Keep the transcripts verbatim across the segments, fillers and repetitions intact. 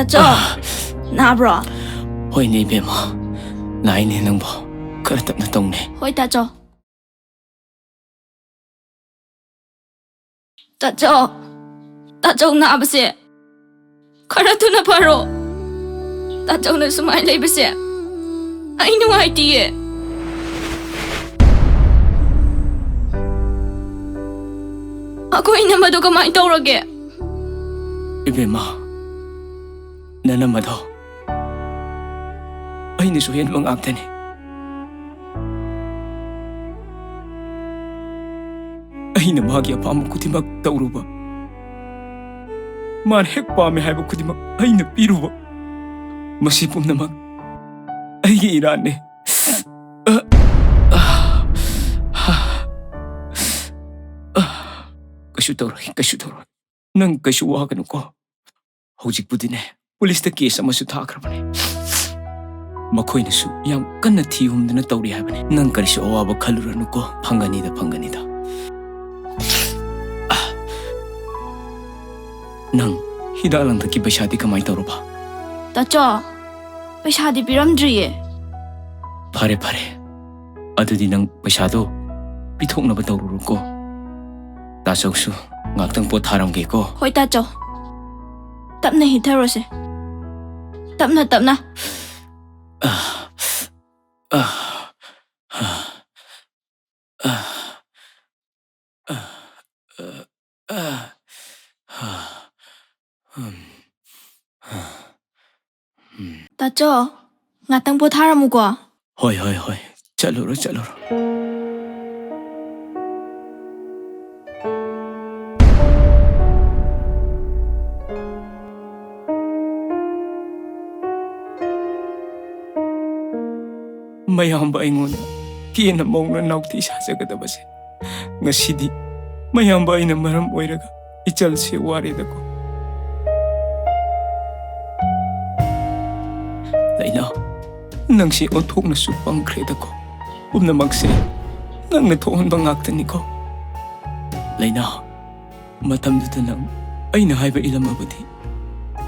ꯆꯣ, ꯅꯥꯕ꯭ꯔꯣ? ꯍꯣꯏꯅꯦ ꯏꯕꯦꯝꯃ, ꯅꯥꯏꯅꯦ ꯅꯪꯕꯣ꯫ ꯈꯔ ꯇꯞꯅ ꯇꯧꯅꯦ꯫ ꯍꯣꯏ ꯇꯥꯆꯧ꯫ ꯇꯥꯆꯧ, ꯇꯥꯆꯧ ꯅꯥꯕꯁꯦ ꯈꯔ ꯊꯨꯅ ꯐꯔꯣ꯫ ꯇꯥꯆꯧꯅ ꯁꯨꯃꯥꯏꯅ ꯂꯩꯕꯁꯦ ꯑꯩ ꯅꯨꯡꯉꯥꯏꯇꯤꯌꯦ꯫ ꯑꯩꯈꯣꯏ ꯏꯅꯝꯃꯗꯣ ꯀꯃꯥꯏꯅ ꯇꯧꯔꯒꯦ? ꯏꯕꯦꯝꯃ, ꯅꯅꯝꯃꯗꯣ ꯑꯩꯅꯁꯨ ꯍꯦꯟꯕ ꯉꯥꯛꯇꯅꯤ꯫ ꯑꯩꯅ ꯃꯥꯒꯤ ꯑꯄꯥꯝꯕ ꯈꯨꯗꯤꯡꯃꯛ ꯇꯧꯔꯨꯕ, ꯃꯥꯅ ꯍꯦꯛ ꯄꯥꯝꯃꯦ ꯍꯥꯏꯕ ꯈꯨꯗꯤꯡꯃꯛ ꯑꯩꯅ ꯄꯤꯔꯨꯕ, ꯃꯁꯤ ꯄꯨꯝꯅꯃꯛ ꯑꯩꯒꯤ ꯏꯔꯥꯟꯅꯤ꯫ ꯀꯩꯁꯨ ꯇꯧꯔꯣꯏ, ꯀꯩꯁꯨ ꯇꯧꯔꯣꯏ꯫ ꯅꯪ ꯀꯩꯁꯨ ꯋꯥꯒꯅꯨꯀꯣ꯫ ꯍꯧꯖꯤꯛꯄꯨꯗꯤꯅꯦ, ꯄꯨꯂꯤꯁꯇ ꯀꯦꯁ ꯑꯃꯁꯨ ꯊꯥꯈ꯭ꯔꯕꯅꯦ꯫ ꯃꯈꯣꯏꯅꯁꯨ ꯌꯥꯝ ꯀꯟꯅ ꯊꯤ ꯍꯨꯝꯗꯅ ꯇꯧꯔꯤ ꯍꯥꯏꯕꯅꯦ꯫ ꯅꯪ ꯀꯔꯤꯁꯨ ꯑꯋꯥꯕ ꯈꯜꯂꯨꯔꯅꯨꯀꯣ꯫ ꯐꯪꯒꯅꯤꯗ, ꯐꯪꯒꯅꯤꯗ꯫ ꯑꯥ꯫ ꯅꯪ ꯍꯤꯗꯥꯛ ꯂꯥꯡꯊꯛꯀꯤ ꯄꯩꯁꯥꯗꯤ ꯀꯃꯥꯏꯅ ꯇꯧꯔꯕ? ꯇꯥꯆꯧ, ꯄꯩꯁꯥꯗꯤ ꯄꯤꯔꯝꯗ꯭ꯔꯤꯌꯦ꯫ ꯐꯔꯦ, ꯐꯔꯦ꯫ ꯑꯗꯨꯗꯤ ꯅꯪ ꯄꯩꯁꯥꯗꯣ ꯄꯤꯊꯣꯛꯅꯕ ꯇꯧꯔꯨꯔꯣꯀꯣ꯫ ꯇꯥꯆꯧꯁꯨ ꯉꯥꯛꯇꯪ ꯄꯣꯊꯥꯔꯝꯒꯦꯀꯣ꯫ ꯍꯣꯏ, ꯇꯥꯆꯧ꯫ ꯇꯞꯅ ꯍꯤꯞꯊꯔꯣꯁꯦ꯫ ꯇꯞꯅ, ꯇꯞꯅ꯫ ꯑꯥ, ꯑꯥ, ꯑꯥ, ꯑꯥ, ꯑꯥ, ꯑꯥ, ꯑꯥ, ꯍꯥ, ꯍꯝ, ꯍꯥ, ꯍꯝ꯫ ꯇꯥꯆꯧ, ꯉꯥꯛꯇꯪ ꯄꯣꯊꯥꯔꯝꯃꯨꯀꯣ꯫ ꯍꯣꯏ, ꯍꯣꯏ, ꯍꯣꯏ꯫ ꯆꯠꯂꯨꯔꯣ, ꯆꯠꯂꯨꯔꯣ꯫ ꯃꯌꯥꯝꯕ ꯑꯩꯉꯣꯟꯗ ꯀꯦꯅ ꯃꯧꯅ ꯅꯥꯎꯇꯤ ꯁꯥꯖꯒꯗꯕꯁꯦ, ꯉꯁꯤꯗꯤ ꯃꯌꯥꯝꯕ ꯑꯩꯅ ꯃꯔꯝ ꯑꯣꯏꯔꯒ ꯏꯆꯜꯁꯦ ꯋꯥꯔꯦꯗꯀꯣ꯫ ꯂꯩꯅꯥ, ꯅꯪꯁꯦ ꯑꯣꯟꯊꯣꯛꯅꯁꯨ ꯄꯪꯈ꯭ꯔꯦꯗꯀꯣ꯫ ꯄꯨꯝꯅꯃꯛꯁꯦ ꯅꯪꯅ ꯊꯣꯛꯍꯟꯕ ꯉꯥꯛꯇꯅꯤꯀꯣ꯫ ꯂꯩꯅꯥ, ꯃꯇꯝꯗꯨꯗ ꯅꯪ ꯑꯩꯅ ꯍꯥꯏꯕ ꯏꯜꯂꯝꯃꯕꯗꯤ,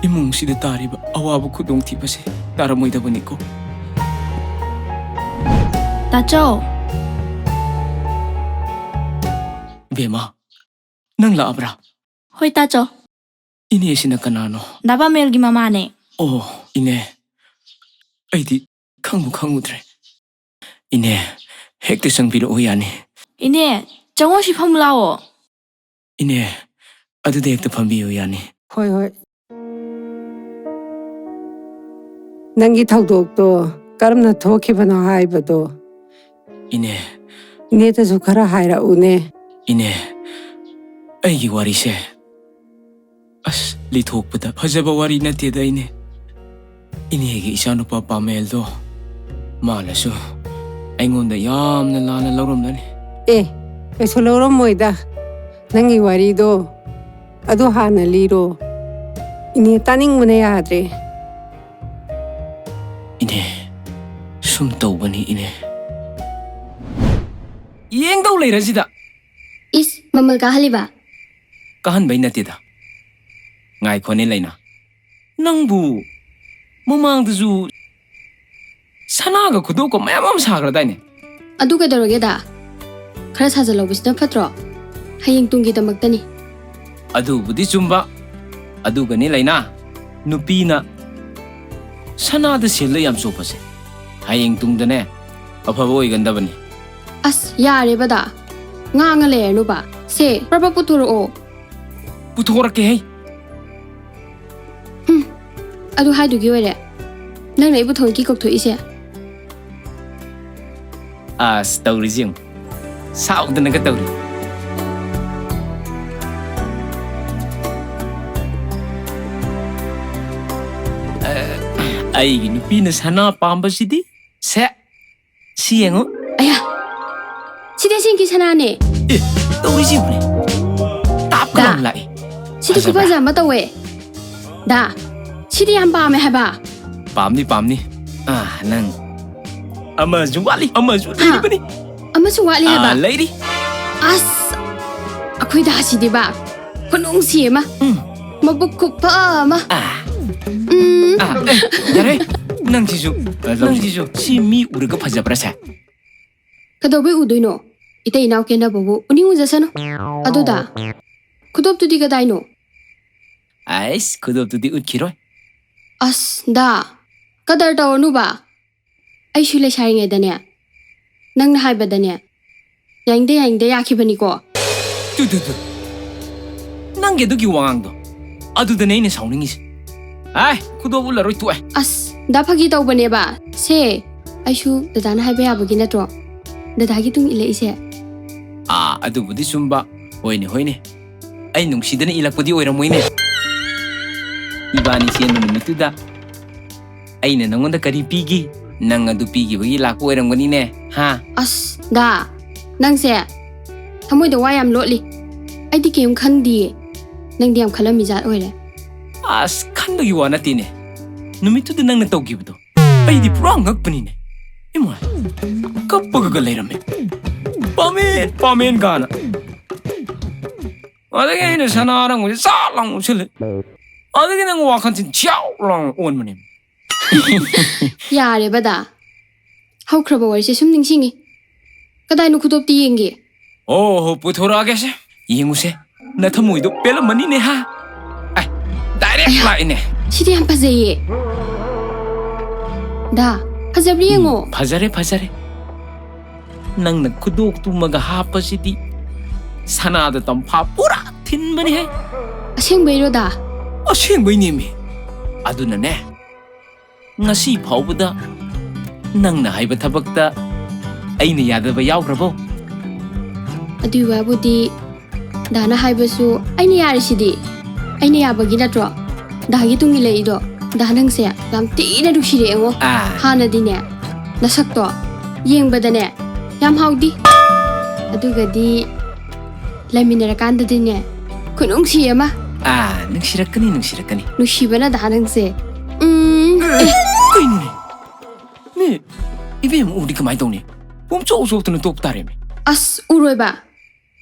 ꯏꯃꯨꯡꯁꯤꯗ ꯇꯥꯔꯤꯕ ꯑꯋꯥꯕ ꯈꯨꯗꯣꯡꯊꯤꯕꯁꯦ ꯇꯥꯔꯝꯃꯣꯏꯗꯕꯅꯤꯀꯣ꯫ ꯇꯥꯆꯧ꯫ ꯕꯦꯝꯃ, ꯅꯪ ꯂꯥꯛꯑꯕ꯭ꯔꯥ? ꯍꯣꯏ, ꯇꯥꯆꯧ꯫ ꯏꯅꯦꯁꯤꯅ ꯀꯅꯥꯅꯣ? ꯗꯥ ꯄꯥꯃꯦꯜꯒꯤ ꯃꯃꯥꯅꯦ꯫ ꯑꯣ, ꯏꯅꯦ, ꯑꯩꯗꯤ ꯈꯪꯕꯨ ꯈꯪꯉꯨꯗ꯭ꯔꯦ꯫ ꯏꯅꯦ, ꯍꯦꯛꯇ ꯆꯪꯕꯤꯔꯛꯎ ꯌꯥꯅꯤ꯫ ꯏꯅꯦ, ꯆꯪꯉꯣ, ꯁꯤ ꯐꯝꯃꯨ ꯂꯥꯛꯑꯣ꯫ ꯏꯅꯦ, ꯑꯗꯨꯗ ꯍꯦꯛꯇ ꯐꯝꯕꯤꯌꯨ ꯌꯥꯅꯤ꯫ ꯍꯣꯏ, ꯍꯣꯏ꯫ ꯅꯪꯒꯤ ꯊꯧꯗꯣꯛꯇꯣ ꯀꯔꯝꯅ ꯊꯣꯛꯈꯤꯕꯅꯣ ꯍꯥꯏꯕꯗꯣ ꯏꯅꯦ꯫ ꯏꯅꯦꯗꯁꯨ ꯈꯔ ꯍꯥꯏꯔꯛꯎꯅꯦ꯫ ꯏꯅꯦ, ꯑꯩꯒꯤ ꯋꯥꯔꯤꯁꯦ ꯑꯁ, ꯂꯤꯊꯣꯛꯄꯗ ꯐꯖꯕ ꯋꯥꯔꯤ ꯅꯠꯇꯦꯗ, ꯏꯅꯦ꯫ ꯏꯅꯦꯒꯤ ꯏꯆꯥꯅꯨꯄꯥ ꯄꯥꯃꯦꯜꯗꯣ ꯃꯥꯅꯁꯨ ꯑꯩꯉꯣꯟꯗ ꯌꯥꯝꯅ ꯂꯥꯟꯅ ꯂꯧꯔꯝꯂꯅꯤ꯫ ꯑꯦ, ꯀꯩꯁꯨ ꯂꯧꯔꯝꯃꯣꯏꯗ꯫ ꯅꯪꯒꯤ ꯋꯥꯔꯤꯗꯣ ꯑꯗꯨ ꯍꯥꯟꯅ ꯂꯤꯔꯣ꯫ ꯏꯅꯦ, ꯇꯥꯅꯤꯡꯕꯅ ꯌꯥꯗ꯭ꯔꯦ꯫ ꯏꯅꯦ, ꯁꯨꯝ ꯇꯧꯕꯅꯤ, ꯏꯅꯦ꯫ ꯌꯦꯡꯗꯧ ꯂꯩꯔꯁꯤꯗ꯫ ꯏꯁ, ꯃꯃꯜ ꯀꯥꯍꯜꯂꯤꯕ? ꯀꯥꯍꯟꯕꯩ ꯅꯠꯇꯦꯗ꯫ ꯉꯥꯏꯈꯣꯅꯦ, ꯂꯩꯅꯥ꯫ ꯅꯪꯕꯨ ꯃꯃꯥꯡꯗꯁꯨ ꯁꯅꯥꯒ ꯈꯨꯗꯣꯞꯀ ꯃꯌꯥꯝ ꯑꯃ ꯁꯥꯈ꯭ꯔꯗꯥꯏꯅꯦ? ꯑꯗꯨ ꯀꯩꯗꯧꯔꯒꯦꯗ? ꯈꯔ ꯁꯥꯖꯜꯍꯧꯕꯁꯤꯅ ꯐꯠꯇ꯭ꯔꯣ? ꯍꯌꯦꯡ ꯇꯨꯡꯒꯤꯗꯃꯛꯇꯅꯤ꯫ ꯑꯗꯨꯕꯨꯗꯤ ꯆꯨꯝꯕ꯫ ꯑꯗꯨꯒꯅꯦ, ꯂꯩꯅꯥ, ꯅꯨꯄꯤꯅ ꯁꯅꯥꯗ ꯁꯤꯜꯂ ꯌꯥꯝ ꯆꯣꯞꯄꯁꯦ ꯍꯌꯦꯡ ꯇꯨꯡꯗꯅꯦ ꯑꯐꯕ ꯑꯣꯏꯒꯟꯗꯕꯅꯤ꯫ ꯑꯁ, ꯌꯥꯔꯦꯕꯗ꯫ ꯉꯥꯡꯉ ꯂꯩꯔꯅꯨꯕ꯫ ꯁꯦ, ꯄ꯭ꯔꯞ ꯄ꯭ꯔꯞ ꯄꯨꯊꯣꯔꯛꯑꯣ꯫ ꯄꯨꯊꯣꯔꯛꯀꯦ ꯍꯩ꯫ ꯍꯨꯝ, ꯑꯗꯨ ꯍꯥꯏꯗꯨꯒꯤ ꯑꯣꯏꯔꯦ ꯅꯪꯅ ꯑꯩꯕꯨ ꯊꯑꯣꯏꯀꯤ ꯀꯧꯊꯣꯛꯏꯁꯦ꯫ ꯑꯁ, ꯇꯧꯔꯤꯁꯤ ꯌꯦꯡꯉꯨ꯫ ꯁꯥꯎꯗꯅꯒ ꯇꯧꯔꯤ꯫ ꯑ, ꯑꯩꯒꯤ ꯅꯨꯄꯤꯅ ꯁꯅꯥ ꯄꯥꯝꯕꯁꯤꯗꯤ꯫ ꯁꯦ, ꯁꯤ ꯌꯦꯡꯉꯨ꯫ ꯑꯌꯥ, ꯁꯤꯗꯤ ꯑꯁꯦꯡꯀꯤ ꯁꯅꯥꯅꯦ꯫ ꯑꯦ, ꯇꯧꯔꯤꯁꯤ ꯌꯦꯡꯉꯨꯅꯦ꯫ ꯇꯥꯞꯀ ꯗꯥ, ꯂꯥꯎꯅ ꯂꯥꯛꯑꯦ꯫ ꯁꯤꯗꯤ ꯐꯖꯕ꯭ꯔꯥ? ꯈꯨꯐꯖ ꯑꯃ ꯇꯧꯋꯦ꯫ ꯗꯥ, ꯁꯤꯗꯤ ꯌꯥꯝ ꯄꯥꯝꯃꯦ ꯍꯥꯏꯕ꯫ ꯄꯥꯝꯅꯤ, ꯄꯥꯝꯅꯤ꯫ ꯑꯥ, ꯅꯪ ꯑꯃꯁꯨ ꯋꯥꯠꯂꯤ, ꯑꯃꯁꯨ ꯍꯥ? ꯂꯩꯔꯤꯕꯅꯤ꯫ ꯑꯃꯁꯨ ꯋꯥꯠꯂꯤ ꯍꯥꯏꯕ? ꯑꯥ, ꯂꯩꯔꯤ꯫ ꯑꯁ, ꯑꯩꯈꯣꯏ ꯗꯥꯁꯤꯗꯤꯕ ꯈꯨꯅꯨꯡꯁꯤ ꯑꯃ꯫ ꯎꯝ꯫ ꯃꯕꯨꯛ ꯈꯨꯐ ꯑꯃ꯫ ꯑꯥ, ꯎꯝ꯫ ꯑꯥ, ꯑꯦ, ꯌꯥꯔꯦ꯫ ꯅꯪꯁꯤꯁꯨ, ꯅꯪꯁꯤꯁꯨ ꯁꯤ ꯃꯤ ꯎꯔꯒ ꯐꯖꯕ꯭ꯔꯥꯁꯦ? ꯀꯩꯗꯧꯕꯩ ꯎꯗꯣꯏꯅꯣ? ꯏꯇꯩ ꯏꯅꯥꯎ ꯀꯦꯟꯅꯕꯕꯨ ꯎꯅꯤꯡ ꯎꯖꯁꯅꯨ꯫ ꯑꯗꯨꯗ ꯈꯨꯗꯣꯞꯇꯨꯗꯤ ꯀꯗꯥꯏꯅꯣ? ꯑꯩꯁ, ꯈꯨꯗꯣꯞꯇꯨꯗꯤ ꯎꯠꯈꯤꯔꯣꯏ꯫ ꯑꯁ ꯗꯥ, ꯀꯗꯔ ꯇꯧꯔꯅꯨꯕ꯫ ꯑꯩꯁꯨ ꯂꯩꯁꯥꯔꯤꯉꯩꯗꯅꯦ, ꯅꯪꯅ ꯍꯥꯏꯕꯗꯅꯦ, ꯌꯥꯅꯤꯡꯗꯦ ꯌꯥꯅꯤꯡꯗꯦ ꯌꯥꯈꯤꯕꯅꯤꯀꯣ꯫ Two, two, two. ꯅꯪꯒꯤ ꯑꯗꯨꯒꯤ ꯋꯥꯉꯥꯡꯗꯣ, ꯑꯗꯨꯗꯅꯦ ꯑꯩꯅ ꯁꯥꯎꯅꯤꯡꯉꯤꯁꯦ꯫ ꯑꯥꯏ, ꯈꯨꯗꯣꯞ ꯎꯠꯂꯔꯣꯏ, ꯇꯣꯛꯑꯦ꯫ ꯑꯁ ꯗꯥ, ꯐꯥꯒꯤ ꯇꯧꯕꯅꯦꯕ꯫ ꯁꯦ, ꯑꯩꯁꯨ ꯗꯗꯥꯅ ꯍꯥꯏꯕ ꯌꯥꯕꯒꯤ ꯅꯠꯇ꯭ꯔꯣ ꯗꯗꯥꯒꯤ ꯇꯨꯡ ꯏꯜꯂꯛꯏꯁꯦ? ꯑꯥ, ꯑꯗꯨꯕꯨꯗꯤ ꯆꯨꯝꯕ꯫ ꯍꯣꯏꯅꯦ, ꯍꯣꯏꯅꯦ꯫ ꯑꯩ ꯅꯨꯡꯁꯤꯗꯅ ꯏꯜꯂꯛꯄꯗꯤ ꯑꯣꯏꯔꯝꯃꯣꯏꯅꯦ꯫ ꯏꯕꯥꯅꯤ ꯆꯦꯟꯕ ꯅꯨꯃꯤꯠꯇꯨꯗ ꯑꯩꯅ ꯅꯪꯉꯣꯟꯗ ꯀꯔꯤ ꯄꯤꯒꯤ? ꯅꯪ ꯑꯗꯨ ꯄꯤꯈꯤꯕꯒꯤ ꯂꯥꯛꯄ ꯑꯣꯏꯔꯝꯒꯅꯤꯅꯦ, ꯍꯥ? ꯑꯁ ꯗꯥ, ꯅꯪꯁꯦ ꯊꯃꯣꯏꯗ ꯋꯥ ꯌꯥꯝ ꯂꯣꯠꯂꯤ꯫ ꯑꯩꯗꯤ ꯀꯩꯝ ꯈꯪꯗꯤꯌꯦ꯫ ꯅꯪꯗꯤ ꯌꯥꯝ ꯈꯜꯂꯝꯃꯤ ꯖꯥꯠ ꯑꯣꯏꯔꯦ꯫ ꯑꯁ, ꯈꯟꯕꯒꯤ ꯋꯥ ꯅꯠꯇꯦꯅꯦ꯫ ꯅꯨꯃꯤꯠꯇꯨꯗ ꯅꯪꯅ ꯇꯧꯈꯤꯕꯗꯣ, ꯑꯩꯗꯤ ꯄꯨꯔꯥ ꯉꯛꯄꯅꯤꯅꯦ꯫ ꯏꯃꯥ, ꯀꯞꯄꯒ ꯂꯩꯔꯝꯃꯦ꯫ "ꯄꯥꯃꯦꯟ, ꯄꯥꯃꯦꯟ" ꯀꯥꯅ꯫ ꯑꯗꯒꯤ ꯑꯩꯅ ꯁꯅꯥ ꯑꯔꯪꯕꯁꯦ ꯆꯥꯛ ꯂꯥꯎ ꯎꯞꯁꯜꯂꯦ꯫ ꯑꯗꯒꯤ ꯅꯪ ꯋꯥꯈꯜꯁꯤ ꯆꯥꯎ ꯂꯥꯎꯅ ꯑꯣꯟꯕꯅꯦ꯫ ꯌꯥꯔꯦꯕ ꯗꯥ, ꯍꯧꯈ꯭ꯔꯕ ꯋꯥꯔꯤꯁꯦ ꯁꯨꯝ ꯅꯤꯡꯁꯤꯡꯉꯤ꯫ ꯀꯗꯥꯏꯅꯣ ꯈꯨꯗꯣꯞꯇꯤ ꯌꯦꯡꯒꯦ? ꯑꯣ ꯍꯣ, ꯄꯨꯊꯣꯔꯛꯑꯒꯦꯁꯦ, ꯌꯦꯡꯉꯨꯁꯦ꯫ ꯅꯊꯃꯣꯏꯗꯣ ꯄꯦꯜꯂꯝꯃꯅꯤꯅꯦ, ꯍꯥ? ꯑꯦ, ꯗꯥꯏꯔꯦꯛ ꯂꯥꯛꯏꯅꯦ꯫ ꯁꯤꯗꯤ ꯌꯥꯝ ꯐꯖꯩꯌꯦ꯫ ꯗꯥ, ꯐꯖꯕ꯭ꯔꯥ ꯌꯦꯡꯉꯣ꯫ ꯐꯖꯔꯦ, ꯐꯖꯔꯦ꯫ ꯅꯪꯅ ꯈꯨꯗꯣꯞꯇꯨꯃꯒ ꯍꯥꯞꯄꯁꯤꯗꯤ ꯁꯅꯥꯗ ꯇꯝꯐꯥ ꯄꯨꯔꯥ ꯊꯤꯟꯕꯅꯤꯍꯦ꯫ ꯑꯁꯦꯡꯕꯩꯔꯣ ꯗꯥ? ꯑꯁꯦꯡꯕꯩꯅꯦꯃꯤ꯫ ꯑꯗꯨꯅꯅꯦ, ꯉꯁꯤ ꯐꯥꯎꯕꯗ ꯅꯪꯅ ꯍꯥꯏꯕ ꯊꯕꯛꯇ ꯑꯩꯅ ꯌꯥꯗꯕ ꯌꯥꯎꯈ꯭ꯔꯕꯣ? ꯑꯗꯨꯏ ꯋꯥꯕꯨꯗꯤ ꯗꯥꯅ ꯍꯥꯏꯕꯁꯨ ꯑꯩꯅ ꯌꯥꯔꯤꯁꯤꯗꯤ꯫ ꯑꯩꯅ ꯌꯥꯕꯒꯤ ꯅꯠꯇ꯭ꯔꯣ ꯗꯥꯒꯤ ꯇꯨꯡ ꯏꯜꯂꯛꯏꯗꯣ? ꯗꯥ, ꯅꯪꯁꯦ ꯌꯥꯝ ꯊꯤꯅ ꯅꯨꯡꯁꯤꯔꯛꯑꯦꯉꯣ꯫ ꯑꯥ꯫ ꯍꯥꯟꯅꯗꯤꯅꯦ, ꯅꯁꯛꯇꯣ ꯌꯦꯡꯕꯗꯅꯦ ꯌꯥꯝ ꯍꯥꯎꯗꯤ꯫ ꯑꯗꯨꯒꯗꯤ ꯂꯩꯃꯤꯟꯅꯔꯀꯥꯟꯗꯗꯤꯅꯦ, ꯈꯨꯅꯨꯡꯁꯤ ꯑꯃ꯫ ꯑꯥ, ꯅꯨꯡꯁꯤꯔꯛꯀꯅꯤ, ꯅꯨꯡꯁꯤꯔꯛꯀꯅꯤ꯫ ꯅꯨꯡꯁꯤꯕꯅ ꯗꯥ ꯅꯪꯁꯦ꯫ ꯎꯝ꯫ ꯀꯩꯅꯣꯅꯦ? ꯃꯤ ꯏꯕꯦꯝ ꯎꯔꯗꯤ ꯀꯃꯥꯏꯅ ꯇꯧꯅꯤ? ꯄꯨꯝꯆꯣꯛ ꯆꯣꯛꯇꯅ ꯇꯣꯛ ꯇꯥꯔꯦꯃꯤ꯫ ꯑꯁ, ꯎꯔꯣꯏꯕ꯫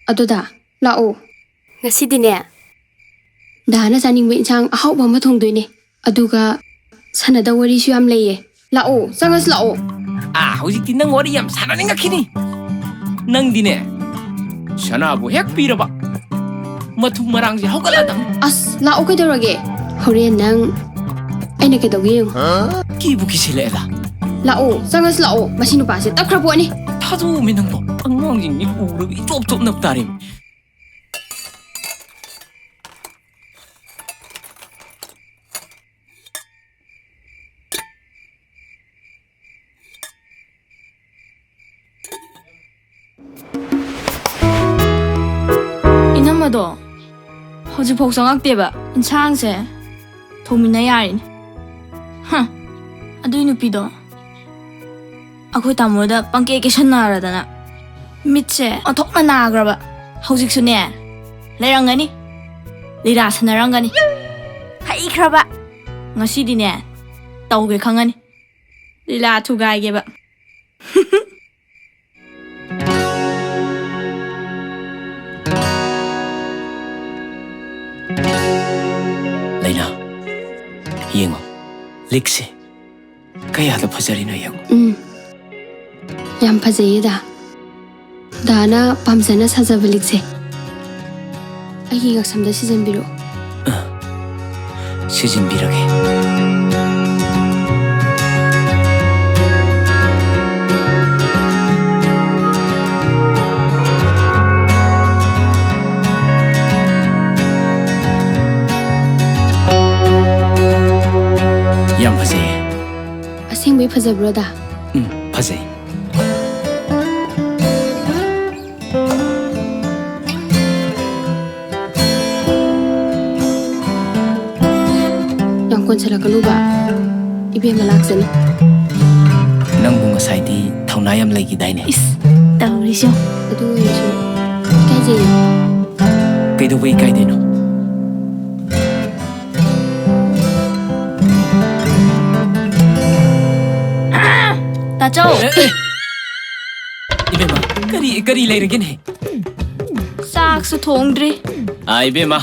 ꯑꯗꯨꯗ ꯂꯥꯛꯑꯣ꯫ ꯉꯁꯤꯗꯤꯅꯦ, ꯗꯥꯅ ꯆꯥꯅꯤꯡꯕ ꯏꯟꯁꯥꯡ ꯑꯍꯥꯎꯕ ꯑꯃ ꯊꯣꯡꯗꯣꯏꯅꯦ꯫ ꯑꯗꯨꯒ ꯁꯥꯟꯅꯗꯧ ꯋꯥꯔꯤꯁꯨ ꯌꯥꯝ ꯂꯩꯌꯦ꯫ ꯂꯥꯛꯑꯣ, ꯆꯪꯉꯁꯤ ꯂꯥꯛꯑꯣ꯫ ꯑꯥ, ꯍꯧꯖꯤꯛꯇꯤ ꯅꯪ ꯋꯥꯔꯤ ꯌꯥꯝ ꯁꯥꯟꯅꯅꯤꯡꯉꯛꯈꯤꯅꯤ꯫ ꯅꯪꯗꯤꯅꯦ, ꯁꯅꯥꯕꯨ ꯍꯦꯛ ꯄꯤꯔꯕ, ꯃꯊꯨꯝ ꯃꯔꯥꯡꯁꯦ ꯍꯧꯒꯠꯂꯗꯝꯅꯤ꯫ ꯑꯁ, ꯂꯥꯛꯑꯣ, ꯀꯩꯗꯧꯔꯒꯦ? ꯍꯣꯔꯦꯟ ꯅꯪ ꯑꯩꯅ ꯀꯩꯗꯧꯒꯦ ꯌꯦꯡꯉꯣ꯫ ꯀꯤꯕꯨ ꯀꯤꯁꯤꯜꯂꯛꯑꯦꯗ꯫ ꯂꯥꯛꯑꯣ, ꯆꯪꯉꯁꯤ ꯂꯥꯛꯑꯣ꯫ ꯃꯁꯤ ꯅꯨꯄꯥꯁꯦ ꯇꯞꯈ꯭ꯔ ꯄꯣꯠꯅꯤ꯫ ꯊꯥꯖꯧꯃꯤ ꯅꯪꯕꯣ, ꯑꯉꯥꯡꯁꯤꯡꯁꯤ ꯎꯔꯒ ꯏꯆꯣꯞ ꯆꯣꯞꯅꯕ ꯇꯥꯔꯦꯃꯤ꯫ ꯏꯅꯝꯃꯗꯣ ꯍꯧꯖꯤꯛꯐꯥꯎ ꯆꯪꯉꯛꯇꯦꯕ꯫ ꯏꯟꯁꯥꯡꯁꯦ ꯊꯣꯡꯃꯤꯟꯅ ꯌꯥꯔꯤꯅꯦ꯫ ꯍ, ꯑꯗꯨꯏ ꯅꯨꯄꯤꯗꯣ ꯑꯩꯈꯣꯏ ꯇꯥꯃꯣꯗ ꯄꯪꯀꯦ ꯀꯦꯁꯟꯅꯔꯗꯅ ꯃꯤꯠꯁꯦ ꯑꯣꯟꯊꯣꯛꯅ ꯅꯥꯈ꯭ꯔꯕ꯫ ꯍꯧꯖꯤꯛꯁꯨꯅꯦ ꯂꯩꯔꯝꯒꯅꯤ, ꯂꯤꯂꯥ ꯁꯥꯟꯅꯔꯝꯒꯅꯤ꯫ ꯍꯩꯈ꯭ꯔꯕ꯫ ꯉꯁꯤꯗꯤꯅꯦ ꯇꯧꯒꯦ ꯈꯪꯉꯅꯤ꯫ ꯂꯤꯂꯥ ꯊꯨꯒꯥꯏꯒꯦꯕ꯫ ꯂꯩꯅꯥ, ꯌꯦꯡꯉꯣ, ꯂꯤꯛꯁꯦ ꯀꯌꯥꯗ ꯐꯖꯔꯤꯅꯣ ꯌꯦꯡꯉꯣ꯫ ꯎꯝ, ꯌꯥꯝ ꯐꯖꯩꯌꯦ, ꯗꯥ꯫ ꯗꯥꯅ ꯄꯥꯝꯖꯅ ꯁꯥꯖꯕ ꯂꯤꯛꯁꯦ ꯑꯩꯒꯤ ꯉꯛꯁꯝꯗ ꯁꯤꯖꯟꯕꯤꯔꯛꯑꯣ꯫ ꯁꯤꯖꯤꯟꯕꯤꯔꯒꯦ꯫ ꯌꯥꯝ ꯐꯖꯩꯌꯦ꯫ ꯑꯁꯦꯡꯕꯩ ꯐꯖꯕ꯭ꯔꯣ, ꯗꯥ? ꯎꯝ, ꯐꯖꯩ꯫ ꯌꯥꯝ ꯀꯣꯟꯁꯤꯜꯂꯛꯀꯅꯨꯕ, ꯏꯕꯦꯝꯃ ꯂꯥꯛꯆꯅꯤ꯫ ꯅꯪꯕꯨ ꯉꯁꯥꯏꯗꯤ ꯊꯧꯅꯥ ꯌꯥꯝ ꯂꯩꯈꯤꯗꯥꯏꯅꯦ? ꯏꯁ, ꯇꯧꯔꯤꯁꯦ ꯌꯦꯡꯉꯨ꯫ ꯑꯗꯨ ꯑꯣꯏꯔꯁꯨ ꯏꯀꯥꯏꯖꯩꯌꯦ꯫ ꯀꯩꯗꯧꯕꯩ ꯏꯀꯥꯏꯗꯣꯏꯅꯣ? ꯇꯥꯆꯧ! ꯑꯦ, ꯑꯦ! ꯏꯕꯦꯝꯃ, ꯀꯔꯤ, ꯀꯔꯤ ꯂꯩꯔꯒꯦꯅꯦ? ꯆꯥꯛꯁꯨ ꯊꯣꯡꯗ꯭ꯔꯤ꯫ ꯑꯥ, ꯏꯕꯦꯝꯃ,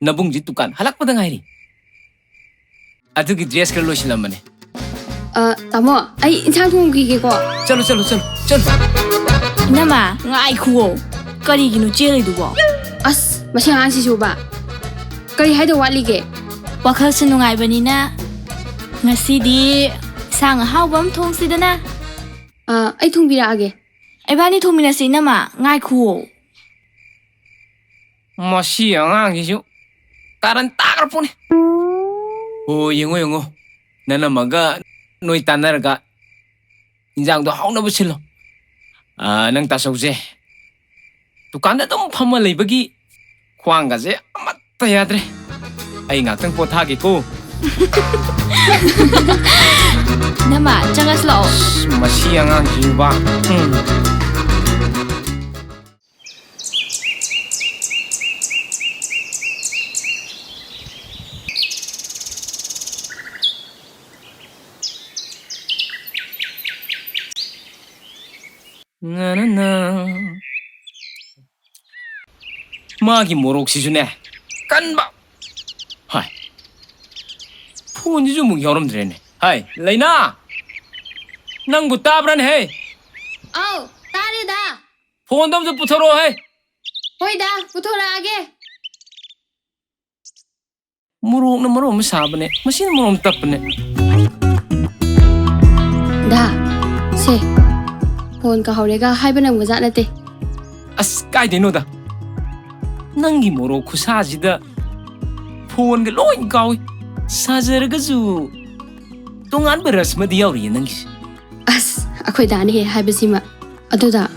ꯅꯕꯨꯡꯁꯤ ꯗꯨꯀꯥꯟ ꯍꯜꯂꯛꯄꯗ ꯉꯥꯏꯔꯤ꯫ ꯑꯗꯨꯒꯤ ꯗ꯭ꯔꯦꯁ ꯈꯔ ꯂꯣꯏꯁꯤꯜꯂꯝꯕꯅꯦ꯫ ꯑ, ꯇꯥꯃꯣ, ꯑꯩ ꯏꯟꯁꯥꯡ ꯊꯣꯡꯈꯤꯒꯦꯀꯣ꯫ ꯆꯠꯂꯣ, ꯆꯠꯂꯣ, ꯆꯠꯂꯣ, ꯆꯠꯂꯣ꯫ ꯏꯅꯝꯃ, ꯉꯥꯏꯈꯨꯋꯣ꯫ ꯀꯔꯤꯒꯤꯅꯣ ꯆꯦꯜꯂꯤꯗꯨꯕꯣ? ꯑꯁ, ꯃꯁꯤ ꯑꯉꯥꯡꯁꯤꯁꯨꯕ꯫ ꯀꯔꯤ ꯍꯥꯏꯗꯧ ꯋꯥꯠꯂꯤꯒꯦ? ꯋꯥꯈꯜꯁꯨ ꯅꯨꯡꯉꯥꯏꯕꯅꯤꯅ ꯉꯁꯤꯗꯤ ꯏꯟꯁꯥꯡ ꯑꯍꯥꯎꯕ ꯑꯃ ꯊꯣꯡꯁꯤꯗꯅ꯫ ꯑ, ꯑꯩ ꯊꯣꯡꯕꯤꯔꯛꯑꯒꯦ꯫ ꯏꯕꯥꯅꯤ ꯊꯣꯡꯃꯤꯟꯅꯁꯤ, ꯏꯅꯝꯃ꯫ ꯉꯥꯏꯈꯨꯋꯣ꯫ ꯃꯁꯤ ꯑꯉꯥꯡꯁꯤꯁꯨ ꯀꯥꯔꯟ ꯇꯥꯈ꯭ꯔ ꯄꯣꯠꯅꯤ꯫ ꯑꯣ, ꯌꯦꯡꯉꯣ, ꯌꯦꯡꯉꯣ꯫ ꯅꯅꯝꯃꯒ ꯅꯣꯏ ꯇꯥꯟꯅꯔꯒ ꯏꯟꯖꯥꯡꯗꯣ ꯍꯥꯎꯅꯕ ꯁꯤꯜꯂꯣ꯫ ꯑ, ꯅꯪ ꯇꯥꯆꯧꯁꯦ ꯗꯨꯀꯥꯟꯗ ꯑꯗꯨꯝ ꯐꯝꯃ ꯂꯩꯕꯒꯤ ꯈ꯭ꯋꯥꯡꯒꯁꯦ ꯑꯃꯠꯇ ꯌꯥꯗ꯭ꯔꯦ꯫ ꯑꯩ ꯉꯥꯛꯇꯪ ꯄꯣꯊꯥꯒꯦꯀꯣ꯫ ꯏꯅꯝꯃ, ꯆꯪꯉꯁꯤ ꯂꯥꯛꯑꯣ꯫ ꯑꯁ, ꯃꯁꯤ ꯑꯉꯥꯡꯁꯤꯕ꯫ ꯎꯝ꯫ ꯅꯅꯅ꯫ ꯃꯥꯒꯤ ꯃꯣꯔꯣꯛꯁꯤꯁꯨꯅꯦ, ꯀꯟꯕ꯫ ꯍꯥꯏ꯫ ꯐꯣꯟꯁꯤꯁꯨ ꯑꯃꯨꯛ ꯌꯥꯎꯔꯝꯗ꯭ꯔꯦꯅꯦ꯫ ꯍꯥꯏ, ꯂꯩꯅꯥ! ꯅꯪꯕꯨ ꯇꯥꯕ꯭ꯔꯥꯅꯦ, ꯍꯦ? ꯑꯧ, ꯇꯥꯔꯦꯗ꯫ ꯐꯣꯟꯗꯣ ꯑꯝꯇ ꯄꯨꯊꯣꯔꯛꯑꯣ, ꯍꯦ꯫ ꯍꯣꯏꯗ, ꯄꯨꯊꯣꯔꯛꯑꯒꯦ꯫ ꯃꯣꯔꯣꯛꯅ ꯃꯔꯣꯟ ꯑꯃ ꯁꯥꯕꯅꯦ, ꯃꯁꯤꯅ ꯃꯔꯣꯟ ꯑꯃ ꯇꯞꯄꯅꯦ꯫ ꯗꯥ, ꯁꯦ, ꯐꯣꯟ ꯀꯥꯍꯧꯔꯦꯒ ꯍꯥꯏꯕ ꯅꯪꯕꯖꯥꯠ ꯅꯠꯇꯦ꯫ ꯑꯁ, ꯀꯥꯏꯗꯩꯅꯣꯗ? ꯅꯪꯒꯤ ꯃꯣꯔꯣꯛ ꯈꯨꯁꯥꯁꯤꯗ ꯐꯣꯟꯒ ꯂꯣꯏ ꯀꯥꯎꯏ꯫ ꯁꯥꯖꯔꯒꯁꯨ ꯇꯣꯉꯥꯟꯕ ꯔꯁꯃꯗꯤ ꯌꯥꯎꯔꯤꯌꯦ ꯅꯪꯒꯤꯁꯦ꯫ ꯑꯁ, ꯑꯩꯈꯣꯏ ꯗꯥꯅ ꯍꯦꯛ ꯍꯥꯏꯕꯁꯤꯃ꯫ ꯑꯗꯨꯗ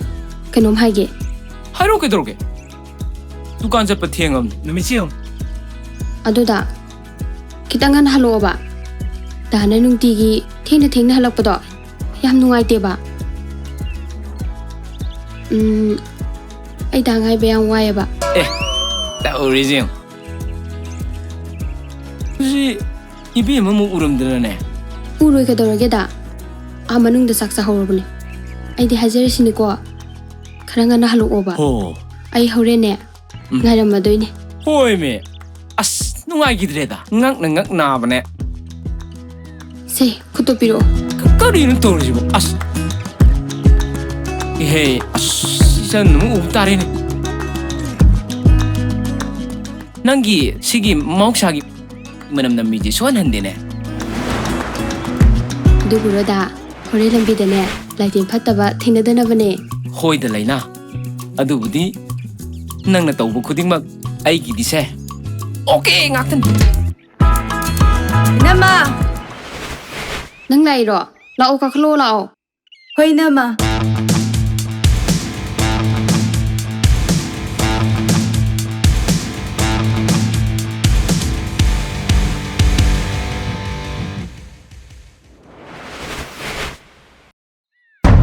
ꯀꯩꯅꯣꯝ ꯍꯥꯏꯒꯦ꯫ ꯍꯥꯏꯔꯣ, ꯀꯩꯗꯧꯔꯒꯦ? ꯗꯨꯀꯥꯟ ꯆꯠꯄ ꯊꯦꯡꯉꯝꯅꯤ꯫ ꯅꯨꯃꯤꯠꯁꯤ ꯌꯦꯡꯉꯨ꯫ ꯑꯗꯨꯗ ꯈꯤꯇꯪ ꯉꯟꯅ ꯍꯜꯂꯛꯑꯣꯕ꯫ ꯗꯥꯅ ꯅꯨꯡꯇꯤꯒꯤ ꯊꯦꯡꯅ ꯊꯦꯡꯅ ꯍꯜꯂꯛꯄꯗꯣ ꯌꯥꯝ ꯅꯨꯡꯉꯥꯏꯇꯦꯕ꯫ ꯎꯝ, ꯑꯩ ꯗꯥ ꯉꯥꯏꯕ ꯌꯥꯝ ꯋꯥꯏꯌꯦꯕ꯫ ꯑꯦ, ꯇꯧꯔꯤꯁꯦ ꯌꯦꯡꯉꯨ꯫ ꯁꯤ ꯏꯕꯦꯝꯃ ꯑꯃꯨꯛ ꯎꯔꯝꯗꯅꯅꯦ꯫ ꯎꯔꯣꯏ ꯀꯩꯗꯧꯔꯒꯦꯗ? ꯑꯥ ꯃꯅꯨꯡꯗ ꯆꯥꯛ ꯆꯥꯍꯧꯔꯕꯅꯦ꯫ ꯑꯩꯗꯤ ꯍꯥꯏꯖꯔꯤꯁꯤꯅꯤꯀꯣ, ꯈꯔ ꯉꯟꯅ ꯍꯜꯂꯛꯑꯣꯕ꯫ ꯍꯣ꯫ ꯑꯩ ꯍꯣꯔꯦꯟꯅꯦ, ꯎꯝ꯫ ꯉꯥꯏꯔꯝꯃꯗꯣꯏꯅꯦ꯫ ꯍꯣꯏꯃꯤ꯫ ꯅꯨꯡꯉꯥꯏꯈꯤꯗ꯭ꯔꯦꯗ, ꯉꯛꯅ ꯉꯛ ꯅꯥꯕꯅꯦ꯫ ꯁꯦ, ꯈꯨꯠꯇꯣ ꯄꯤꯔꯛꯑꯣ꯫ ꯀꯔꯤꯅꯣ ꯇꯧꯔꯤꯁꯤꯕꯣ? ꯑꯁ꯫ ꯏꯍꯦ, ꯑꯁ, ꯏꯆꯟ ꯑꯃꯨꯛ ꯎꯕ ꯇꯥꯔꯦꯅꯦ꯫ ꯅꯪꯒꯤ ꯁꯤꯒꯤ ꯃꯍꯧꯁꯥꯒꯤ ꯃꯅꯝ ꯅꯝꯃꯤꯁꯦ ꯁꯨꯍꯟꯍꯟꯗꯦꯅꯦ꯫ ꯑꯗꯨꯕꯨꯔꯣꯗ, ꯍꯣꯔꯦꯟ ꯂꯝꯕꯤꯗꯅꯦ ꯂꯥꯏꯇꯦꯟ ꯐꯠꯇꯕ ꯊꯦꯡꯅꯗꯅꯕꯅꯦ꯫ ꯍꯣꯏꯗ ꯂꯩꯅꯥ, ꯑꯗꯨꯕꯨꯗꯤ ꯅꯪꯅ ꯇꯧꯕ ꯈꯨꯗꯤꯡꯃꯛ ꯑꯩꯒꯤꯗꯤꯁꯦ ꯑꯣꯀꯦ ꯉꯥꯛꯇꯅꯤ꯫ ꯏꯅꯝꯃ! ꯅꯪ ꯂꯥꯛꯏꯔꯣ? ꯂꯥꯛꯑꯣ, ꯀꯥꯈꯠꯂꯛꯑꯣ, ꯂꯥꯛꯑꯣ꯫ ꯍꯣꯏ, ꯏꯅꯝꯃ꯫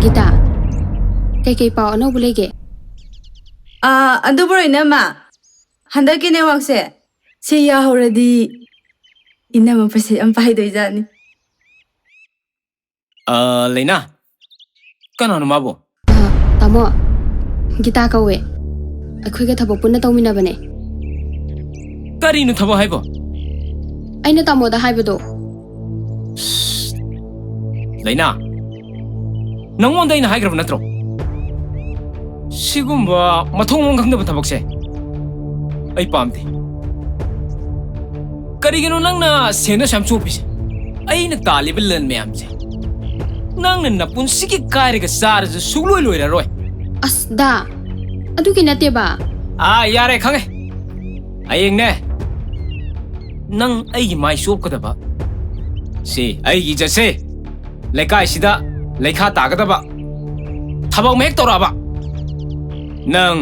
ꯒꯤꯇꯥ, ꯀꯩꯀꯩ ꯄꯥꯎ ꯑꯅꯧꯕ ꯂꯩꯒꯦ? ꯑꯥ, ꯑꯗꯨꯕꯨꯔꯣ, ꯏꯅꯝꯃ, ꯍꯟꯗꯛꯀꯤ ꯅꯦꯠꯋꯥꯛꯁꯦ ꯁꯤ ꯌꯥꯍꯧꯔꯗꯤ ꯏꯅꯝꯃ ꯄꯩꯁꯥ ꯌꯥꯝ ꯄꯥꯏꯗꯣꯏꯖꯥꯠꯅꯤ꯫ ꯑ, ꯂꯩꯅꯥ, ꯀꯅꯥꯅꯣ ꯃꯥꯕꯣ? ꯑ, ꯇꯥꯃꯣ, ꯒꯤꯇꯥ ꯀꯧꯋꯦ꯫ ꯑꯩꯈꯣꯏꯒ ꯊꯕꯛ ꯄꯨꯟꯅ ꯇꯧꯃꯤꯟꯅꯕꯅꯦ꯫ ꯀꯔꯤꯅꯣ ꯊꯕꯛ ꯍꯥꯏꯕꯣ? ꯑꯩꯅ ꯇꯥꯃꯣꯗ ꯍꯥꯏꯕꯗꯣ꯫ ꯂꯩꯅꯥ, ꯅꯪꯉꯣꯟꯗ ꯑꯩꯅ ꯍꯥꯏꯈ꯭ꯔꯕ ꯅꯠꯇ꯭ꯔꯣ? ꯁꯤꯒꯨꯝꯕ ꯃꯊꯣꯡ ꯃꯔꯝ ꯈꯪꯗꯕ ꯊꯕꯛꯁꯦ ꯑꯩ ꯄꯥꯝꯗꯦ꯫ ꯀꯔꯤꯒꯤꯅꯣ ꯅꯪꯅ ꯁꯦꯟꯗꯣ ꯁꯨꯌꯥꯝ ꯆꯣꯞꯄꯤꯁꯦ? ꯑꯩꯅ ꯇꯥꯜꯂꯤꯕ ꯂꯟ ꯃꯌꯥꯝꯁꯦ ꯅꯪꯅ ꯅꯄꯨꯟꯁꯤꯒꯤ ꯀꯥꯏꯔꯒ ꯆꯥꯔꯁꯨ ꯁꯨꯛꯂꯣꯏ ꯂꯣꯏꯔꯔꯣꯏ꯫ ꯑꯁ ꯗꯥ, ꯑꯗꯨꯒꯤ ꯅꯠꯇꯦꯕ꯫ ꯑꯥ, ꯌꯥꯔꯦ, ꯈꯪꯉꯦ꯫ ꯍꯌꯦꯡꯅꯦ, ꯅꯪ ꯑꯩꯒꯤ ꯃꯥꯏ ꯆꯣꯞꯀꯗꯕ, ꯁꯤ ꯑꯩꯒꯤ ꯏꯖꯠꯁꯦ ꯂꯩꯀꯥꯏꯁꯤꯗ ꯂꯩꯈꯥ ꯇꯥꯒꯗꯕ ꯊꯕꯛ ꯑꯃ ꯍꯦꯛ ꯇꯧꯔꯛꯑꯕ, ꯅꯪ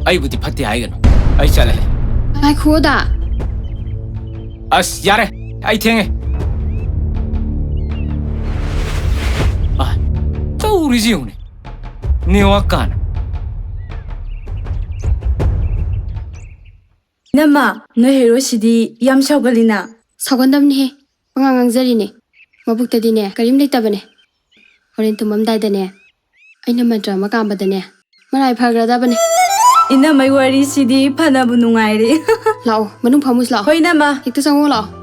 ꯑꯩꯕꯨꯗꯤ ꯐꯠꯇꯦ ꯍꯥꯏꯒꯅꯨ꯫ ꯑꯩ ꯆꯠꯂꯦ꯫ ꯉꯥꯏꯈꯨꯑꯣ ꯗꯥ꯫ ꯑꯁ, ꯌꯥꯔꯦ, ꯑꯩ ꯊꯦꯡꯉꯦ꯫ ꯑ, ꯇꯧꯔꯤꯁꯤ ꯌꯦꯡꯉꯨꯅꯦ, ꯅꯦꯋꯥꯛ ꯀꯥꯟꯅ꯫ ꯏꯅꯝꯃ, ꯅꯣꯏ ꯍꯦꯔꯣꯁꯤꯗꯤ ꯌꯥꯝ ꯁꯥꯎꯒꯜꯂꯤꯅ꯫ ꯁꯥꯎꯒꯟꯗꯕꯅꯤꯍꯦ, ꯄꯉꯥꯡ ꯉꯥꯡꯖꯔꯤꯅꯦ꯫ ꯃꯕꯨꯛꯇꯗꯤꯅꯦ ꯀꯔꯤꯝ ꯂꯩꯇꯕꯅꯦ꯫ ꯍꯣꯔꯦꯟ ꯇꯨꯝꯃꯝꯗꯥꯏꯗꯅꯦ ꯑꯩꯅ ꯃꯟꯇ꯭ꯔ ꯑꯃ ꯀꯥꯝꯕꯗꯅꯦ ꯃꯔꯥꯏ ꯐꯈ꯭ꯔꯗꯕꯅꯦ꯫ ꯏꯅꯝꯃꯩ ꯋꯥꯔꯤꯁꯤꯗꯤ ꯐꯅꯕꯨ ꯅꯨꯡꯉꯥꯏꯔꯤ꯫ ꯂꯥꯛꯑꯣ, ꯃꯅꯨꯡ ꯐꯝꯃꯨꯁꯤ ꯂꯥꯛꯑꯣ꯫ ꯍꯣꯏ, ꯏꯅꯝꯃ꯫ ꯍꯦꯛꯇ ꯆꯪꯉꯣ ꯂꯥꯛꯑꯣ꯫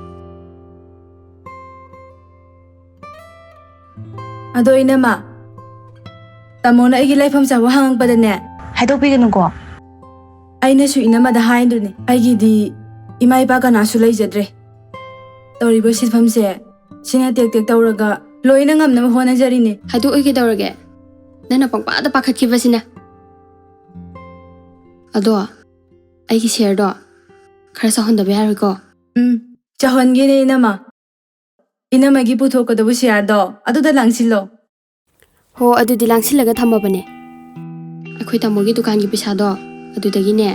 ꯑꯗꯣ ꯏꯅꯝꯃ, ꯇꯥꯃꯣꯅ ꯑꯩꯒꯤ ꯂꯩꯐꯝ ꯆꯥꯐꯝ ꯍꯪꯉꯛꯄꯗꯅꯦ, ꯍꯥꯏꯗꯣꯛꯄꯤꯒꯅꯨꯀꯣ꯫ ꯑꯩꯅꯁꯨ ꯏꯅꯝꯃꯗ ꯍꯥꯏꯗꯨꯅꯤ, ꯑꯩꯒꯤꯗꯤ ꯏꯃꯥ ꯏꯄꯥ ꯀꯅꯥꯁꯨ ꯂꯩꯖꯗ꯭ꯔꯦ꯫ ꯇꯧꯔꯤꯕ ꯁꯤꯟꯐꯝꯁꯦ ꯁꯤꯅ ꯇꯦꯛ ꯇꯦꯛ ꯇꯧꯔꯒ ꯂꯣꯏꯅ ꯉꯝꯅꯕ ꯍꯣꯠꯅꯖꯔꯤꯅꯦ꯫ ꯍꯥꯏꯗꯣꯛꯑꯣꯏ ꯀꯩꯗꯧꯔꯒꯦ? ꯅꯪꯅ ꯄꯪꯄꯥꯗ ꯄꯥꯈꯠꯈꯤꯕꯁꯤꯅ꯫ ꯑꯗꯣ ꯑꯩꯒꯤ ꯁꯤꯌꯔꯗꯣ ꯈꯔ ꯆꯥꯎꯍꯟꯗꯕ ꯌꯥꯔꯣꯏꯀꯣ? ꯎꯝ, ꯆꯥꯎꯍꯟꯒꯦꯅꯦ ꯏꯅꯝꯃ꯫ ꯏꯅꯝꯃꯒꯤ ꯄꯨꯊꯣꯛꯀꯗꯕ ꯁꯤꯌꯥꯔꯗꯣ ꯑꯗꯨꯗ ꯂꯥꯡꯁꯤꯜꯂꯣ꯫ ꯍꯣ, ꯑꯗꯨꯗꯤ ꯂꯥꯡꯁꯤꯜꯂꯒ ꯊꯝꯃꯕꯅꯦ꯫ ꯑꯩꯈꯣꯏ ꯇꯥꯃꯣꯒꯤ ꯗꯨꯀꯥꯟꯒꯤ ꯄꯩꯁꯥꯗꯣ ꯑꯗꯨꯗꯒꯤꯅꯦ,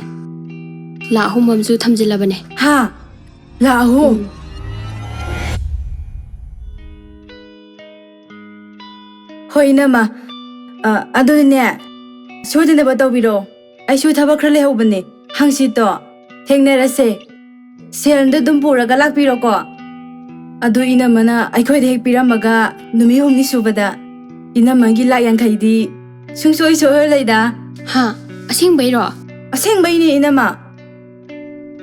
ꯂꯥꯛ ꯑꯍꯨꯝ ꯑꯃꯁꯨ ꯊꯝꯖꯤꯜꯂꯕꯅꯦ꯫ ꯍꯥ? ꯂꯥꯛ ꯑꯍꯨꯝ? ꯎꯝ꯫ ꯍꯣꯏ ꯏꯅꯝꯃ, ꯑ, ꯑꯗꯨꯗꯤꯅꯦ, ꯁꯣꯏꯗꯅꯕ ꯇꯧꯕꯤꯔꯣ꯫ ꯑꯩꯁꯨ ꯊꯕꯛ ꯈꯔ ꯂꯩꯍꯧꯕꯅꯦ꯫ ꯍꯪꯆꯤꯠꯇꯣ ꯊꯦꯡꯅꯔꯁꯦ꯫ ꯁꯦꯜꯗꯣ ꯑꯗꯨꯝ ꯄꯨꯔꯒ ꯂꯥꯛꯄꯤꯔꯣꯀꯣ꯫ ꯑꯗꯨ ꯏꯅꯝꯃꯅ ꯑꯩꯈꯣꯏꯗ ꯍꯦꯛ ꯄꯤꯔꯝꯃꯒ ꯅꯨꯃꯤꯠ ꯍꯨꯝꯅꯤ ꯁꯨꯕꯗ ꯏꯅꯝꯃꯒꯤ ꯂꯥꯛ ꯌꯥꯡꯈꯩꯗꯤ ꯁꯨꯡꯁꯣꯏ ꯁꯣꯏꯍꯜꯂꯣꯏꯗ꯫ ꯍꯥ? ꯑꯁꯦꯡꯕꯩꯔꯣ? ꯑꯁꯦꯡꯕꯩꯅꯦ ꯏꯅꯝꯃ꯫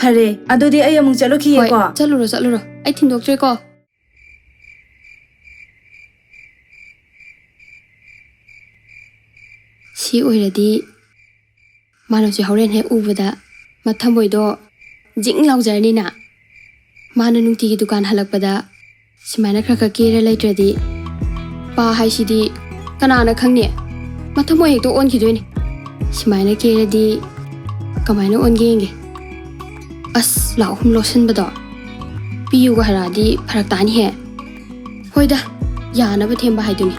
ꯐꯔꯦ, ꯑꯗꯨꯗꯤ ꯑꯩ ꯑꯃꯨꯛ ꯍꯣꯏ, ꯆꯠꯂꯨꯈꯤꯒꯦꯀꯣ꯫ ꯆꯠꯂꯨꯔꯣ, ꯆꯠꯂꯨꯔꯣ꯫ ꯑꯩ ꯊꯤꯟꯗꯣꯛꯇ꯭ꯔꯦꯀꯣ꯫ ꯁꯤ ꯑꯣꯏꯔꯗꯤ ꯃꯥꯅꯁꯨ ꯍꯣꯔꯦꯟ ꯍꯦꯛ ꯎꯕꯗ ꯃꯊꯃꯣꯏꯗꯣ ꯖꯤꯡ ꯂꯥꯎꯖꯔꯅꯤꯅ꯫ ꯃꯥꯅ ꯅꯨꯡꯇꯤꯒꯤ ꯗꯨꯀꯥꯟ ꯍꯜꯂꯛꯄꯗ ꯁꯨꯃꯥꯏꯅ ꯈꯔ ꯈꯔ ꯀꯦꯔ ꯂꯩꯇ꯭ꯔꯗꯤ, ꯄꯥ ꯍꯥꯏꯁꯤꯗꯤ ꯀꯅꯥꯅ ꯈꯪꯅꯤ? ꯃꯊꯃꯣꯏ ꯍꯦꯛꯇ ꯑꯣꯟꯈꯤꯗꯣꯏꯅꯤ꯫ ꯁꯨꯃꯥꯏꯅ ꯀꯦꯔꯗꯤ ꯀꯃꯥꯏꯅ ꯑꯣꯟꯒꯦ ꯌꯦꯡꯒꯦ꯫ ꯑꯁ, ꯂꯥꯛ ꯑꯍꯨꯝ ꯂꯧꯁꯤꯟꯕꯗꯣ ꯄꯤꯌꯨꯒ ꯍꯥꯏꯔꯛꯑꯗꯤ ꯐꯔꯛ ꯇꯥꯅꯤꯍꯦ꯫ ꯍꯣꯏꯗ, ꯌꯥꯅꯕ ꯊꯦꯝꯕ ꯍꯥꯏꯗꯨꯅꯤ꯫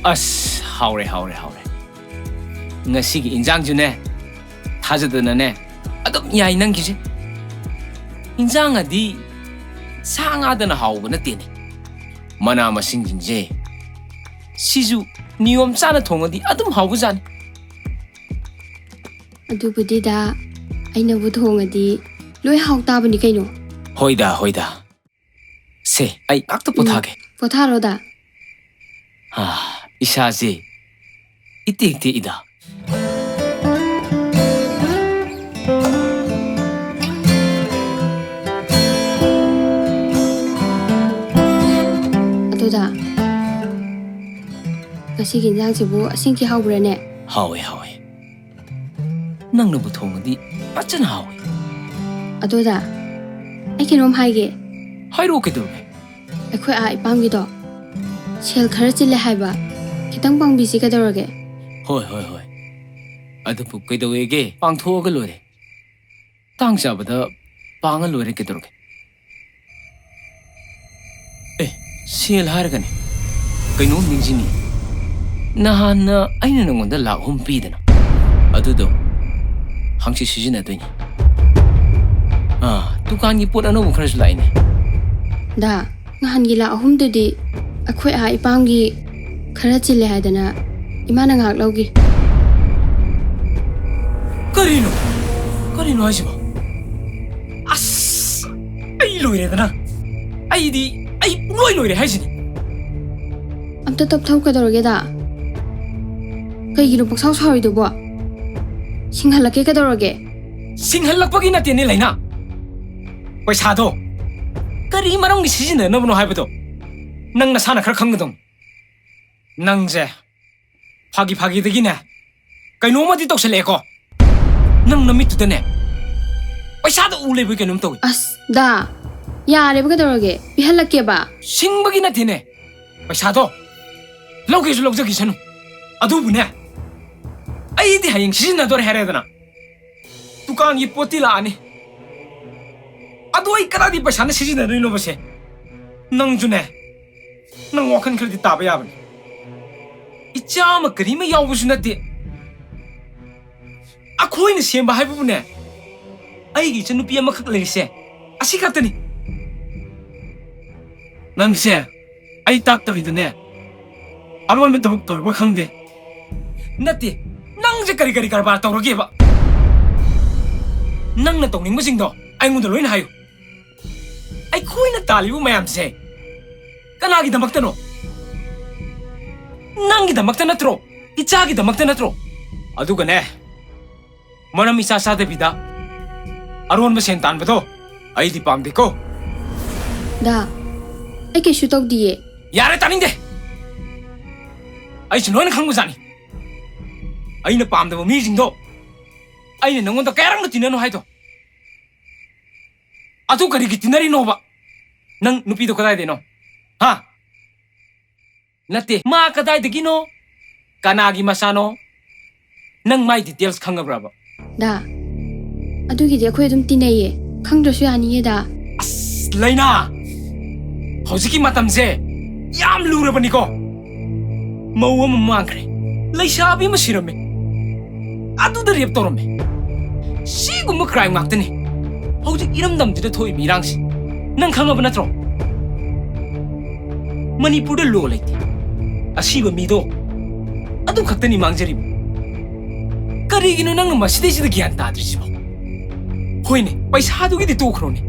ꯑꯁ, ꯍꯥꯎꯔꯦ, ꯍꯥꯎꯔꯦ, ꯍꯥꯎꯔꯦ꯫ ꯉꯁꯤꯒꯤ ꯏꯟꯖꯥꯡꯁꯨꯅꯦ, ꯊꯥꯖꯗꯅꯅꯦ, ꯑꯗꯨꯝ ꯌꯥꯏ ꯅꯪꯒꯤꯁꯦ꯫ ꯏꯟꯖꯥꯡ ꯑꯗꯤ ꯁꯥ ꯉꯥꯗꯅ ꯍꯥꯎꯕ ꯅꯠꯇꯦꯅꯦ꯫ ꯃꯅꯥ ꯃꯁꯤꯡꯁꯤꯡꯁꯦ, ꯁꯤꯁꯨ ꯅꯤꯌꯣꯝ ꯆꯥꯅ ꯊꯣꯡꯉꯗꯤ ꯑꯗꯨꯝ ꯍꯥꯎꯕꯖꯥꯠꯅꯤ꯫ ꯑꯗꯨꯕꯨꯗꯤꯗ, ꯑꯩꯅꯕꯨ ꯊꯣꯡꯉꯗꯤ ꯂꯣꯏ ꯍꯥꯎ ꯇꯥꯕꯅꯤ ꯀꯩꯅꯣ꯫ ꯍꯣꯏꯗ, ꯍꯣꯏꯗ꯫ ꯁꯦ, ꯑꯩ ꯉꯥꯛꯇ ꯎꯝ, ꯄꯣꯊꯥꯒꯦ꯫ ꯄꯣꯊꯥꯔꯣꯗ꯫ ꯑꯥ, ꯏꯁꯥꯁꯦ ꯏꯇꯦꯛ ꯇꯦꯛꯏꯗ꯫ ꯑꯗꯨꯗ, ꯉꯁꯤꯒꯤ ꯏꯟꯖꯥꯡꯁꯤꯕꯨ ꯑꯁꯦꯡꯀꯤ ꯍꯥꯎꯕ꯭ꯔꯥꯅꯦ? ꯍꯥꯎꯋꯦ, ꯍꯥꯎꯋꯦ꯫ ꯅꯪꯅꯕꯨ ꯊꯣꯡꯉꯗꯤ ꯐꯖꯅ ꯍꯥꯎꯋꯦ꯫ ꯑꯗꯨꯗ, ꯑꯩ ꯀꯩꯅꯣꯝ ꯍꯥꯏꯒꯦ꯫ ꯍꯥꯏꯔꯛꯑꯣ, ꯀꯩꯗꯧꯔꯒꯦ? ꯑꯩꯈꯣꯏ ꯑꯥ ꯏꯄꯥꯝꯒꯤꯗꯣ ꯁꯦꯜ ꯈꯔ ꯆꯤꯜꯂꯦ ꯍꯥꯏꯕ꯫ ꯈꯤꯇꯪ ꯄꯥꯡꯕꯤꯁꯤ, ꯀꯩꯗꯧꯔꯒꯦ? ꯍꯣꯏ, ꯍꯣꯏ, ꯍꯣꯏ꯫ ꯑꯗꯨꯕꯨ ꯀꯩꯗꯧꯋꯦꯒꯦ? ꯄꯥꯡꯊꯣꯛꯑꯒ ꯂꯣꯏꯔꯦ꯫ ꯇꯥꯡ ꯆꯥꯕꯗ ꯄꯥꯡꯉ ꯂꯣꯏꯔꯦ, ꯀꯩꯗꯧꯔꯒꯦ? ꯑꯦ, ꯁꯦꯜ ꯍꯥꯏꯔꯒꯅꯦ, ꯀꯩꯅꯣꯝ ꯅꯤꯡꯁꯤꯡꯉꯤ꯫ ꯅꯍꯥꯟꯅ ꯑꯩꯅ ꯅꯉꯣꯟꯗ ꯂꯥꯛ ꯑꯍꯨꯝ ꯄꯤꯗꯅ, ꯑꯗꯨꯗꯣ ꯍꯪꯆꯤꯠ ꯁꯤꯖꯤꯟꯅꯗꯣꯏꯅꯤ꯫ ꯑꯥ, ꯗꯨꯀꯥꯟꯒꯤ ꯄꯣꯠ ꯑꯅꯧꯕ ꯈꯔꯁꯨ ꯂꯥꯛꯏꯅꯦ꯫ ꯗꯥ, ꯅꯍꯥꯟꯒꯤ ꯂꯥꯛ ꯑꯍꯨꯝꯗꯨꯗꯤ ꯑꯩꯈꯣꯏ ꯑꯥ ꯏꯄꯥꯝꯒꯤ ꯈꯔ ꯆꯤꯜꯂꯦ ꯍꯥꯏꯗꯅ ꯏꯃꯥꯅ ꯉꯥꯏꯍꯥꯛ ꯂꯧꯒꯤ꯫ ꯀꯔꯤꯅꯣ? ꯀꯔꯤꯅꯣ ꯍꯥꯏꯁꯤꯕꯣ? ꯑꯁ! ꯑꯩ ꯂꯣꯏꯔꯦꯗꯅ꯫ ꯑꯩꯗꯤ, ꯑꯩ ꯄꯨꯡꯂꯣꯏ ꯂꯣꯏꯔꯦ ꯍꯥꯏꯁꯤꯅꯤ꯫ ꯑꯝꯇ ꯇꯞꯊꯧ, ꯀꯩꯗꯧꯔꯒꯦꯗ? ꯀꯩꯒꯤꯅꯣ ꯄꯪꯁꯥꯎ ꯁꯥꯎꯔꯤꯗꯨꯕꯣ? ꯁꯤꯡꯍꯜꯂꯛꯀꯦ, ꯀꯩꯗꯧꯔꯒꯦ? ꯁꯤꯡꯍꯜꯂꯛꯄꯒꯤ ꯅꯠꯇꯦꯅꯦ, ꯂꯩꯅꯥ꯫ ꯄꯩꯁꯥꯗꯣ ꯀꯔꯤ ꯃꯔꯝꯒꯤ ꯁꯤꯖꯤꯟꯅꯅꯕꯅꯣ ꯍꯥꯏꯕꯗꯣ ꯅꯪ ꯅꯁꯥꯅ ꯈꯔ ꯈꯪꯒꯗꯧꯅꯤ꯫ ꯅꯪꯁꯦ ꯐꯥꯒꯤ ꯐꯥꯒꯤꯗꯒꯤꯅꯦ ꯀꯩꯅꯣꯝꯃꯗꯤ ꯇꯧꯁꯜꯂꯛꯑꯦꯀꯣ꯫ ꯅꯪ ꯅꯃꯤꯠꯇꯨꯗꯅꯦ ꯄꯩꯁꯥꯗ ꯎ ꯂꯩꯕꯒꯤ ꯀꯩꯅꯣꯝ ꯇꯧꯏ꯫ ꯑꯁ, ꯗꯥ, ꯌꯥꯔꯦꯕ, ꯀꯩꯗꯧꯔꯒꯦ? ꯄꯤꯍꯜꯂꯛꯀꯦꯕ꯫ ꯁꯤꯡꯕꯒꯤ ꯅꯠꯇꯦꯅꯦ, ꯄꯩꯁꯥꯗꯣ ꯂꯧꯒꯦꯁꯨ ꯂꯧꯖꯈꯤꯁꯅꯨ꯫ ꯑꯗꯨꯕꯨꯅꯦ, ꯑꯩꯗꯤ ꯍꯌꯦꯡ ꯁꯤꯖꯤꯟꯅꯗꯣꯔꯦ ꯍꯥꯏꯔꯦꯗꯅ, ꯗꯨꯀꯥꯟꯒꯤ ꯄꯣꯠꯇꯤ ꯂꯥꯛꯑꯅꯤ꯫ ꯑꯗꯣ ꯑꯩ ꯀꯗꯥꯏꯗꯒꯤ ꯄꯩꯁꯥꯅ ꯁꯤꯖꯤꯟꯅꯗꯣꯏꯅꯣꯕꯁꯦ? ꯅꯪꯁꯨꯅꯦ, ꯅꯪ ꯋꯥꯈꯜ ꯈꯔꯗꯤ ꯇꯥꯕ ꯌꯥꯕꯅꯤ꯫ ꯏꯆꯥ ꯑꯃ ꯀꯔꯤ ꯑꯃ ꯌꯥꯎꯕꯁꯨ ꯅꯠꯇꯦ꯫ ꯑꯩꯈꯣꯏꯅ ꯁꯦꯝꯕ ꯍꯥꯏꯕꯕꯨꯅꯦ, ꯑꯩꯒꯤ ꯏꯆꯟꯅꯨꯄꯤ ꯑꯃꯈꯛ ꯂꯩꯔꯤꯁꯦ ꯑꯁꯤ ꯈꯛꯇꯅꯤ꯫ ꯅꯪꯁꯦ ꯑꯩ ꯇꯥꯛꯇꯕꯤꯗꯅꯦ, ꯑꯔꯣꯟꯕ ꯊꯕꯛ ꯇꯧꯔꯕ ꯈꯪꯗꯦ꯫ ꯅꯠꯇꯦ, ꯅꯪꯁꯦ ꯀꯔꯤ ꯀꯔꯤ ꯀꯔꯕꯥꯔ ꯇꯧꯔꯒꯦꯕ? ꯅꯪꯅ ꯇꯧꯅꯤꯡꯕꯁꯤꯡꯗꯣ ꯑꯩꯉꯣꯟꯗ ꯂꯣꯏꯅ ꯍꯥꯏꯌꯨ꯫ ꯑꯩꯈꯣꯏꯅ ꯇꯥꯜꯂꯤꯕ ꯃꯌꯥꯝꯁꯦ ꯀꯅꯥꯒꯤꯗꯃꯛꯇꯅꯣ? ꯅꯪꯒꯤꯗꯃꯛꯇ ꯅꯠꯇ꯭ꯔꯣ? ꯏꯆꯥꯒꯤꯗꯃꯛꯇ ꯅꯠꯇ꯭ꯔꯣ? ꯑꯗꯨꯒꯅꯦ, ꯃꯔꯝ ꯏꯆꯥ ꯆꯥꯗꯕꯤꯗ ꯑꯔꯣꯟꯕ ꯁꯦꯟ ꯇꯥꯟꯕꯗꯣ ꯑꯩꯗꯤ ꯄꯥꯝꯗꯦꯀꯣ꯫ ꯗꯥ, ꯑꯩ ꯀꯩꯁꯨ ꯇꯧꯗꯤꯌꯦ꯫ ꯌꯥꯔꯦ, ꯇꯥꯅꯤꯡꯗꯦ꯫ ꯑꯩꯁꯨ ꯂꯣꯏꯅ ꯈꯪꯕꯖꯥꯠꯅꯤ꯫ ꯑꯩꯅ ꯄꯥꯝꯗꯕ ꯃꯤꯁꯤꯡꯗꯣ ꯑꯩꯅ ꯅꯪꯉꯣꯟꯗ ꯀꯌꯥꯔꯛꯅ ꯇꯤꯟꯅꯅꯨ ꯍꯥꯏꯗꯣ? ꯑꯗꯨ ꯀꯔꯤꯒꯤ ꯇꯤꯟꯅꯔꯤꯅꯣꯕ? ꯅꯪ ꯅꯨꯄꯤꯗꯣ ꯀꯗꯥꯏꯗꯩꯅꯣ? ꯍꯥ? ꯅꯠꯇꯦ, ꯃꯥ ꯀꯗꯥꯏꯗꯒꯤꯅꯣ? ꯀꯅꯥꯒꯤ ꯃꯆꯥꯅꯣ? ꯅꯪ ꯃꯥꯏ details ꯈꯪꯉꯕ꯭ꯔꯕ? ꯗꯥ, ꯑꯗꯨꯒꯤꯗꯤ ꯑꯩꯈꯣꯏ ꯑꯗꯨꯝ ꯇꯤꯟꯅꯩꯌꯦ꯫ ꯈꯪꯗ꯭ꯔꯁꯨ ꯌꯥꯅꯤꯌꯦ, ꯗꯥ꯫ ꯑꯁ, ꯂꯩꯅꯥ! ꯍꯧꯖꯤꯛꯀꯤ ꯃꯇꯝꯁꯦ ꯌꯥꯝ ꯂꯨꯔꯕꯅꯤꯀꯣ꯫ ꯃꯧ ꯑꯃ ꯃꯥꯡꯈ꯭ꯔꯦ, ꯂꯩꯁꯥꯕꯤ ꯑꯃ ꯁꯤꯔꯝꯃꯦ, ꯑꯗꯨꯗ rape ꯇꯧꯔꯝꯃꯦ꯫ ꯁꯤꯒꯨꯝꯕ crime ꯉꯥꯛꯇꯅꯤ ꯍꯧꯖꯤꯛ ꯏꯔꯝꯗꯝꯁꯤꯗ ꯊꯣꯛꯏꯕ ꯏꯔꯥꯡꯁꯤ꯫ ꯅꯪ ꯈꯪꯉꯕ ꯅꯠꯇ꯭ꯔꯣ? ꯃꯅꯤꯄꯨꯔꯗ law ꯂꯩꯇꯦ꯫ ꯑꯁꯤꯕ ꯃꯤꯗꯣ ꯑꯗꯨ ꯈꯛꯇꯅꯤ ꯃꯥꯡꯖꯔꯤꯕ꯫ ꯀꯔꯤꯒꯤꯅꯣ ꯅꯪꯅ ꯃꯁꯤꯗꯩꯁꯤꯗ ꯒ꯭ꯌꯥꯟ ꯇꯥꯗ꯭ꯔꯤꯁꯤꯕꯣ? ꯍꯣꯏꯅꯦ, ꯄꯩꯁꯥꯗꯨꯒꯤꯗꯤ ꯇꯣꯛꯈ꯭ꯔꯣꯅꯦ꯫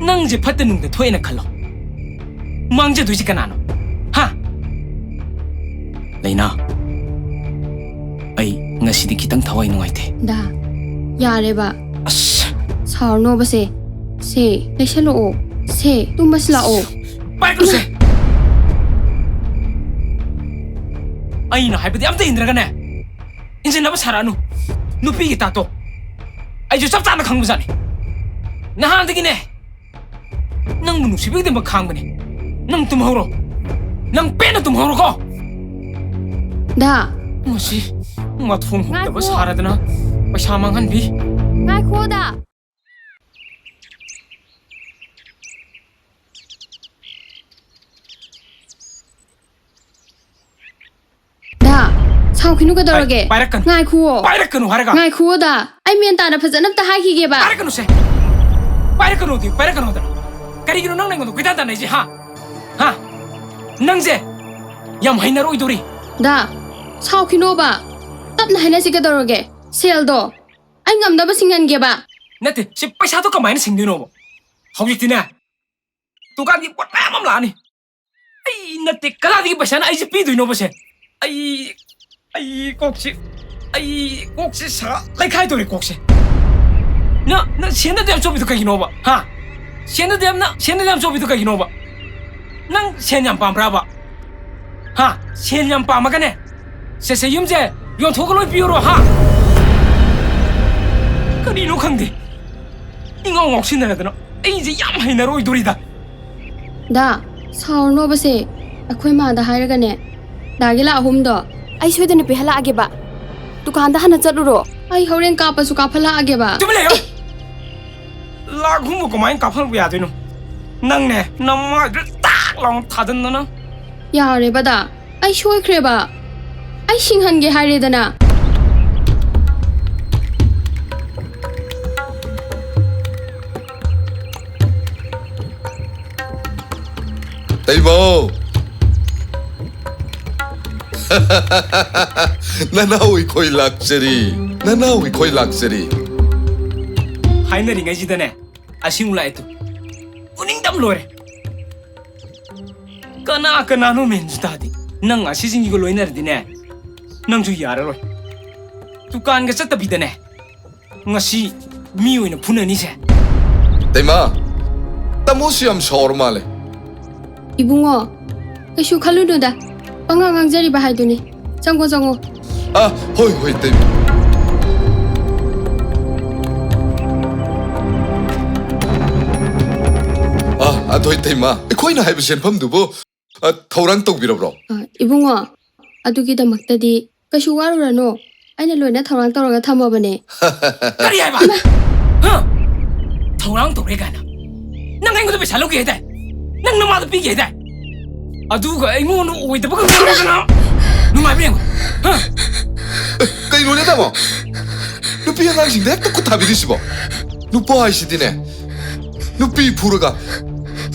ꯅꯪꯁꯦ ꯐꯠꯇ ꯅꯨꯡꯗ ꯊꯣꯛꯑꯦꯅ ꯈꯜꯂꯣ꯫ ꯃꯥꯡꯖꯗꯣꯏꯁꯤ ꯀꯅꯥꯅꯣ? ꯍꯥ? ꯂꯩꯅꯥ, ꯑꯩ ꯉꯁꯤꯗꯤ ꯈꯤꯇꯪ ꯊꯋꯥꯏ ꯅꯨꯡꯉꯥꯏꯇꯦ꯫ ꯗꯥ, ꯌꯥꯔꯦꯕ꯫ ꯑꯁ! ꯁꯥꯎꯔꯅꯣꯕꯁꯦ꯫ ꯁꯦ, ꯂꯩꯁꯜꯂꯛꯑꯣ꯫ ꯁꯦ, ꯇꯨꯝꯃꯁꯤ ꯂꯥꯛꯑꯣ꯫ ꯄꯥꯏꯔꯛꯀꯅꯨꯁꯦ! ꯑꯩꯅ ꯍꯥꯏꯕꯗꯤ ꯑꯝꯇ ꯏꯟꯗ꯭ꯔꯒꯅꯦ, ꯏꯟꯖꯤꯟꯅꯕ ꯁꯥꯔꯛꯑꯅꯨ꯫ ꯅꯨꯄꯤꯒꯤ ꯇꯥꯇꯣ ꯑꯩꯁꯨ ꯆꯞ ꯆꯥꯅ ꯈꯪꯕꯖꯥꯠꯅꯤ꯫ ꯅꯍꯥꯟꯗꯒꯤꯅꯦ ꯅꯪꯕꯨ ꯅꯨꯡꯁꯤꯕꯒꯤꯗꯃꯛ ꯈꯥꯡꯕꯅꯦ꯫ ꯅꯪ ꯇꯨꯝꯍꯧꯔꯣ꯫ ꯅꯪ ꯄꯦꯟꯅ ꯇꯨꯝꯍꯧꯔꯣꯀꯣ꯫ ꯗꯥ꯫ ꯃꯁꯤ ꯃꯊꯣꯡ ꯍꯨꯛꯇꯕ ꯉꯥꯏꯈꯣ꯫ ꯁꯥꯔꯗꯅ ꯄꯩꯁꯥ ꯃꯥꯡꯍꯟꯕꯤ꯫ ꯉꯥꯏꯈꯣ, ꯗꯥ꯫ ꯗꯥ, ꯁꯥꯎꯈꯤꯅꯨ ꯀꯩꯗꯧꯔꯒꯦ? ꯑꯩ ꯄꯥꯏꯔꯛꯀꯅꯨ꯫ ꯉꯥꯏꯈꯨꯑꯣ꯫ ꯄꯥꯏꯔꯛꯀꯅꯨ ꯍꯥꯏꯔꯒ꯫ ꯉꯥꯏꯈꯨꯑꯣ ꯗꯥ, ꯑꯩ ꯃꯦꯟ ꯇꯥꯅ ꯐꯖꯅ ꯑꯝꯇ ꯍꯥꯏꯈꯤꯒꯦꯕ꯫ ꯄꯥꯏꯔꯛꯀꯅꯨꯁꯦ꯫ ꯄꯥꯏꯔꯛꯀꯅꯨꯗꯤ ꯄꯥꯏꯔꯛꯀꯅꯨꯗꯅ꯫ ꯀꯔꯤꯒꯤꯅꯣ ꯅꯪꯅ ꯑꯩꯉꯣꯟꯗ ꯀꯣꯏꯇꯥꯟ ꯇꯥꯟꯅꯩꯁꯦ, ꯍꯥ? ꯍꯥ? ꯅꯪꯁꯦ ꯌꯥꯝ ꯍꯩꯅꯔꯣꯏꯗꯣꯔꯤ꯫ ꯗꯥ, ꯁꯥꯎꯈꯤꯅꯣꯕ꯫ ꯇꯞꯅ ꯍꯥꯏꯅꯁꯤ ꯀꯩꯗꯧꯔꯒꯦ? ꯁꯦꯜꯗꯣ ꯑꯩ ꯉꯝꯅꯕ ꯁꯤꯡꯍꯟꯒꯦꯕ꯫ ꯅꯠꯇꯦ, ꯁꯤ ꯄꯩꯁꯥꯗꯣ ꯀꯃꯥꯏꯅ ꯁꯤꯡꯗꯣꯏꯅꯣꯕ? ꯍꯧꯖꯤꯛꯇꯤꯅꯦ, ꯗꯨꯀꯥꯟꯒꯤ ꯄꯣꯠ ꯃꯌꯥꯝ ꯑꯃ ꯂꯥꯛꯑꯅꯤ꯫ ꯑꯩ ꯅꯠꯇꯦ, ꯀꯗꯥꯏꯗꯒꯤ ꯄꯩꯁꯥꯅ ꯑꯩꯁꯦ ꯄꯤꯗꯣꯏꯅꯣꯕꯁꯦ? ꯑꯩ, ꯑꯩ ꯀꯣꯛꯁꯤ, ꯑꯩ ꯀꯣꯛꯁꯤ ꯁꯥ ꯂꯩꯈꯥꯏꯗꯧꯔꯦ ꯀꯣꯛꯁꯦ꯫ ꯅ, ꯅ ꯁꯦꯟꯗ ꯌꯥꯝ ꯆꯣꯞꯄꯤꯗꯣ ꯀꯩꯒꯤꯅꯣꯕ? ꯍꯥ? ꯁꯦꯟꯗ ꯌꯥꯝꯅ, ꯁꯦꯟꯗ ꯌꯥꯝ ꯆꯣꯞꯄꯤꯗꯣ ꯀꯩꯒꯤꯅꯣꯕ? ꯅꯪ ꯁꯦꯟ ꯌꯥꯝ ꯄꯥꯝꯕ꯭ꯔꯥꯕ? ꯍꯥ? ꯁꯦꯟ ꯌꯥꯝ ꯄꯥꯝꯃꯒꯅꯦ, ꯁꯦ, ꯁꯦ, ꯌꯨꯝꯁꯦ ꯌꯣꯟꯊꯣꯛꯑꯒ ꯂꯣꯏ ꯄꯤꯌꯨꯔꯣ, ꯍꯥ? ꯀꯔꯤꯅꯣ ꯈꯪꯗꯦ, ꯏꯉꯥꯎ ꯉꯥꯎꯁꯤꯟꯅꯔꯗꯅ ꯑꯩꯁꯦ ꯌꯥꯝ ꯍꯩꯅꯔꯣꯏꯗꯣꯔꯤꯗ꯫ ꯗꯥ, ꯁꯥꯎꯔꯅꯣꯕꯁꯦ, ꯑꯩꯈꯣꯏ ꯃꯥꯗ ꯍꯥꯏꯔꯒꯅꯦ, ꯗꯥꯒꯤ ꯂꯥꯛ ꯑꯍꯨꯝꯗꯣ ꯑꯩ ꯁꯣꯏꯗꯅ ꯄꯤꯍꯜꯂꯛꯑꯒꯦꯕ꯫ ꯗꯨꯀꯥꯟꯗ ꯍꯥꯟꯅ ꯆꯠꯂꯨꯔꯣ꯫ ꯑꯩ ꯍꯣꯔꯦꯟ ꯀꯥꯞꯄꯁꯨ ꯀꯥꯞꯍꯜꯂꯛꯑꯒꯦꯕ꯫ ꯇꯨꯃꯤꯟ ꯂꯩꯌꯣ꯫ ꯂꯥꯛ ꯑꯍꯨꯝꯕꯨ ꯀꯃꯥꯏꯅ ꯀꯥꯞꯍꯟꯕ ꯌꯥꯗꯣꯏꯅꯣ? ꯅꯪꯅꯦ, ꯅꯃꯥꯏꯗꯨꯗ ꯇꯥꯛ ꯂꯥꯎꯅ ꯊꯥꯖꯤꯟꯗꯅ꯫ ꯌꯥꯔꯦꯕ ꯗꯥ, ꯑꯩ ꯁꯣꯏꯈ꯭ꯔꯦꯕ꯫ ꯑꯩ ꯁꯤꯡꯍꯟꯒꯦ ꯍꯥꯏꯔꯦꯗꯅ꯫ ꯇꯩꯕꯧ! ꯅꯅꯥꯎ ꯑꯩꯈꯣꯏ ꯂꯥꯛꯆꯔꯤ꯫ ꯅꯅꯥꯎ ꯑꯩꯈꯣꯏ ꯂꯥꯛꯆꯔꯤ꯫ ꯍꯥꯏꯅꯔꯤꯉꯩꯁꯤꯗꯅꯦ, ꯑꯁꯤꯃꯨꯛ ꯂꯥꯛꯑꯦ ꯇꯨ꯫ ꯎꯅꯤꯡꯗꯕ ꯂꯣꯏꯔꯦ꯫ ꯀꯅꯥ ꯀꯅꯥꯅꯣ ꯃꯦꯟꯁꯨ ꯇꯥꯗꯦ꯫ ꯅꯪ ꯑꯁꯤꯁꯤꯡꯁꯤꯒ ꯂꯣꯏꯅꯔꯗꯤꯅꯦ, ꯅꯪꯁꯨ ꯌꯥꯔꯔꯣꯏ꯫ ꯗꯨꯀꯥꯟꯒ ꯆꯠꯇꯕꯤꯗꯅꯦ, ꯉꯁꯤ ꯃꯤ ꯑꯣꯏꯅ ꯐꯨꯅꯅꯤꯁꯦ꯫ ꯇꯩꯃ, ꯇꯥꯃꯣꯁꯨ ꯌꯥꯝ ꯁꯥꯎꯔ ꯃꯥꯜꯂꯦ꯫ ꯏꯕꯨꯡꯉꯣ, ꯀꯩꯁꯨ ꯈꯜꯂꯨꯅꯨꯗ, ꯄꯉꯥꯡ ꯉꯥꯡꯖꯔꯤꯕ ꯍꯥꯏꯗꯨꯅꯤ꯫ ꯆꯪꯉꯣ, ꯆꯪꯉꯣ꯫ ꯑ, ꯍꯣꯏ, ꯍꯣꯏ, ꯇꯩꯃ꯫ ꯑ, ꯑꯗꯣ ꯏꯇꯩꯃ, ꯑꯩꯈꯣꯏꯅ ꯍꯥꯏꯕ ꯁꯦꯟꯐꯝꯗꯨꯕꯨ, ꯑ, ꯊꯧꯔꯥꯡ ꯇꯧꯕꯤꯔꯕ꯭ꯔꯣ? ꯑ, ꯏꯕꯨꯡꯉꯣ, ꯑꯗꯨꯒꯤꯗꯃꯛꯇꯗꯤ ꯀꯩꯁꯨ ꯋꯥꯔꯨꯔꯅꯨ, ꯑꯩꯅ ꯂꯣꯏꯅ ꯊꯧꯔꯥꯡ ꯇꯧꯔꯒ ꯊꯝꯃꯕꯅꯦ꯫ ꯀꯔꯤ ꯍꯥꯏꯕ? ꯏꯃꯥ! ꯍꯥ? ꯊꯧꯔꯥꯡ ꯇꯧꯔꯦ ꯀꯥꯏꯅ? ꯅꯪ ꯑꯩꯉꯣꯟꯗ ꯄꯩꯁꯥ ꯂꯧꯒꯦ ꯍꯥꯏꯗꯥꯏ? ꯅꯪ ꯅꯃꯥꯗ ꯄꯤꯒꯦ ꯍꯥꯏꯗꯥꯏ? ꯑꯗꯨꯒ ꯑꯩꯉꯣꯟꯗ ꯑꯣꯏꯗꯕ ꯉꯥꯡꯗꯅ ꯅꯨꯡꯉꯥꯏꯕ ꯌꯦꯡꯉꯣ꯫ ꯍꯥ? ꯀꯩꯅꯣꯅꯦ ꯇꯥꯃꯣ? ꯅꯨꯄꯤ ꯑꯉꯥꯡꯁꯤꯡꯗ ꯍꯦꯛꯇ ꯈꯨꯠ ꯊꯥꯕꯤꯔꯤꯁꯤꯕꯣ? ꯅꯨꯄꯥ ꯍꯥꯏꯁꯤꯗꯤꯅꯦ, ꯅꯨꯄꯤ ꯐꯨꯔꯒ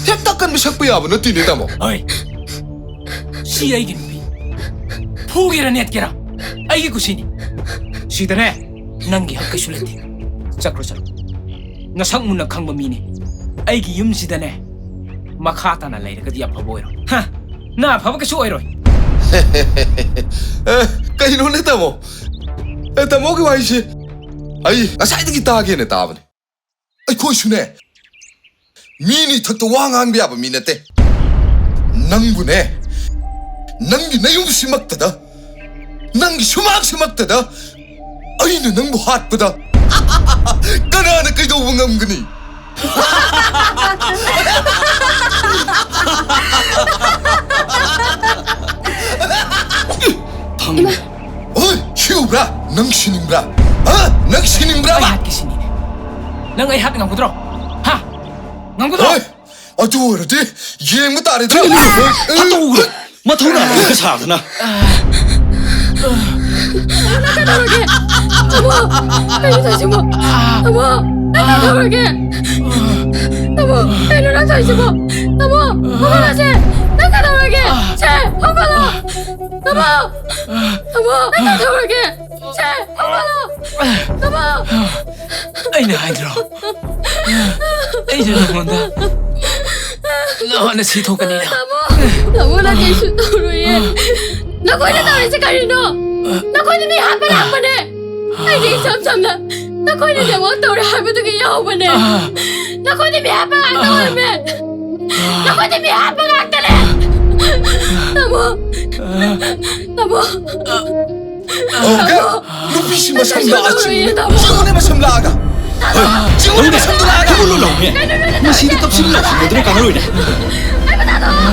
ꯍꯦꯛꯇ ꯀꯟꯕ ꯁꯛꯄ ꯌꯥꯕ ꯅꯠꯇꯦꯅꯦ ꯇꯥꯃꯣ꯫ ꯍꯣꯏ꯫ ꯁꯤ ꯑꯩꯒꯤ ꯅꯨꯄꯤ꯫ ꯐꯨꯒꯦꯔꯥ ꯅꯦꯠꯀꯦꯔꯥ, ꯑꯩꯒꯤ ꯀꯨꯁꯤꯅꯤ꯫ ꯁꯤꯗꯅꯦ ꯅꯪꯒꯤ ꯍꯛ ꯀꯩꯁꯨ ꯂꯩꯇꯦ꯫ ꯆꯠꯈ꯭ꯔꯣ, ꯆꯠꯂꯣ꯫ ꯅꯁꯛ ꯃꯨꯟꯅ ꯈꯪꯕ ꯃꯤꯅꯤ꯫ ꯑꯩꯒꯤ ꯌꯨꯝꯁꯤꯗꯅꯦ ꯃꯈꯥ ꯇꯥꯅ ꯂꯩꯔꯒꯗꯤ ꯑꯐꯕ ꯑꯣꯏꯔꯣꯏ꯫ ꯍ, ꯅꯪ ꯑꯐꯕ ꯀꯩꯁꯨ ꯑꯣꯏꯔꯣꯏ꯫ ꯑꯦ, ꯀꯩꯅꯣꯅꯦ ꯇꯥꯃꯣ? ꯑꯦ, ꯇꯥꯃꯣꯒꯤ ꯋꯥꯍꯩꯁꯦ ꯑꯩ ꯉꯁꯥꯏꯗꯒꯤ ꯇꯥꯒꯦꯅ ꯇꯥꯕꯅꯦ꯫ ꯑꯩꯈꯣꯏꯁꯨꯅꯦ ꯃꯤꯅ ꯏꯊꯛꯇ ꯋꯥ ꯉꯥꯡꯕ ꯌꯥꯕ ꯃꯤ ꯅꯠꯇꯦ꯫ ꯅꯪꯕꯨꯅꯦ, ꯅꯪꯒꯤ ꯅꯌꯨꯝꯁꯤꯃꯛꯇꯗ, ꯅꯪꯒꯤ ꯁꯨꯃꯥꯡꯁꯤꯃꯛꯇꯗ ꯑꯩꯅ ꯅꯪꯕꯨ ꯍꯥꯠꯄꯗ ꯀꯅꯥꯅ ꯀꯩꯗꯧꯕ ꯉꯝꯒꯅꯤ? ꯐꯪꯉꯦ꯫ ꯍꯣꯏ, ꯁꯤꯎꯕ꯭ꯔꯥ? ꯅꯪ ꯁꯤꯅꯤꯡꯕ꯭ꯔꯥ? ꯍꯥ? ꯅꯪ ꯁꯤꯅꯤꯡꯕ꯭ꯔꯥ? ꯑꯩ ꯍꯥꯠꯀꯦ ꯁꯤꯅꯤ꯫ ꯅꯪ ꯑꯩ ꯍꯥꯠ ꯉꯝꯒꯗ꯭ꯔꯣ? ꯍꯥ? ꯉꯝꯒꯗ꯭ꯔꯣ? ꯍꯣꯏ, ꯑꯗꯨ ꯑꯣꯏꯔꯗꯤ ꯌꯦꯡꯕ ꯇꯥꯔꯦꯗꯅ꯫ ꯍꯥꯠꯇꯣꯛꯎꯈ꯭ꯔꯣ꯫ ꯃꯊꯧꯅꯥ ꯑꯃꯨꯛꯀ ꯁꯥꯗꯅ꯫ ꯅꯪ ꯀꯩꯗꯧꯔꯒꯦ? ꯇꯥꯃꯣ, ꯀꯩꯅꯣ ꯇꯧꯔꯤꯁꯤꯕꯣ? ꯇꯥꯃꯣ, ꯅꯪ ꯀꯩꯗꯧꯔꯒꯦ? ꯇꯥꯃꯣ, ꯀꯩꯅꯣ ꯅꯪ ꯇꯧꯔꯤꯁꯤꯕꯣ? ꯇꯥꯃꯣ, ꯍꯧꯒꯠꯂꯣ ꯁꯦ! ꯅꯪ ꯀꯩꯗꯧꯔꯒꯦ? ꯁꯦ, ꯍꯧꯒꯠꯂꯣ! ꯇꯥꯃꯣ! ꯇꯥꯃꯣ, ꯅꯪ ꯀꯩꯗꯧꯔꯒꯦ? ꯁꯦ, ꯍꯧꯒꯠꯂꯣ! ꯇꯥꯃꯣ! ꯑꯩꯅ ꯍꯥꯏꯗ꯭ꯔꯣ? ꯑꯩꯁꯨ ꯅꯉꯣꯟꯗ ꯂꯣꯟꯅ ꯁꯤ ꯊꯣꯛꯀꯅꯤꯅ꯫ ꯇꯥꯃꯣ! ꯇꯥꯃꯣ, ꯅꯪ ꯀꯩꯁꯨ ꯇꯧꯔꯣꯏꯌꯦ꯫ ꯅꯈꯣꯏꯅ ꯇꯧꯔꯤꯁꯦ ꯀꯔꯤꯅꯣ? ꯅꯈꯣꯏꯅ ꯃꯤ ꯍꯥꯠꯄ ꯂꯥꯛꯄꯅꯦ꯫ ꯑꯩꯗꯤ ꯏꯆꯝ ꯆꯝꯅ ꯅꯈꯣꯏꯅ ꯅꯦꯠꯋꯥꯛ ꯇꯧꯔꯦ ꯍꯥꯏꯕꯗꯨꯒꯤ ꯌꯥꯎꯕꯅꯦ꯫ ꯅꯈꯣꯏꯗꯤ ꯃꯤ ꯍꯥꯠꯄ ꯉꯥꯛꯇ ꯑꯣꯏꯔꯝꯃꯦ꯫ ꯅꯈꯣꯏꯗꯤ ꯃꯤ ꯍꯥꯠꯄ ꯉꯥꯛꯇꯅꯦ꯫ ꯇꯥꯃꯣ! ꯇꯥꯃꯣ! ꯑꯣ, ꯀ-, ꯅꯨꯄꯤꯁꯤ ꯃꯁꯝ ꯂꯥꯛꯑ ꯆꯤꯡꯉꯨꯅꯦ꯫ ꯆꯤꯡꯉꯨꯅꯦ ꯃꯁꯝ ꯂꯥꯛꯑꯒ꯫ ꯆꯤꯡꯉꯨꯅꯦ ꯃꯁꯝꯗꯣ ꯂꯥꯛꯑꯒ꯫ ꯀꯩꯅꯣ ꯅꯣꯏꯅ ꯇꯧꯔꯤꯁꯦ? ꯃꯁꯤꯗꯤ ꯇꯞꯁꯤꯜꯂ ꯂꯥꯎꯁꯤꯟꯅꯗ꯭ꯔꯦ ꯀꯥꯟꯅꯔꯣꯏꯅꯦ꯫ ꯑꯩꯕꯨ ꯇꯥꯃꯣ!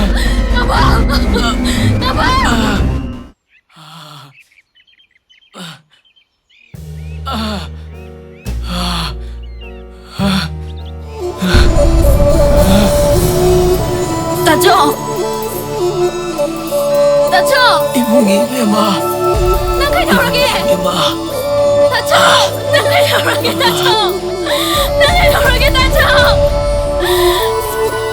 ꯇꯥꯃꯣ! ꯇꯥꯆꯧ! ꯇꯥꯆꯧ! ꯏꯕꯨꯡꯉꯤ ꯏꯕꯦꯝꯃ! ꯅꯪ ꯀꯩꯗꯧꯔꯒꯦ? ꯏꯕꯦꯝꯃ! ꯇꯥꯆꯧ! ꯅꯪ ꯀꯩꯗꯧꯔꯒꯦ, ꯇꯥꯆꯧ? ꯅꯪ ꯀꯩꯗꯧꯔꯒꯦ, ꯇꯥꯆꯧ?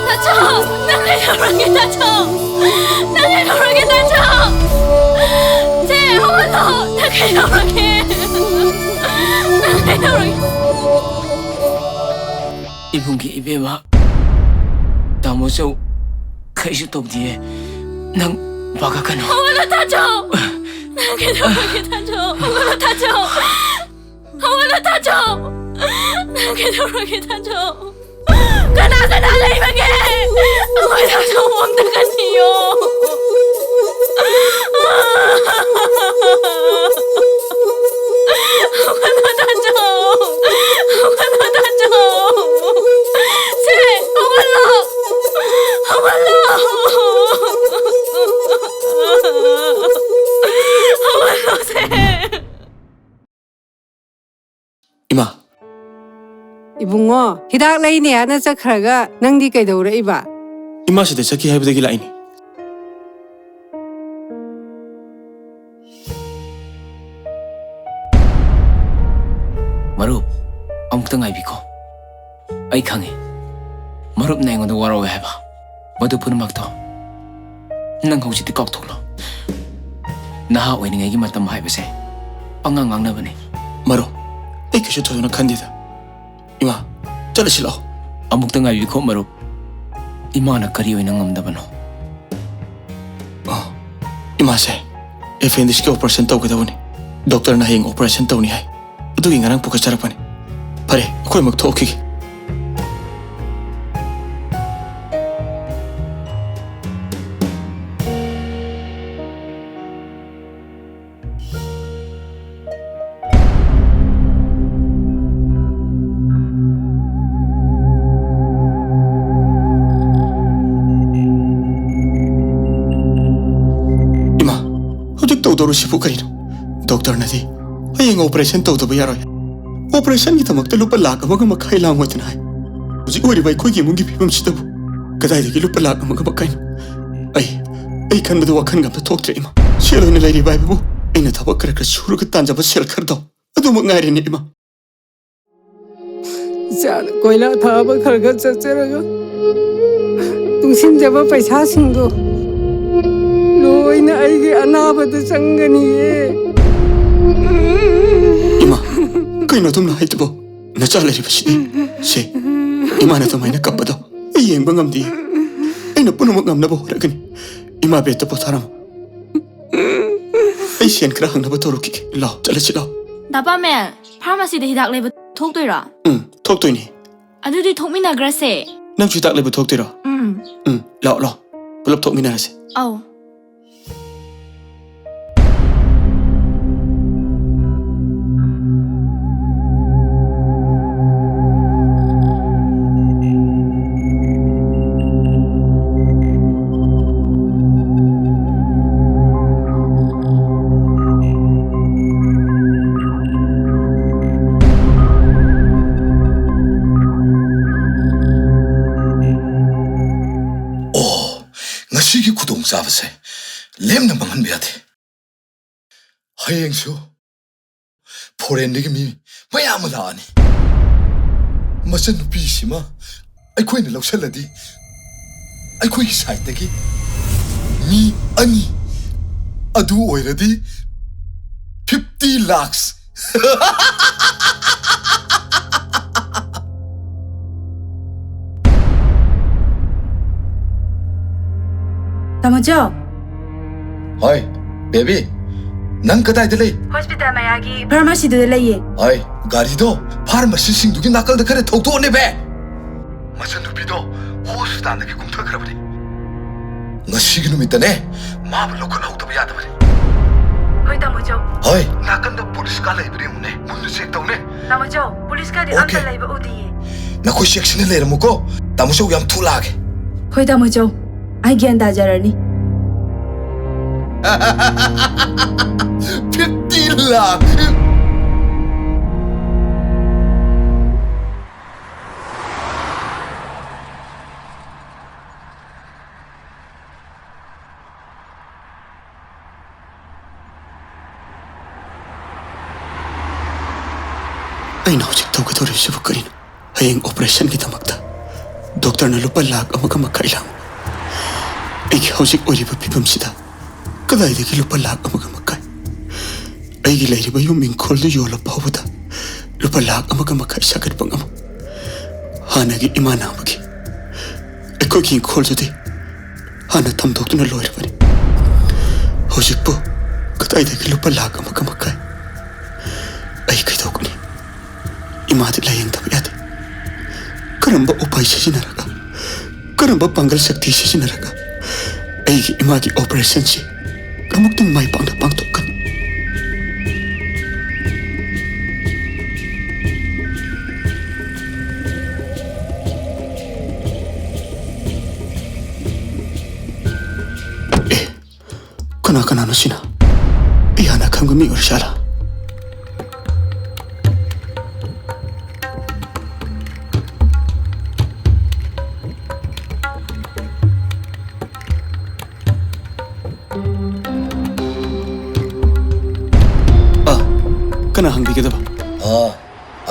ꯇꯥꯆꯧ! ꯅꯪ ꯀꯩꯗꯧꯔꯒꯦ, ꯇꯥꯆꯧ? ꯅꯪ ꯀꯩꯗꯧꯔꯒꯦ, ꯀꯩꯗꯧꯔꯒꯦ? ꯅꯪ ꯀꯩꯗꯧꯔꯒꯦ? ꯏꯕꯨꯡꯒꯤ ꯏꯕꯦꯝꯃ, ꯇꯥꯃꯣ ꯆꯧ ꯀꯩꯁꯨ ꯇꯧꯗꯤꯌꯦ꯫ ꯅꯪ ꯄꯥꯈꯠꯀꯅꯨ꯫ ꯍꯧꯒꯠꯂꯣ, ꯇꯥꯆꯧ! ꯅꯪ ꯀꯩꯗꯧꯔꯒꯦ, ꯇꯥꯆꯧ? ꯍꯧꯒꯠꯂꯣ, ꯇꯥꯆꯧ! ꯍꯧꯒꯠꯂꯣ, ꯇꯥꯆꯧ! ꯅꯪ ꯀꯩꯗꯧꯔꯒꯦ, ꯇꯥꯆꯧ? ꯀꯅꯥ ꯀꯅꯥ ꯂꯩꯕꯒꯦ? ꯑꯩꯈꯣꯏ ꯇꯥꯆꯧ ꯑꯝꯇ ꯀꯟꯕꯤꯌꯣ꯫ ꯍꯧꯒꯠꯂꯣ, ꯇꯥꯆꯧ! ꯍꯧꯒꯠꯂꯣ, ꯇꯥꯆꯧ! ꯁꯦ, ꯍꯧꯒꯠꯂꯣ! ꯍꯧꯒꯠꯂꯣ! ꯍꯧꯒꯠꯂꯣ, ꯁꯦ! ꯏꯃꯥ! ꯏꯕꯨꯡꯉꯣ, ꯍꯤꯗꯥꯛ ꯂꯩꯅꯦ ꯍꯥꯏꯅ ꯆꯠꯈ꯭ꯔꯒ ꯅꯪꯗꯤ ꯀꯩꯗꯧꯔꯛꯏꯕ? ꯏꯃꯥ ꯁꯤꯗ ꯆꯠꯈꯤ ꯍꯥꯏꯕꯗꯒꯤ ꯂꯥꯛꯏꯅꯦ꯫ ꯃꯔꯨꯞ, ꯑꯃꯨꯛꯇ ꯉꯥꯏꯕꯤꯈꯣ꯫ ꯑꯩ ꯈꯪꯉꯤ, ꯃꯔꯨꯞꯅ ꯑꯩꯉꯣꯟꯗ ꯋꯥꯔꯧꯋꯦ ꯍꯥꯏꯕ꯫ ꯃꯗꯨ ꯄꯨꯝꯅꯃꯛꯇꯣ ꯅꯪ ꯍꯧꯖꯤꯛꯇꯤ ꯀꯥꯎꯊꯣꯛꯂꯣ꯫ ꯅꯍꯥ ꯑꯣꯏꯔꯤꯉꯩꯒꯤ ꯃꯇꯝ ꯍꯥꯏꯕꯁꯦ ꯄꯉꯥꯡ ꯉꯥꯡꯅꯕꯅꯤ꯫ ꯃꯔꯨꯞ, ꯑꯩ ꯀꯩꯁꯨ ꯊꯣꯏꯗꯣꯛꯅ ꯈꯟꯗꯦꯗ꯫ ꯏꯃꯥ, ꯆꯠꯂꯁꯤ ꯂꯥꯛꯑꯣ꯫ ꯑꯃꯨꯛꯇ ꯉꯥꯏꯕꯤꯈꯣ ꯃꯔꯨꯞ꯫ ꯏꯃꯥꯅ ꯀꯔꯤ ꯑꯣꯏꯅ ꯉꯝꯗꯕꯅꯣ? ꯑ, ꯏꯃꯥꯁꯦ ꯑꯦꯄꯦꯟꯗꯤꯛꯁꯀꯤ ꯑꯣꯄꯔꯦꯁꯟ ꯇꯧꯒꯗꯕꯅꯤ꯫ ꯗꯣꯛꯇꯔꯅ ꯍꯌꯦꯡ ꯑꯣꯄꯔꯦꯁꯟ ꯇꯧꯅꯤ ꯍꯥꯏ꯫ ꯑꯗꯨꯒꯤ ꯉꯔꯥꯡ ꯄꯨꯈꯠꯆꯔꯛꯄꯅꯤ꯫ ꯐꯔꯦ, ꯑꯩꯈꯣꯏ ꯑꯃꯨꯛ ꯊꯣꯛꯈꯤꯒꯦ꯫ ꯏꯃꯥ, ꯍꯧꯖꯤꯛ ꯇꯧꯗꯧꯔꯤꯁꯤꯕꯨ ꯀꯔꯤꯅꯣ? ꯗꯣꯛꯇꯔꯅꯗꯤ ꯍꯌꯦꯡ ꯑꯣꯄꯔꯦꯁꯟ ꯇꯧꯗꯕ ꯌꯥꯔꯣꯏ꯫ ꯑꯣꯄꯔꯦꯁꯟꯒꯤꯗꯃꯛꯇ ꯂꯨꯄꯥ ꯂꯥꯈ ꯑꯃꯒ ꯃꯈꯥꯏ ꯂꯥꯡꯉꯣꯗꯅ ꯍꯥꯏ꯫ ꯍꯧꯖꯤꯛ ꯑꯣꯏꯔꯤꯕ ꯑꯩꯈꯣꯏꯒꯤ ꯏꯃꯨꯡꯒꯤ ꯐꯤꯕꯝꯁꯤꯗꯕꯨ ꯀꯗꯥꯏꯗꯒꯤ ꯂꯨꯄꯥ ꯂꯥꯈ ꯑꯃꯒ ꯃꯈꯥꯏꯅꯣ? ꯑꯩ, ꯑꯩ ꯈꯟꯕꯗ ꯋꯥꯈꯜꯒ ꯑꯝꯇ ꯊꯣꯛꯇ꯭ꯔꯦ, ꯏꯃꯥ꯫ ꯁꯦꯜ ꯑꯣꯏꯅ ꯂꯩꯔꯤꯕ ꯍꯥꯏꯕꯕꯨ ꯑꯩꯅ ꯊꯕꯛ ꯈꯔ ꯈꯔ ꯁꯨꯔꯒ ꯇꯥꯟꯖꯕ ꯁꯦꯜ ꯈꯔꯗꯣ ꯑꯗꯨꯃꯛ ꯉꯥꯏꯔꯦꯅꯦ, ꯏꯃꯥ꯫ ꯏꯆꯥꯅ ꯀꯣꯏꯂꯥ ꯊꯥꯕ ꯈꯔ ꯈꯔ ꯆꯠꯆꯔꯒ ꯇꯨꯡꯁꯤꯟꯖꯕ ꯄꯩꯁꯥꯁꯤꯡꯗꯣ ꯂꯣꯏꯅ ꯑꯩꯒꯤ ꯑꯅꯥꯕꯗ ꯆꯪꯒꯅꯤꯌꯦ꯫ ꯏꯃꯥ, ꯀꯩꯅꯣ ꯑꯗꯨꯝꯅ ꯍꯥꯏꯗꯨꯕꯣ? ꯅꯆꯥ ꯂꯩꯔꯤꯕꯁꯤꯗꯤ꯫ ꯁꯦ, ꯏꯃꯥꯅ ꯑꯗꯨꯃꯥꯏꯅ ꯀꯞꯄꯗꯣ ꯑꯩ ꯌꯦꯡꯕ ꯉꯝꯗꯦ꯫ ꯑꯩꯅ ꯄꯨꯝꯅꯃꯛ ꯉꯝꯅꯕ ꯍꯣꯠꯅꯒꯅꯤ꯫ ꯏꯃꯥ, ꯕꯦꯗꯇ ꯄꯣꯊꯥꯔꯝꯃꯣ꯫ ꯑꯩ ꯁꯦꯟ ꯈꯔ ꯍꯪꯅꯕ ꯇꯧꯔꯨꯈꯤꯒꯦ꯫ ꯂꯥꯎ, ꯆꯠꯂꯁꯤ ꯂꯥꯎ꯫ ꯗꯥ ꯄꯥꯃꯦꯜ, ꯐꯥꯔꯃꯥꯁꯤꯗ ꯍꯤꯗꯥꯛ ꯂꯩꯕ ꯊꯣꯛꯇꯣꯏꯔꯣ? ꯎꯝ, ꯊꯣꯛꯇꯣꯏꯅꯦ꯫ ꯑꯗꯨꯗꯤ ꯊꯣꯛꯃꯤꯟꯅꯈ꯭ꯔꯁꯦ꯫ ꯅꯪꯁꯨ ꯍꯤꯗꯥꯛ ꯂꯩꯕ ꯊꯣꯛꯇꯣꯏꯔꯣ? ꯎꯝ꯫ ꯎꯝ, ꯂꯥꯛꯑꯣ, ꯂꯥꯛꯑꯣ꯫ ꯄꯨꯂꯞ ꯊꯣꯛꯃꯤꯟꯅꯔꯁꯦ꯫ ꯑꯧ꯫ ꯑꯣ, ꯉꯁꯤꯒꯤ ꯈꯨꯗꯣꯡꯆꯥꯕꯁꯦ ꯂꯦꯝꯅ ꯃꯥꯡꯍꯟꯕ ꯌꯥꯗꯦ꯫ ꯍꯌꯦꯡꯁꯨ ꯐꯣꯔꯦꯟꯗꯒꯤ ꯃꯤ ꯃꯌꯥꯝ ꯑꯃ ꯂꯥꯛꯑꯅꯤ꯫ ꯃꯆꯟꯅꯨꯄꯤꯁꯤꯃ ꯑꯩꯈꯣꯏꯅ ꯂꯧꯁꯜꯂꯗꯤ ꯑꯩꯈꯣꯏꯒꯤ ꯁꯥꯏꯠꯇꯒꯤ ꯃꯤ ꯑꯅꯤ, ꯑꯗꯨ ꯑꯣꯏꯔꯗꯤ fifty lakhs꯫ ꯇꯥꯃꯣꯆꯧ꯫ ꯍꯣꯏ, ꯕꯦꯕꯤ, ꯅꯪ ꯀꯗꯥꯏꯗ ꯂꯩ? ꯍꯣꯁꯄꯤꯇꯥꯜ ꯃꯌꯥꯒꯤ ꯐꯥꯔꯃꯥꯁꯤꯗꯨꯗ ꯂꯩꯌꯦ꯫ ꯍꯣꯏ, ꯒꯥꯔꯤꯗꯣ ꯐꯥꯔꯃꯥꯁꯤꯁꯤꯡꯗꯨꯒꯤ ꯅꯥꯀꯜꯗ ꯈꯔ ꯊꯧꯗꯣꯛꯑꯣꯅꯦ, ꯕꯦ꯫ ꯃꯆꯟꯅꯨꯄꯤꯗꯣ ꯍꯣꯁꯄꯤꯇꯥꯜꯗꯒꯤ ꯀꯨꯝꯊꯈ꯭ꯔꯕꯅꯤ꯫ ꯉꯁꯤꯒꯤ ꯅꯨꯃꯤꯠꯇꯅꯦ ꯃꯥꯕꯨ ꯂꯧꯈꯠꯍꯧꯗꯕ ꯌꯥꯗꯕꯅꯤ꯫ ꯍꯣꯏ, ꯇꯥꯃꯣꯆꯧ꯫ ꯍꯣꯏ, ꯅꯥꯀꯟꯗ ꯄꯨꯂꯤꯁ ꯀꯥ ꯂꯩꯕ꯭ꯔꯥ ꯌꯦꯡꯉꯨꯅꯦ, ꯃꯨꯟꯅ ꯆꯦꯛ ꯇꯧꯅꯦ꯫ ꯇꯥꯃꯣꯆꯧ, ꯄꯨꯂꯤꯁ ꯀꯥꯗꯤ ꯑꯣꯀꯦ꯫ ꯑꯝꯇ ꯂꯩꯕ ꯎꯗꯤꯌꯦ꯫ ꯅꯈꯣꯏ ꯆꯦꯛꯁꯤꯟꯅ ꯂꯩꯔꯝꯃꯨꯀꯣ꯫ ꯇꯥꯃꯣꯆꯧ, ꯌꯥꯝ ꯊꯨꯂꯥꯛꯑꯒꯦ꯫ ꯍꯣꯏ, ꯇꯥꯃꯣꯆꯧ꯫ ꯑꯩ ꯒ꯭ꯌꯥꯟ ꯇꯥꯖꯔꯅꯤ꯫ Fifty lakh꯫ ꯑꯩꯅ ꯍꯧꯖꯤꯛ ꯇꯧꯒꯗꯧꯔꯤꯕꯁꯤꯕꯨ ꯀꯔꯤꯅꯣ? ꯍꯌꯦꯡ ꯑꯣꯄꯔꯦꯁꯟꯒꯤꯗꯃꯛꯇ ꯗꯣꯛꯇꯔꯅ ꯂꯨꯄꯥ ꯂꯥꯈ ꯑꯃꯒ ꯃꯈꯥꯏ ꯂꯥꯡ꯫ ꯑꯩꯒꯤ ꯍꯧꯖꯤꯛ ꯑꯣꯏꯔꯤꯕ ꯐꯤꯕꯝꯁꯤꯗ ꯀꯗꯥꯏꯗꯒꯤ ꯂꯨꯄꯥ ꯂꯥꯈ ꯑꯃꯒ ꯃꯈꯥꯏ? ꯑꯩꯒꯤ ꯂꯩꯔꯤꯕ ꯌꯨꯝ ꯏꯪꯈꯣꯜꯗꯨ ꯌꯣꯜꯂ ꯐꯥꯎꯕꯗ ꯂꯨꯄꯥ ꯂꯥꯈ ꯑꯃꯒ ꯃꯈꯥꯏ ꯁꯥꯒꯠꯄ ꯉꯝꯃꯣꯏ꯫ ꯍꯥꯟꯅꯒꯤ ꯏꯃꯥ ꯅꯥꯕꯒꯤ ꯑꯩꯈꯣꯏꯒꯤ ꯏꯪꯈꯣꯜꯗꯨꯗꯤ ꯍꯥꯟꯅ ꯊꯝꯗꯣꯛꯇꯨꯅ ꯂꯣꯏꯔꯕꯅꯤ꯫ ꯍꯧꯖꯤꯛꯄꯨ ꯀꯗꯥꯏꯗꯒꯤ ꯂꯨꯄꯥ ꯂꯥꯈ ꯑꯃꯒ ꯃꯈꯥꯏ? ꯑꯩ ꯀꯩꯗꯧꯒꯅꯤ? ꯏꯃꯥꯗꯤ ꯂꯥꯌꯦꯡꯗꯕ ꯌꯥꯗꯦ꯫ ꯀꯔꯝꯕ ꯎꯄꯥꯏ ꯁꯤꯖꯤꯟꯅꯔꯒ, ꯀꯔꯝꯕ ꯄꯥꯡꯒꯜ ꯁꯛꯇꯤ ꯁꯤꯖꯤꯟꯅꯔꯒ ꯑꯩꯒꯤ ꯏꯃꯥꯒꯤ ꯑꯣꯄꯔꯦꯁꯟꯁꯤ ꯑꯃꯨꯛꯇꯪ ꯃꯥꯏ ꯄꯥꯛꯅ ꯄꯥꯡꯊꯣꯛꯀꯅꯤ? ꯑꯦ, ꯀꯅꯥ ꯀꯅꯥꯅꯣ ꯁꯤꯅ? ꯑꯩ ꯍꯥꯟꯅ ꯈꯪꯕ ꯃꯤ ꯑꯣꯏꯔꯖꯥꯠꯂꯥ? ꯑꯥ, ꯀꯅꯥ ꯍꯪꯕꯤꯒꯗꯕ? ꯑꯥ,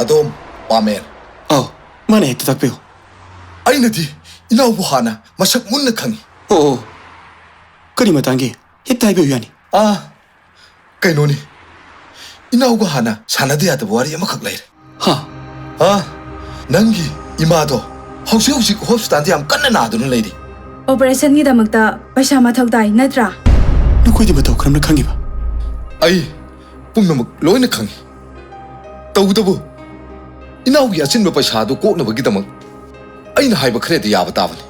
ꯑꯗꯣꯝ ꯄꯥꯃꯦꯜ꯫ ꯑꯥꯎ, ꯃꯥꯅ ꯍꯦꯛꯇ ꯇꯥꯛꯄꯤꯌꯨ꯫ ꯑꯩꯅꯗꯤ ꯏꯅꯥꯎꯕꯨ ꯍꯥꯟꯅ ꯃꯁꯛ ꯃꯨꯟꯅ ꯈꯪꯏ꯫ ꯑꯣ, ꯑꯣ꯫ ꯀꯔꯤ ꯃꯇꯥꯡꯒꯤ? ꯍꯦꯛꯇ ꯍꯥꯏꯕꯤꯌꯨ ꯌꯥꯅꯤ꯫ ꯑꯥ, ꯀꯩꯅꯣꯅꯤ, ꯏꯅꯥꯎꯒ ꯍꯥꯟꯅ ꯁꯥꯟꯅꯗ ꯌꯥꯗꯕ ꯋꯥꯔꯤ ꯑꯃꯈꯛ ꯂꯩꯔꯦ꯫ ꯍꯥ? ꯑꯥ, ꯅꯪꯒꯤ ꯏꯃꯥꯗꯣ ꯍꯧꯖꯤꯛ ꯍꯧꯖꯤꯛ ꯍꯣꯁꯄꯤꯇꯥꯜꯗ ꯌꯥꯝ ꯀꯟꯅ ꯅꯥꯗꯨꯅ ꯂꯩꯔꯤ꯫ ꯑꯣꯄꯔꯦꯁꯟꯒꯤꯗꯃꯛꯇ ꯄꯩꯁꯥ ꯃꯊꯧ ꯇꯥꯏ, ꯅꯠꯇ꯭ꯔꯥ? ꯅꯈꯣꯏꯗꯤ ꯃꯇꯧ ꯀꯔꯝꯅ ꯈꯪꯉꯤꯕ? ꯑꯩ ꯄꯨꯝꯅꯃꯛ ꯂꯣꯏꯅ ꯈꯪꯉꯤ꯫ ꯇꯧꯕꯇꯕꯨ, ꯏꯅꯥꯎꯒꯤ ꯑꯆꯤꯟꯕ ꯄꯩꯁꯥ ꯑꯗꯨ ꯀꯣꯛꯅꯕꯒꯤꯗꯃꯛ ꯑꯩꯅ ꯍꯥꯏꯕ ꯈꯔꯗꯤ ꯌꯥꯕ ꯇꯥꯕꯅꯤ꯫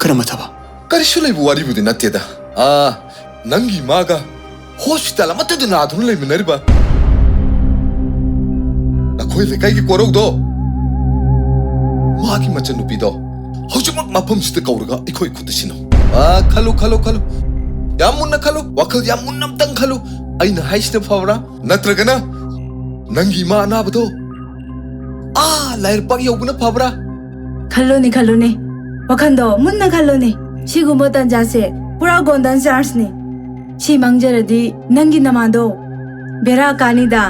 ꯀꯔꯝꯕ ꯊꯕꯛ? ꯀꯔꯤꯁꯨ ꯂꯩꯕ ꯋꯥꯔꯤꯕꯨꯗꯤ ꯅꯠꯇꯦꯗ꯫ ꯑꯥ, ꯅꯪꯒꯤ ꯏꯃꯥꯒ ꯍꯣꯁꯄꯤꯇꯥꯜ ꯑꯃꯠꯇꯗ ꯅꯥꯗꯨꯅ ꯂꯩꯃꯤꯟꯅꯔꯤꯕ ꯅꯈꯣꯏ ꯂꯩꯀꯥꯏꯒꯤ ꯀꯣꯔꯧꯗꯣ, ꯃꯥꯒꯤ ꯃꯆꯟꯅꯨꯄꯤꯗꯣ ꯍꯧꯖꯤꯛꯃꯛ ꯃꯐꯝꯁꯤꯗ ꯀꯧꯔꯒ ꯑꯩꯈꯣꯏ ꯈꯨꯠꯇ ꯁꯤꯟꯅꯧ꯫ ꯑꯥ, ꯈꯜꯂꯨ, ꯈꯜꯂꯨ, ꯈꯜꯂꯨ꯫ ꯌꯥꯝ ꯃꯨꯟꯅ ꯈꯜꯂꯨ, ꯋꯥꯈꯜ ꯌꯥꯝ ꯃꯨꯟꯅ ꯑꯝꯇꯪ ꯈꯜꯂꯨ꯫ ꯑꯩꯅ ꯍꯥꯏꯁꯤꯅ ꯐꯕ꯭ꯔꯥ? ꯅꯠꯇ꯭ꯔꯒꯅ ꯅꯪꯒꯤ ꯏꯃꯥ ꯑꯅꯥꯕꯗꯣ ꯑꯥ ꯂꯥꯏꯔꯄꯥꯛ ꯌꯧꯕꯅ ꯐꯕ꯭ꯔꯥ? ꯈꯜꯂꯨꯅꯦ, ꯈꯜꯂꯨꯅꯦ꯫ ꯋꯥꯈꯜꯗꯣ ꯃꯨꯟꯅ ꯈꯜꯂꯨꯅꯦ꯫ ꯁꯤꯒꯨꯝꯕ ꯇꯟꯖꯥꯁꯦ ꯄꯨꯔꯥ ꯒꯣꯜꯗꯟ ꯆꯥꯟꯁꯅꯦ꯫ ꯁꯤ ꯃꯥꯡꯖꯔꯗꯤ ꯅꯪꯒꯤ ꯅꯃꯥꯗꯣ ꯕꯦꯔꯥ ꯀꯥꯅꯤꯗ꯫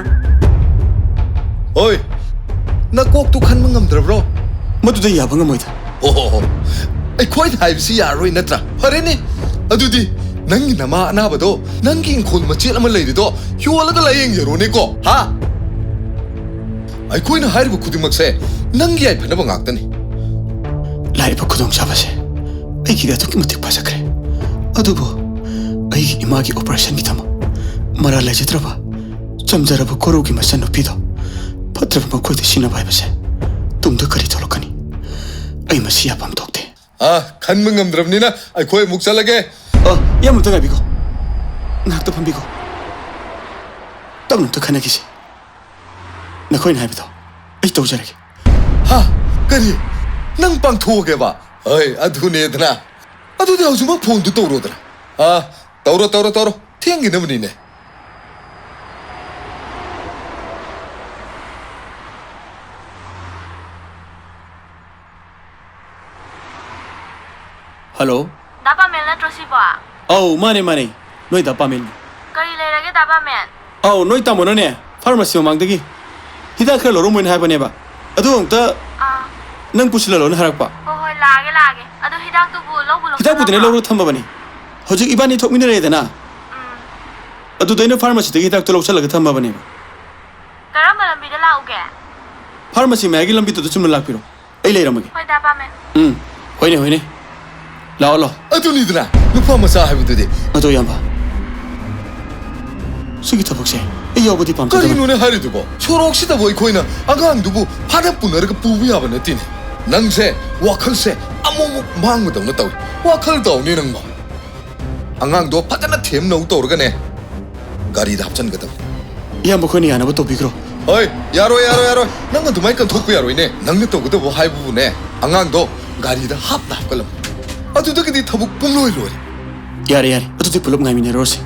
ꯍꯣꯏ, ꯅꯀꯣꯛꯇꯨ ꯈꯟꯕ ꯉꯝꯗ꯭ꯔꯕ꯭ꯔꯣ? ꯃꯗꯨꯗ ꯌꯥꯕ ꯉꯝꯃꯣꯏꯗ꯫ ꯑꯣ ꯍꯣ ꯍꯣ꯫ ꯑꯩꯈꯣꯏꯅ ꯍꯥꯏꯕꯁꯤ ꯌꯥꯔꯔꯣꯏ ꯅꯠꯇ꯭ꯔꯥ? ꯐꯔꯦꯅꯦ, ꯑꯗꯨꯗꯤ ꯅꯪꯒꯤ ꯅꯃꯥ ꯑꯅꯥꯕꯗꯣ, ꯅꯪꯒꯤ ꯏꯪꯈꯣꯜ ꯃꯆꯦꯠ ꯑꯃ ꯂꯩꯔꯤꯗꯣ ꯌꯣꯜꯂꯒ ꯂꯥꯌꯦꯡꯖꯔꯣꯅꯦꯀꯣ, ꯍꯥ? ꯑꯩꯈꯣꯏꯅ ꯍꯥꯏꯔꯤꯕ ꯈꯨꯗꯤꯡꯃꯛꯁꯦ ꯅꯪꯒꯤ ꯌꯥꯏꯐꯅꯕ ꯉꯥꯛꯇꯅꯤ꯫ ꯂꯥꯛꯏꯕ ꯈꯨꯗꯣꯡꯆꯥꯕꯁꯦ ꯑꯩꯒꯤꯗꯤ ꯑꯗꯨꯛꯀꯤ ꯃꯇꯤꯛ ꯐꯖꯈ꯭ꯔꯦ꯫ ꯑꯗꯨꯕꯨ ꯑꯩꯒꯤ ꯏꯃꯥꯒꯤ ꯑꯣꯄꯔꯦꯁꯟꯒꯤꯗꯃꯛ ꯃꯔꯥꯜ ꯂꯩꯖꯗ꯭ꯔꯕ ꯆꯝꯖꯔꯕ ꯀꯣꯔꯧꯒꯤ ꯃꯆꯟꯅꯨꯄꯤꯗꯣ ꯐꯠꯇ꯭ꯔꯕ ꯃꯈꯣꯏꯗ ꯁꯤꯟꯅꯕ ꯍꯥꯏꯕꯁꯦ ꯇꯨꯡꯗ ꯀꯔꯤ ꯊꯣꯛꯂꯛꯀꯅꯤ? ꯑꯩ ꯃꯁꯤ ꯌꯥꯐꯝ ꯊꯣꯛꯇꯦ꯫ ꯑ, ꯈꯟꯕ ꯉꯝꯗ꯭ꯔꯕꯅꯤꯅ ꯑꯩꯈꯣꯏ ꯑꯃꯨꯛ ꯆꯠꯂꯒꯦ꯫ ꯑ, ꯏꯌꯥꯝꯕ ꯑꯝꯇ ꯉꯥꯏꯕꯤꯈꯣ꯫ ꯉꯥꯏꯍꯥꯛꯇ ꯐꯝꯕꯤꯈꯣ꯫ ꯇꯞꯅ ꯑꯝꯇ ꯈꯟꯅꯈꯤꯁꯤ꯫ ꯅꯈꯣꯏꯅ ꯍꯥꯏꯕꯗꯣ ꯑꯩ ꯇꯧꯖꯔꯒꯦ꯫ ꯍꯥ? ꯀꯔꯤ? ꯅꯪ ꯄꯥꯡꯊꯣꯛꯑꯒꯦꯕ? ꯍꯣꯏ, ꯑꯗꯨꯅꯦꯗꯅ꯫ ꯑꯗꯨꯗꯤ ꯍꯧꯖꯤꯛꯃꯛ ꯐꯣꯟꯗꯨ ꯇꯧꯔꯣꯗꯅ꯫ ꯑ, ꯇꯧꯔꯣ, ꯇꯧꯔꯣ, ꯇꯧꯔꯣ꯫ ꯊꯦꯡꯈꯤꯅꯕꯅꯤꯅꯦ꯫ ꯍꯜꯂꯣ꯫ ꯗꯥ ꯄꯥꯃꯦꯜ ꯅꯠꯇ꯭ꯔꯣ ꯁꯤꯕꯣ? ꯑꯧ, ꯃꯥꯅꯦ, ꯃꯥꯅꯦ꯫ ꯅꯣꯏ ꯗꯥ ꯄꯥꯃꯦꯜꯅꯤ꯫ ꯀꯔꯤ ꯂꯩꯔꯒꯦ, ꯗꯥ ꯄꯥꯃꯦꯜ? ꯑꯧ, ꯅꯣꯏ ꯇꯥꯃꯣꯅꯅꯦ, ꯐꯥꯔꯃꯥꯁꯤ ꯃꯃꯥꯡꯗꯒꯤ ꯍꯤꯗꯥꯛ ꯈꯔ ꯂꯧꯔꯝꯃꯣꯏꯅ ꯍꯥꯏꯕꯅꯦꯕ꯫ ꯑꯗꯨ ꯑꯃꯨꯛꯇ ꯑꯥ꯫ ꯅꯪ ꯄꯨꯁꯤꯜꯍꯜꯂꯣꯅ ꯍꯥꯏꯔꯛꯄ꯫ ꯍꯣꯏ, ꯍꯣꯏ, ꯂꯥꯛꯑꯒꯦ, ꯂꯥꯛꯑꯒꯦ꯫ ꯑꯗꯣ ꯍꯤꯗꯥꯛꯇꯨꯕꯨ ꯂꯧꯕ ꯍꯤꯗꯥꯛꯄꯨꯗꯤꯅꯦ ꯂꯧꯁꯜꯂꯝꯃꯣ? ꯂꯧꯔ ꯊꯝꯃꯕꯅꯤ꯫ ꯍꯧꯖꯤꯛ ꯏꯕꯥꯅꯤ ꯊꯣꯛꯃꯤꯟꯅꯔꯦꯗꯅ꯫ ꯎꯝ꯫ ꯑꯗꯨꯗ ꯑꯩꯅ ꯐꯥꯔꯃꯥꯁꯤꯗꯒꯤ ꯍꯤꯗꯥꯛꯇꯣ ꯂꯧꯁꯜꯂꯒ ꯊꯝꯃꯕꯅꯦꯕ꯫ ꯀꯔꯝꯕ ꯂꯝꯕꯤꯗ ꯂꯥꯛꯎꯒꯦ? ꯐꯥꯔꯃꯥꯁꯤ ꯃꯌꯥꯏꯒꯤ ꯂꯝꯕꯤꯗꯨꯗ ꯆꯨꯝꯅ ꯂꯥꯛꯄꯤꯔꯣ꯫ ꯑꯩ ꯂꯩꯔꯝꯃꯒꯦ꯫ ꯍꯣꯏ, ꯗꯥ ꯄꯥꯃꯦꯜ꯫ ꯎꯝ, ꯍꯣꯏꯅꯦ, ꯍꯣꯏꯅꯦ꯫ ꯂꯥꯛꯑꯣ, ꯂꯥꯛꯑꯣ꯫ ꯑꯗꯨꯅꯤꯗꯅ ꯅꯨꯄꯥ ꯃꯆꯥ ꯍꯥꯏꯕꯗꯨꯗꯤ꯫ ꯑꯗꯣ, ꯏꯌꯥꯝꯕ, ꯁꯤꯒꯤ ꯊꯕꯛꯁꯦ ꯑꯩ ꯌꯥꯎꯕꯗꯤ ꯄꯥꯝꯖꯗꯕꯅꯤ꯫ ꯀꯔꯤꯅꯣꯅꯦ ꯍꯥꯏꯔꯤꯗꯨꯕꯣ? ꯁꯣꯔꯣꯛꯁꯤꯗꯕꯨ ꯑꯩꯈꯣꯏꯅ ꯑꯉꯥꯡꯗꯨꯕꯨ ꯐꯥꯅ ꯄꯨꯅꯔꯒ ꯄꯨꯕ ꯌꯥꯕ ꯅꯠꯇꯦꯅꯦ꯫ ꯅꯪꯁꯦ ꯋꯥꯈꯜꯁꯦ ꯑꯃꯨꯛꯃꯨꯛ ꯃꯥꯡꯕꯗꯧꯅ ꯇꯧꯏ꯫ ꯋꯥꯈꯜ ꯇꯧꯅꯦ ꯅꯪꯕꯣ꯫ ꯑꯉꯥꯡꯗꯣ ꯐꯖꯅ ꯊꯦꯝꯅꯧ ꯇꯧꯔꯒꯅꯦ, ꯒꯥꯔꯤꯗ ꯍꯥꯞꯆꯤꯟꯒꯗꯕꯅꯤ꯫ ꯏꯌꯥꯝꯕ, ꯑꯩꯈꯣꯏꯅ ꯌꯥꯅꯕ ꯇꯧꯕꯤꯈ꯭ꯔꯣ꯫ ꯍꯣꯏ, ꯌꯥꯔꯣꯏ, ꯌꯥꯔꯣꯏ, ꯌꯥꯔꯣꯏ꯫ ꯅꯪ ꯑꯗꯨꯃꯥꯏꯅ ꯀꯟꯊꯣꯛꯄ ꯌꯥꯔꯣꯏꯅꯦ꯫ ꯅꯪꯅ ꯇꯧꯒꯗꯕ ꯍꯥꯏꯕꯕꯨꯅꯦ, ꯑꯉꯥꯡꯗꯣ ꯒꯥꯔꯤꯗ ꯍꯥꯞꯅ ꯍꯥꯞꯀꯠꯂꯝꯃꯨ꯫ ꯑꯗꯨꯗꯒꯤꯗꯤ ꯊꯕꯛ ꯄꯨꯡꯂꯣꯏ ꯂꯣꯏꯔꯦ꯫ ꯌꯥꯔꯦ, ꯌꯥꯔꯦ꯫ ꯑꯗꯨꯗꯤ ꯄꯨꯂꯞ ꯉꯥꯏꯃꯤꯟꯅꯔꯨꯔꯁꯤ꯫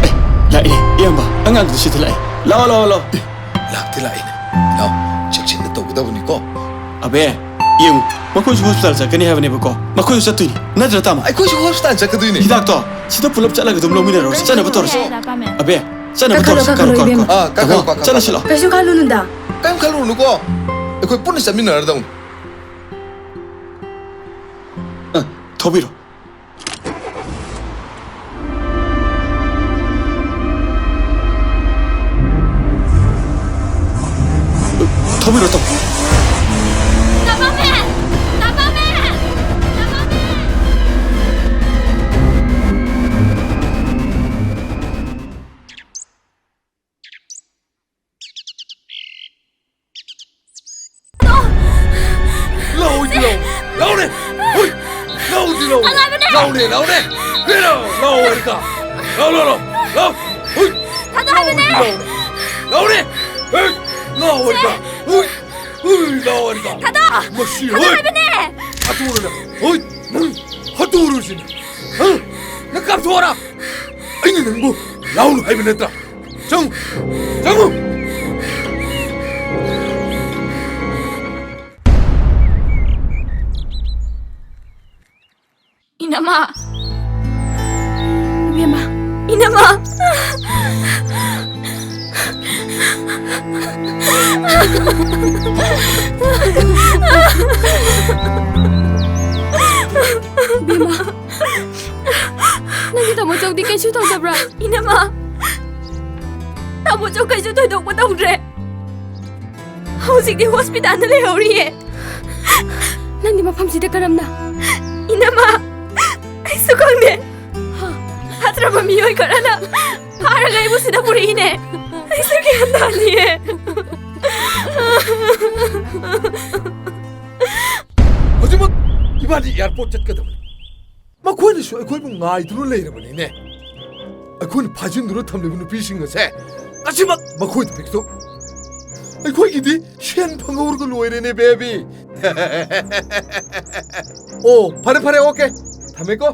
ꯑꯦ, ꯂꯥꯛꯑꯦ, ꯏꯌꯥꯝꯕ, ꯑꯉꯥꯡꯗꯨ ꯁꯤꯗ ꯂꯥꯛꯑꯦ꯫ ꯂꯥꯛꯑꯣ, ꯂꯥꯛꯑꯣ, ꯂꯥꯛꯑꯣ꯫ ꯑꯦ, ꯂꯥꯛꯇꯤ ꯂꯥꯛꯑꯦꯅꯦ꯫ ꯂꯥꯛꯑꯣ, ꯆꯦꯛꯁꯤꯟꯅ ꯇꯧꯒꯗꯕꯅꯤꯀꯣ꯫ ꯑꯕꯦ, ꯌꯦꯡꯉꯨ, ꯃꯈꯣꯏꯁꯨ ꯍꯣꯁꯄꯤꯇꯥꯜ ꯆꯠꯀꯅꯤ ꯍꯥꯏꯕꯅꯦꯕꯀꯣ꯫ ꯃꯈꯣꯏꯁꯨ ꯆꯠꯇꯣꯏꯅꯤ, ꯅꯠꯇ꯭ꯔꯥ, ꯇꯥꯃꯣ? ꯑꯩꯈꯣꯏꯁꯨ ꯍꯣꯁꯄꯤꯇꯥꯜ ꯆꯠꯀꯗꯣꯏꯅꯦ꯫ ꯍꯤꯗꯥꯛꯇꯣ ꯁꯤꯗ ꯄꯨꯂꯞ ꯆꯠꯂꯒ ꯑꯗꯨꯝ ꯂꯧꯃꯤꯟꯅꯔꯣ꯫ ꯆꯠꯅꯕ ꯇꯧꯔꯁꯤ꯫ ꯑꯕꯦ, ꯆꯠꯅꯕ ꯀꯥꯈꯠꯂꯣ, ꯇꯧꯔꯁꯤ꯫ ꯀꯥꯈꯠꯂꯣ, ꯀꯥꯔꯣ, ꯀꯥꯔꯣ, ꯏꯕꯦꯝꯃ꯫ ꯀꯥꯔꯣ꯫ ꯑꯥ, ꯀꯥꯈꯠꯂꯣ, ꯇꯥꯃꯣ, ꯀꯥꯈꯠꯂꯣ, ꯆꯠꯂꯁꯤ ꯂꯥꯛꯑꯣ꯫ ꯀꯩꯁꯨ ꯈꯜꯂꯨꯅꯨꯗ꯫ ꯀꯩꯝ ꯈꯜꯂꯨꯅꯨꯀꯣ꯫ ꯑꯩꯈꯣꯏ ꯄꯨꯟꯅ ꯆꯠꯃꯤꯟꯅꯔꯗꯧꯅꯤ꯫ ꯑ, ꯊꯧꯕꯤꯔꯣ꯫ ꯊꯧꯕꯤꯔꯣ, ꯊꯧ-, ꯇꯥꯃꯣꯃꯦ! ꯇꯥꯃꯣꯃꯦ! ꯇꯥꯃꯣꯃꯦ! ꯂꯧ, ꯍꯨꯏꯗꯤ ꯂꯧ꯫ ꯂꯧꯅꯦ꯫ ꯍꯨꯏ꯫ ꯂꯧꯗꯤ ꯂꯧ꯫ ꯊꯥꯗꯣꯛꯑꯣ ꯍꯥꯏꯕꯅꯦ꯫ ꯂꯧꯅꯦ, ꯂꯧꯅꯦ꯫ ꯂꯧ, ꯂꯧ, ꯂꯧ, ꯍꯨꯏꯗꯤ ꯂꯧ꯫ ꯂꯧ, ꯂꯧ, ꯂꯧ꯫ ꯂꯧ꯫ ꯍꯨꯏ꯫ ꯊꯥꯗꯣꯛꯑꯣ ꯍꯥꯏꯕꯅꯦ꯫ ꯂꯧꯅꯦ꯫ ꯍꯨꯏ꯫ ꯂꯧ, ꯍꯨꯏꯗꯤ ꯂꯧ꯫ ꯂꯧꯅꯦ꯫ ꯍꯨꯏ꯫ ꯂꯧ, ꯍꯨꯏꯗꯤ ꯂꯧ꯫ ꯊꯥꯗꯣꯛꯑꯣ꯫ ꯃꯁꯤ ꯊꯥꯗꯣꯛꯑꯣ ꯍꯨꯏ꯫ ꯍꯥꯏꯕꯅꯦ꯫ ꯍꯥꯠꯇꯣꯛꯎꯔꯣ ꯅꯪ꯫ ꯍꯨꯏ꯫ ꯅꯪ ꯍꯥꯠꯇꯣꯛꯎꯔꯣ ꯁꯤꯅ꯫ ꯍꯥ? ꯅꯪ ꯀꯥꯞꯊꯣꯛꯑꯣꯔꯥ? ꯑꯩꯅ ꯅꯪꯕꯨ ꯂꯧꯅꯨ ꯍꯥꯏꯕ ꯅꯠꯇ꯭ꯔꯥ? ꯆꯪꯉꯨ! ꯆꯪꯉꯨ! ꯏꯅꯝꯃ! ꯏꯕꯦꯝꯃ! ꯏꯅꯝꯃ! ꯏꯕꯦꯝꯃ! ꯅꯪꯒꯤ ꯇꯥꯃꯣ ꯆꯧꯗꯤ ꯀꯩꯁꯨ ꯇꯧꯗꯕ꯭ꯔꯥ? ꯏꯅꯝꯃ! ꯇꯥꯃꯣ ꯆꯧ ꯀꯩꯁꯨ ꯊꯣꯏꯗꯣꯛꯄ ꯇꯧꯗ꯭ꯔꯦ꯫ ꯍꯧꯖꯤꯛꯇꯤ ꯍꯣꯁꯄꯤꯇꯥꯜꯗ ꯂꯩꯍꯧꯔꯤꯌꯦ꯫ ꯅꯪꯗꯤ ꯃꯐꯝꯁꯤꯗ ꯀꯔꯝꯅ? ꯏꯅꯝꯃ, ꯑꯩꯁꯨ ꯈꯪꯗꯦ꯫ ꯐꯠꯇ꯭ꯔꯕ ꯃꯤꯑꯣꯏ ꯈꯔꯅ ꯐꯥꯔꯒ ꯑꯩꯕꯨ ꯁꯤꯗ ꯄꯨꯔꯛꯏꯅꯦ꯫ ꯑꯩꯁꯨ ꯒ꯭ꯌꯥꯟ ꯇꯥꯗꯤꯌꯦ꯫ ꯍꯧꯖꯤꯛꯃꯛ ꯏꯕꯥꯅꯤ ꯑꯦꯌꯥꯔꯄꯣꯔꯠ ꯆꯠꯀꯗꯕꯅꯤ꯫ ꯃꯈꯣꯏꯅꯁꯨ ꯑꯩꯈꯣꯏꯕꯨ ꯉꯥꯏꯗꯨꯅ ꯂꯩꯔꯕꯅꯤꯅꯦ꯫ ꯑꯩꯈꯣꯏꯅ ꯐꯥꯖꯤꯟꯗꯨꯅ ꯊꯝꯂꯤꯕ ꯅꯨꯄꯤꯁꯤꯡ ꯑꯁꯦ ꯉꯁꯤꯃꯛ ꯃꯈꯣꯏꯗ ꯄꯤꯊꯣꯛ꯫ ꯑꯩꯈꯣꯏꯒꯤꯗꯤ ꯁꯦꯟ ꯐꯪꯍꯧꯔꯒ ꯂꯣꯏꯔꯦꯅꯦ, ꯕꯦꯕꯤ꯫ ꯑꯣ, ꯐꯔꯦ, ꯐꯔꯦ, ꯑꯣꯀꯦ꯫ ꯊꯝꯃꯦꯀꯣ꯫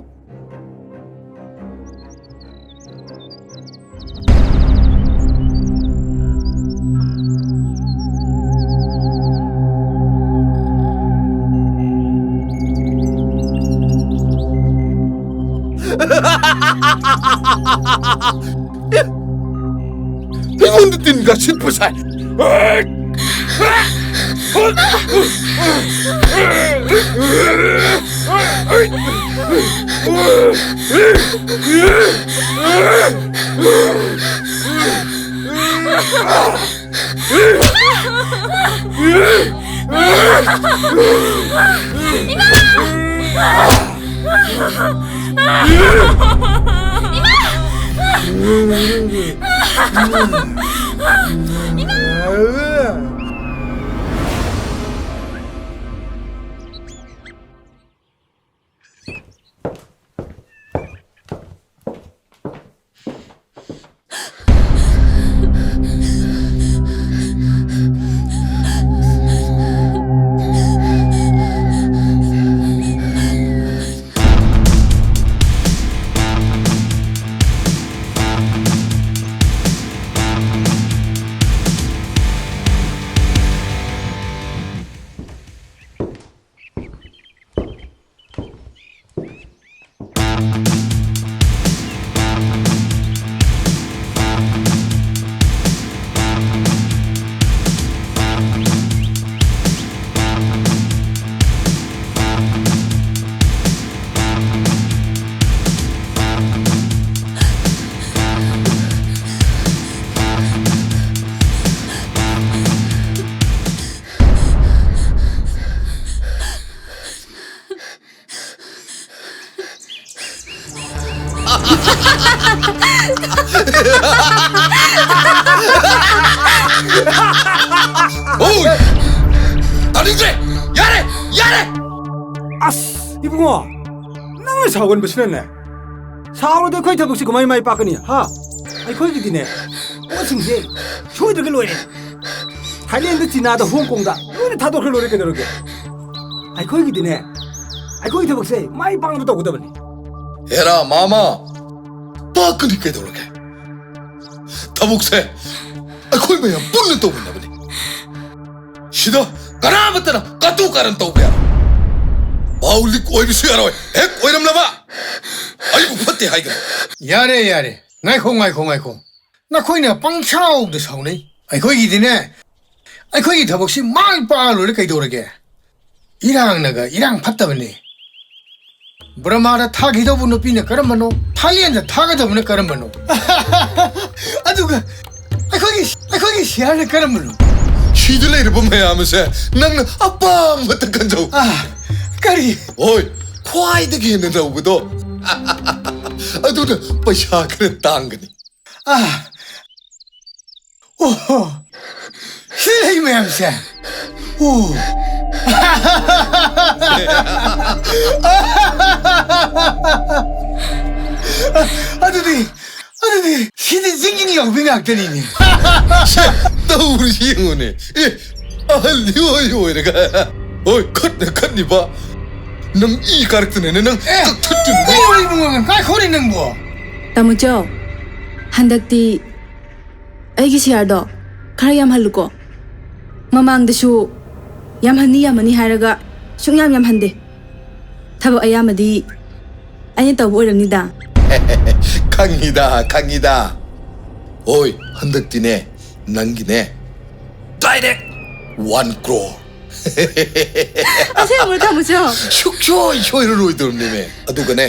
ꯑꯩꯉꯣꯟꯗ ꯇꯤꯟ ꯀꯥ ꯁꯤꯠꯄ ꯁꯥꯏ꯫ ꯍꯣꯏ! ꯇꯥꯅꯤꯡꯗ꯭ꯔꯦ! ꯌꯥꯔꯦ! ꯌꯥꯔꯦ! ꯑꯁ, ꯏꯕꯨꯡꯉꯣ, ꯅꯪꯅ ꯁꯥꯎꯒꯟꯕꯁꯤꯅꯅꯦ, ꯁꯥꯎꯔꯗꯤ ꯑꯩꯈꯣꯏ ꯊꯕꯛꯁꯤ ꯀꯃꯥꯏ ꯃꯥꯏ ꯄꯥꯛꯀꯅꯤ, ꯍꯥ? ꯑꯩꯈꯣꯏꯒꯤꯗꯤꯅꯦ, ꯄꯣꯠꯁꯤꯡꯁꯦ ꯁꯣꯏꯗ꯭ꯔꯒ ꯂꯣꯏꯔꯦ꯫ ꯊꯥꯏꯂꯦꯟꯗ, ꯆꯤꯅꯥꯗ, ꯍꯣꯡ ꯀꯣꯡꯗ ꯂꯣꯏꯅ ꯊꯥꯗꯣꯛꯈ꯭ꯔ ꯂꯣꯏꯔꯦ, ꯀꯩꯗꯧꯔꯒꯦ? ꯑꯩꯈꯣꯏꯒꯤꯗꯤꯅꯦ, ꯑꯩꯈꯣꯏꯒꯤ ꯊꯕꯛꯁꯦ ꯃꯥꯏ ꯄꯥꯛꯅꯕ ꯇꯧꯒꯗꯕꯅꯤ꯫ ꯍꯦꯔꯥ ꯃꯥꯃ, ꯄꯥꯛꯀꯅꯤ, ꯀꯩꯗꯧꯔꯒꯦ? ꯊꯕꯛꯁꯦ ꯑꯩꯈꯣꯏ ꯃꯌꯥꯝ ꯄꯨꯟꯅ ꯇꯧꯃꯤꯟꯅꯕꯅꯤ꯫ ꯁꯤꯗ ꯀꯅꯥꯃꯠꯇꯅ ꯀꯇꯨ ꯀꯥꯔꯟ ꯇꯧꯕ ꯌꯥꯔꯣꯏ꯫ ꯄꯥꯎ ꯂꯤꯛ ꯑꯣꯏꯕꯁꯨ ꯌꯥꯔꯣꯏ, ꯍꯦꯛ ꯑꯣꯏꯔꯝꯂꯕ ꯑꯩꯕꯨ ꯐꯠꯇꯦ ꯍꯥꯏꯒꯅꯨ꯫ ꯌꯥꯔꯦ, ꯌꯥꯔꯦ꯫ ꯉꯥꯏꯈꯣ, ꯉꯥꯏꯈꯣ, ꯉꯥꯏꯈꯣ꯫ ꯅꯈꯣꯏꯅ ꯄꯪꯁꯥꯎꯗ ꯁꯥꯎꯅꯩ꯫ ꯑꯩꯈꯣꯏꯒꯤꯗꯤꯅꯦ, ꯑꯩꯈꯣꯏꯒꯤ ꯊꯕꯛꯁꯤ ꯃꯥꯏ ꯄꯥꯛꯑ ꯂꯣꯏꯔꯦ, ꯀꯩꯗꯧꯔꯒꯦ? ꯏꯔꯥꯡꯅꯒ ꯏꯔꯥꯡ ꯐꯠꯇꯕꯅꯦ꯫ ꯕꯔꯃꯥꯗ ꯊꯥꯈꯤꯗꯧꯕ ꯅꯨꯄꯤꯅ ꯀꯔꯝꯕꯅꯣ? ꯊꯥꯏꯂꯦꯟꯗ ꯊꯥꯒꯗꯕꯅ ꯀꯔꯝꯕꯅꯣ? ꯑꯗꯨꯒ ꯑꯩꯈꯣꯏꯒꯤ, ꯑꯩꯈꯣꯏꯒꯤ ꯁꯤꯌꯥꯔꯅ ꯀꯔꯝꯕꯅꯣ? ꯁꯤꯗ ꯂꯩꯔꯤꯕ ꯃꯌꯥꯝ ꯑꯁꯦ ꯅꯪꯅ ꯑꯄꯥꯝꯕꯇ ꯈꯟꯖꯧ꯫ ꯑꯥ, ꯀꯔꯤ? ꯍꯣꯏ, ꯈ꯭ꯋꯥꯏꯗꯒꯤ ꯍꯦꯟꯅ ꯂꯧꯕꯗꯣ꯫ ꯑꯗꯨꯅ ꯄꯩꯁꯥ ꯈꯔ ꯇꯥꯡꯒꯅꯤ꯫ ꯑꯥ, ꯑꯣꯍꯣ, ꯁꯤ ꯂꯩ ꯃꯌꯥꯝꯁꯦ꯫ ꯑꯣ꯫ ꯑꯗꯨꯗꯤ, ꯑꯗꯨꯗꯤ ꯁꯤꯗꯤ ꯖꯤꯡ ꯖꯤꯡ ꯂꯥꯎꯕꯤ ꯉꯥꯛꯇꯅꯤꯅꯦ꯫ ꯁꯦ, ꯇꯧꯔꯤꯁꯤ ꯌꯦꯡꯉꯨꯅꯦ꯫ ꯑꯦ, ꯑꯍꯜꯗꯤ ꯑꯣꯏ ꯑꯣꯏꯔꯒ꯫ ꯍꯣꯏ, ꯈꯠꯅ ꯈꯠꯂꯤꯕ꯫ ꯅꯪ ꯏ ꯀꯥꯔꯛꯇꯅꯅꯦ, ꯅꯪ ꯑꯦ, ꯀꯛꯊꯠꯇꯣꯏꯅꯤ꯫ ꯀꯩꯅꯣ ꯏꯕꯨꯡꯉꯣ, ꯀꯥꯏ ꯈꯣꯔꯤ ꯅꯪꯕꯣ? ꯇꯥꯃꯣ ꯆꯧ, ꯍꯟꯗꯛꯇꯤ ꯑꯩꯒꯤ ꯁꯤꯌꯥꯔꯗꯣ ꯈꯔ ꯌꯥꯝꯍꯜꯂꯨꯀꯣ꯫ ꯃꯃꯥꯡꯗꯁꯨ ꯌꯥꯝꯍꯟꯅꯤ, ꯌꯥꯝꯍꯟꯅꯤ ꯍꯥꯏꯔꯒ ꯁꯨꯡꯌꯥꯝ ꯌꯥꯝꯍꯟꯗꯦ꯫ ꯊꯕꯛ ꯑꯌꯥꯝꯕꯗꯤ ꯑꯩꯅ ꯇꯧꯕ ꯑꯣꯏꯔꯝꯅꯤꯗ꯫ ꯈꯪꯉꯤꯗ, ꯈꯪꯉꯤꯗ꯫ ꯍꯣꯏ, ꯍꯟꯗꯛꯇꯤꯅꯦ, ꯅꯪꯒꯤꯅꯦ, direct one crore꯫ ꯑꯁꯦꯡꯕ꯭ꯔꯣ, ꯇꯥꯃꯣ ꯆꯧ? ꯁꯨꯛꯁꯣꯏ ꯁꯣꯏꯔꯔꯣꯏꯗꯧꯔꯤꯅꯦꯃꯦ꯫ ꯑꯗꯨꯒꯅꯦ,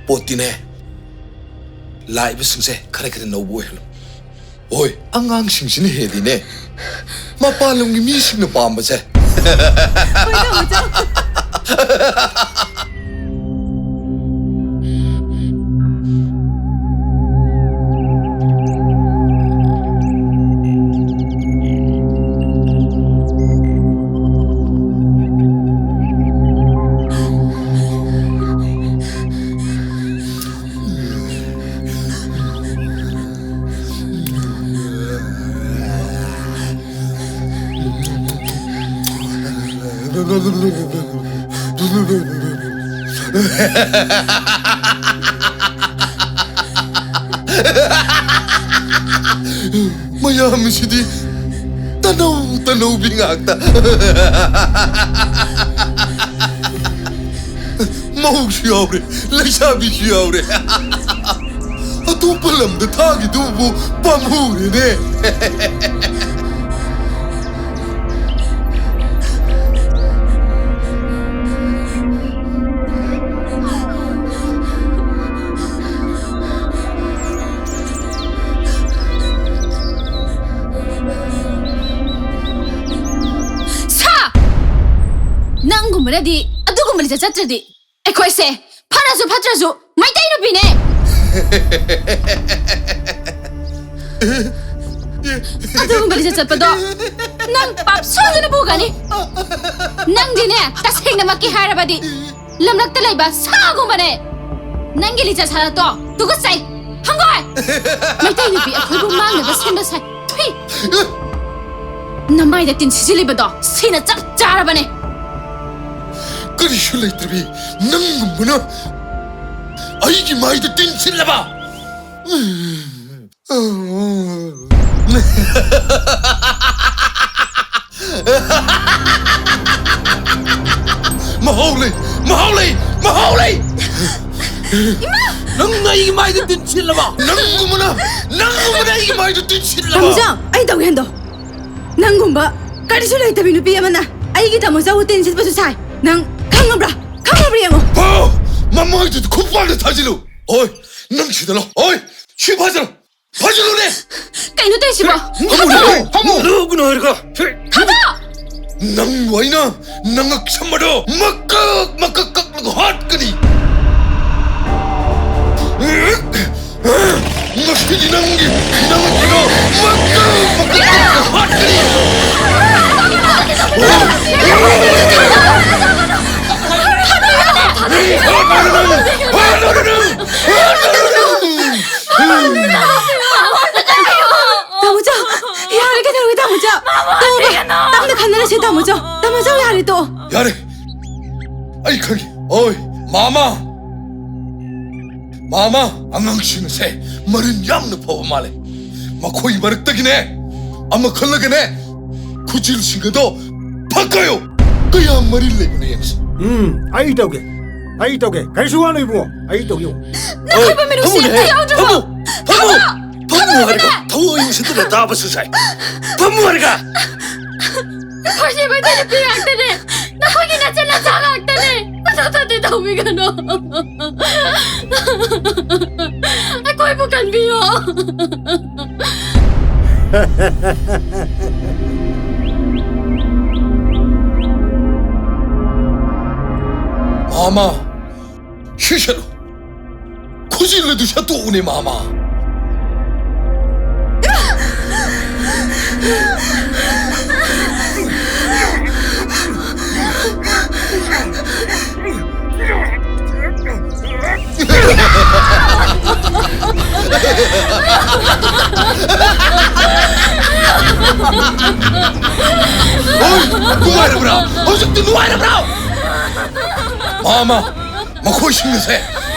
ꯄꯣꯠꯇꯤꯅꯦ, ꯂꯥꯛꯏꯕꯁꯤꯡꯁꯦ ꯈꯔ ꯈꯔ ꯅꯧꯕ ꯑꯣꯏꯍꯜꯂꯨ꯫ ꯍꯣꯏ, ꯑꯉꯥꯡꯁꯤꯡꯁꯤꯅ ꯍꯦꯜꯂꯤꯅꯦ ꯃꯄꯥꯟ ꯂꯝꯒꯤ ꯃꯤꯁꯤꯡꯅ ꯄꯥꯝꯕꯁꯦ꯫ ꯍꯣꯏ, ꯇꯥꯃꯣ ꯆꯧ꯫ ꯃꯌꯥꯝꯁꯤꯗꯤ ꯇꯅꯧ ꯇꯅꯧꯕꯤ ꯉꯥꯛꯇ꯫ ꯑꯍꯧꯁꯨ ꯌꯥꯎꯔꯦ, ꯂꯩꯁꯥꯕꯤꯁꯨ ꯌꯥꯎꯔꯦ꯫ ꯑꯇꯣꯞꯄ ꯂꯝꯗ ꯊꯥꯈꯤꯗꯨꯕꯨ ꯄꯥꯝꯃꯨꯔꯦꯅꯦ꯫ ꯁꯥ! ꯅꯪꯒꯨꯝꯕꯅꯗꯤ ꯑꯗꯨꯒꯨꯝꯕ ꯂꯤꯆꯠ ꯆꯠꯇ꯭ꯔꯗꯤ ꯑꯩꯈꯣꯏꯁꯦ ꯐꯔꯁꯨ ꯐꯠꯇ꯭ꯔꯁꯨ ꯃꯩꯇꯩ ꯅꯨꯄꯤꯅꯦ꯫ ꯑꯗꯨꯒꯨꯝꯕ ꯂꯤꯆꯠ ꯆꯠꯄꯗꯣ ꯅꯪ ꯄꯥꯞ ꯁꯣꯏꯗꯅ ꯄꯨꯒꯅꯤ꯫ ꯅꯪꯗꯤꯅꯦ, ꯇꯁꯦꯡꯅꯃꯛꯀꯤ ꯍꯥꯏꯔꯕꯗꯤ ꯂꯝꯂꯛꯇ ꯂꯩꯕ ꯁꯥꯒꯨꯝꯕꯅꯦ꯫ ꯅꯪꯒꯤ ꯂꯤꯆꯠ ꯁꯥꯖꯠꯇꯣ ꯇꯨꯀꯠꯆꯩ꯫ ꯍꯪꯒꯣꯏ! ꯃꯩꯇꯩ ꯅꯨꯄꯤ ꯑꯩꯈꯣꯏꯕꯨ ꯃꯥꯡꯅꯕ ꯁꯦꯝꯕ ꯁꯥꯏ꯫ ꯊꯨꯏ! ꯅꯃꯥꯏꯗ ꯇꯤꯟ ꯁꯤꯖꯤꯜꯂꯤꯕꯗꯣ ꯁꯤꯅ ꯆꯞ ꯆꯥꯔꯕꯅꯦ꯫ ꯀꯔꯤꯁꯨ ꯂꯩꯇ꯭ꯔꯕꯤ ꯅꯪꯒꯨꯝꯕꯅ ꯑꯩꯒꯤ ꯃꯥꯏꯗ ꯇꯤꯟ ꯁꯤꯜꯂꯕ? ꯃꯍꯥꯎ ꯂꯩ! ꯃꯍꯥꯎ ꯂꯩ! ꯃꯍꯥꯎ ꯂꯩ! ꯅꯪꯅ ꯑꯩꯒꯤ ꯃꯥꯏꯗ ꯇꯤꯟ ꯁꯤꯜꯂꯕ? ꯅꯪꯒꯨꯝꯕꯅ, ꯅꯪꯒꯨꯝꯕꯅ ꯑꯩꯒꯤ ꯃꯥꯏꯗ ꯇꯤꯟ ꯁꯤꯜꯂꯕ? ꯇꯥꯃꯣꯖꯥꯎ, ꯑꯩ ꯇꯧꯒꯦ ꯍꯟꯗꯣ꯫ ꯅꯪꯒꯨꯝꯕ ꯀꯔꯤꯁꯨ ꯂꯩꯇꯕꯤ ꯅꯨꯄꯤ ꯑꯃꯅ ꯑꯩꯒꯤ ꯇꯥꯃꯣꯖꯥꯎꯕꯨ ꯇꯤꯟ ꯁꯤꯠꯄꯁꯨ ꯁꯥꯏ꯫ ꯅꯪ ꯈꯪꯉꯕ꯭ꯔꯥ? ꯈꯪꯉꯕ꯭ꯔꯥ ꯌꯦꯡꯉꯣ꯫ ꯍꯣ! ꯃꯃꯥꯏꯗꯨꯗ ꯈꯨꯄꯥꯛꯅ ꯊꯥꯖꯤꯜꯂꯨ꯫ ꯍꯣꯏ, ꯅꯪ ꯁꯤꯗ ꯂꯥꯛꯑꯣ꯫ ꯍꯣꯏ, ꯁꯤ ꯐꯥꯖꯤꯜꯂꯨ꯫ ꯐꯥꯖꯤꯜꯂꯨꯅꯦ꯫ ꯀꯩꯅꯣ ꯇꯧꯔꯤꯁꯤꯕꯣ? ꯐꯝꯃꯨꯅꯦ, ꯐꯝꯃꯨ꯫ ꯂꯧꯒꯅꯨ ꯍꯥꯏꯔꯒ꯫ ꯊꯥꯗꯣꯛ! ꯅꯪꯕꯨ ꯑꯩꯅ ꯅꯉꯛ ꯁꯝꯕꯗꯣ ꯃꯀꯛ ꯃꯀꯛ ꯀꯛꯂꯒ ꯍꯥꯠꯀꯅꯤ꯫ ꯉꯁꯤꯗꯤ ꯅꯪꯒꯤ ꯅꯉꯛꯇꯣ ꯃꯀꯛ ꯃꯀꯛ ꯀꯛꯂꯒ ꯍꯥꯠꯀꯅꯤ꯫ ꯍꯥꯠꯂꯨꯔꯅꯨ! ꯍꯥꯠꯂꯨꯔꯅꯨ! ꯍꯥꯠꯂꯨꯔꯅꯨ! ꯇꯥꯃꯣꯆꯥ, ꯌꯥꯔꯦ, ꯀꯩꯗꯧꯔꯒꯦ, ꯇꯥꯃꯣꯆꯥ? ꯇꯣꯛꯑꯣꯕ, ꯇꯞꯅ ꯈꯟꯅꯔꯁꯦ, ꯇꯥꯃꯣꯆꯥ꯫ ꯇꯥꯃꯣꯆꯥ, ꯌꯥꯔꯦ, ꯇꯣꯛꯑꯣ꯫ ꯌꯥꯔꯦ, ꯑꯩ ꯈꯪꯉꯤ꯫ ꯑꯣꯏ, ꯃꯥꯃ! ꯃꯥꯃ, ꯑꯉꯥꯡꯁꯤꯡ ꯑꯁꯦ ꯃꯔꯤꯟ ꯌꯥꯝꯅ ꯐꯕ ꯃꯥꯜꯂꯦ꯫ ꯃꯈꯣꯏ ꯃꯔꯛꯇꯒꯤꯅꯦ, ꯑꯃ ꯈꯜꯂꯒꯅꯦ, ꯈꯨꯖꯤꯜꯁꯤꯡ ꯑꯗꯣ ꯐꯛꯀꯥꯏꯌꯣ꯫ ꯀꯌꯥꯝ ꯃꯔꯤꯟ ꯂꯩꯕꯅꯣ ꯌꯦꯡꯁꯤ꯫ ꯎꯝ, ꯑꯩ ꯇꯧꯒꯦ꯫ ꯑꯩ ꯇꯧꯒꯦ꯫ ꯀꯔꯤꯁꯨ ꯋꯥꯅꯣ ꯏꯕꯨꯡꯉꯣ꯫ ꯑꯩ ꯇꯧꯒꯦ꯫ ꯅꯈꯣꯏꯕꯨ ꯃꯤꯅꯨꯡꯁꯤ ꯐꯝꯃꯨꯅꯦ, ꯑꯝꯇ ꯌꯥꯎꯗ꯭ꯔꯕꯣ? ꯐꯝꯃꯨ, ꯐꯝꯃꯨ, ꯐꯝꯃꯨ ꯍꯥꯏꯔꯒ ꯊꯑꯣꯏ ꯎꯁꯤꯠꯇꯅ ꯇꯥꯕꯁꯨ ꯁꯥꯏ꯫ ꯐꯝꯃꯨ ꯍꯥꯏꯔꯒ꯫ ꯅꯈꯣꯏꯁꯦ ꯃꯩꯇꯩ ꯅꯨꯄꯤ ꯉꯥꯛꯇꯅꯦ꯫ ꯅꯈꯣꯏꯒꯤ ꯅꯆꯤꯟ ꯅꯆꯥ ꯉꯥꯛꯇꯅꯦ꯫ ꯑꯗꯨ ꯊꯧꯗꯤ ꯇꯧꯕꯤꯒꯅꯨ꯫ ꯑꯩꯈꯣꯏꯕꯨ ꯀꯟꯕꯤꯌꯨ꯫ ꯃꯥꯃ, ꯁꯤꯁꯅꯨ꯫ ꯈꯨꯖꯤꯜ ꯑꯗꯨ ꯁꯠꯇꯣꯛꯎꯅꯦ, ꯃꯥꯃ꯫ ꯍꯣꯏ, ꯅꯨꯡꯉꯥꯏꯔꯕ꯭ꯔꯥ? ꯍꯧꯖꯤꯛꯇꯤ ꯅꯨꯡꯉꯥꯏꯔꯕ꯭ꯔꯥ? ꯃꯥꯃ, ꯃꯈꯣꯏꯁꯤꯡ ꯑꯁꯦ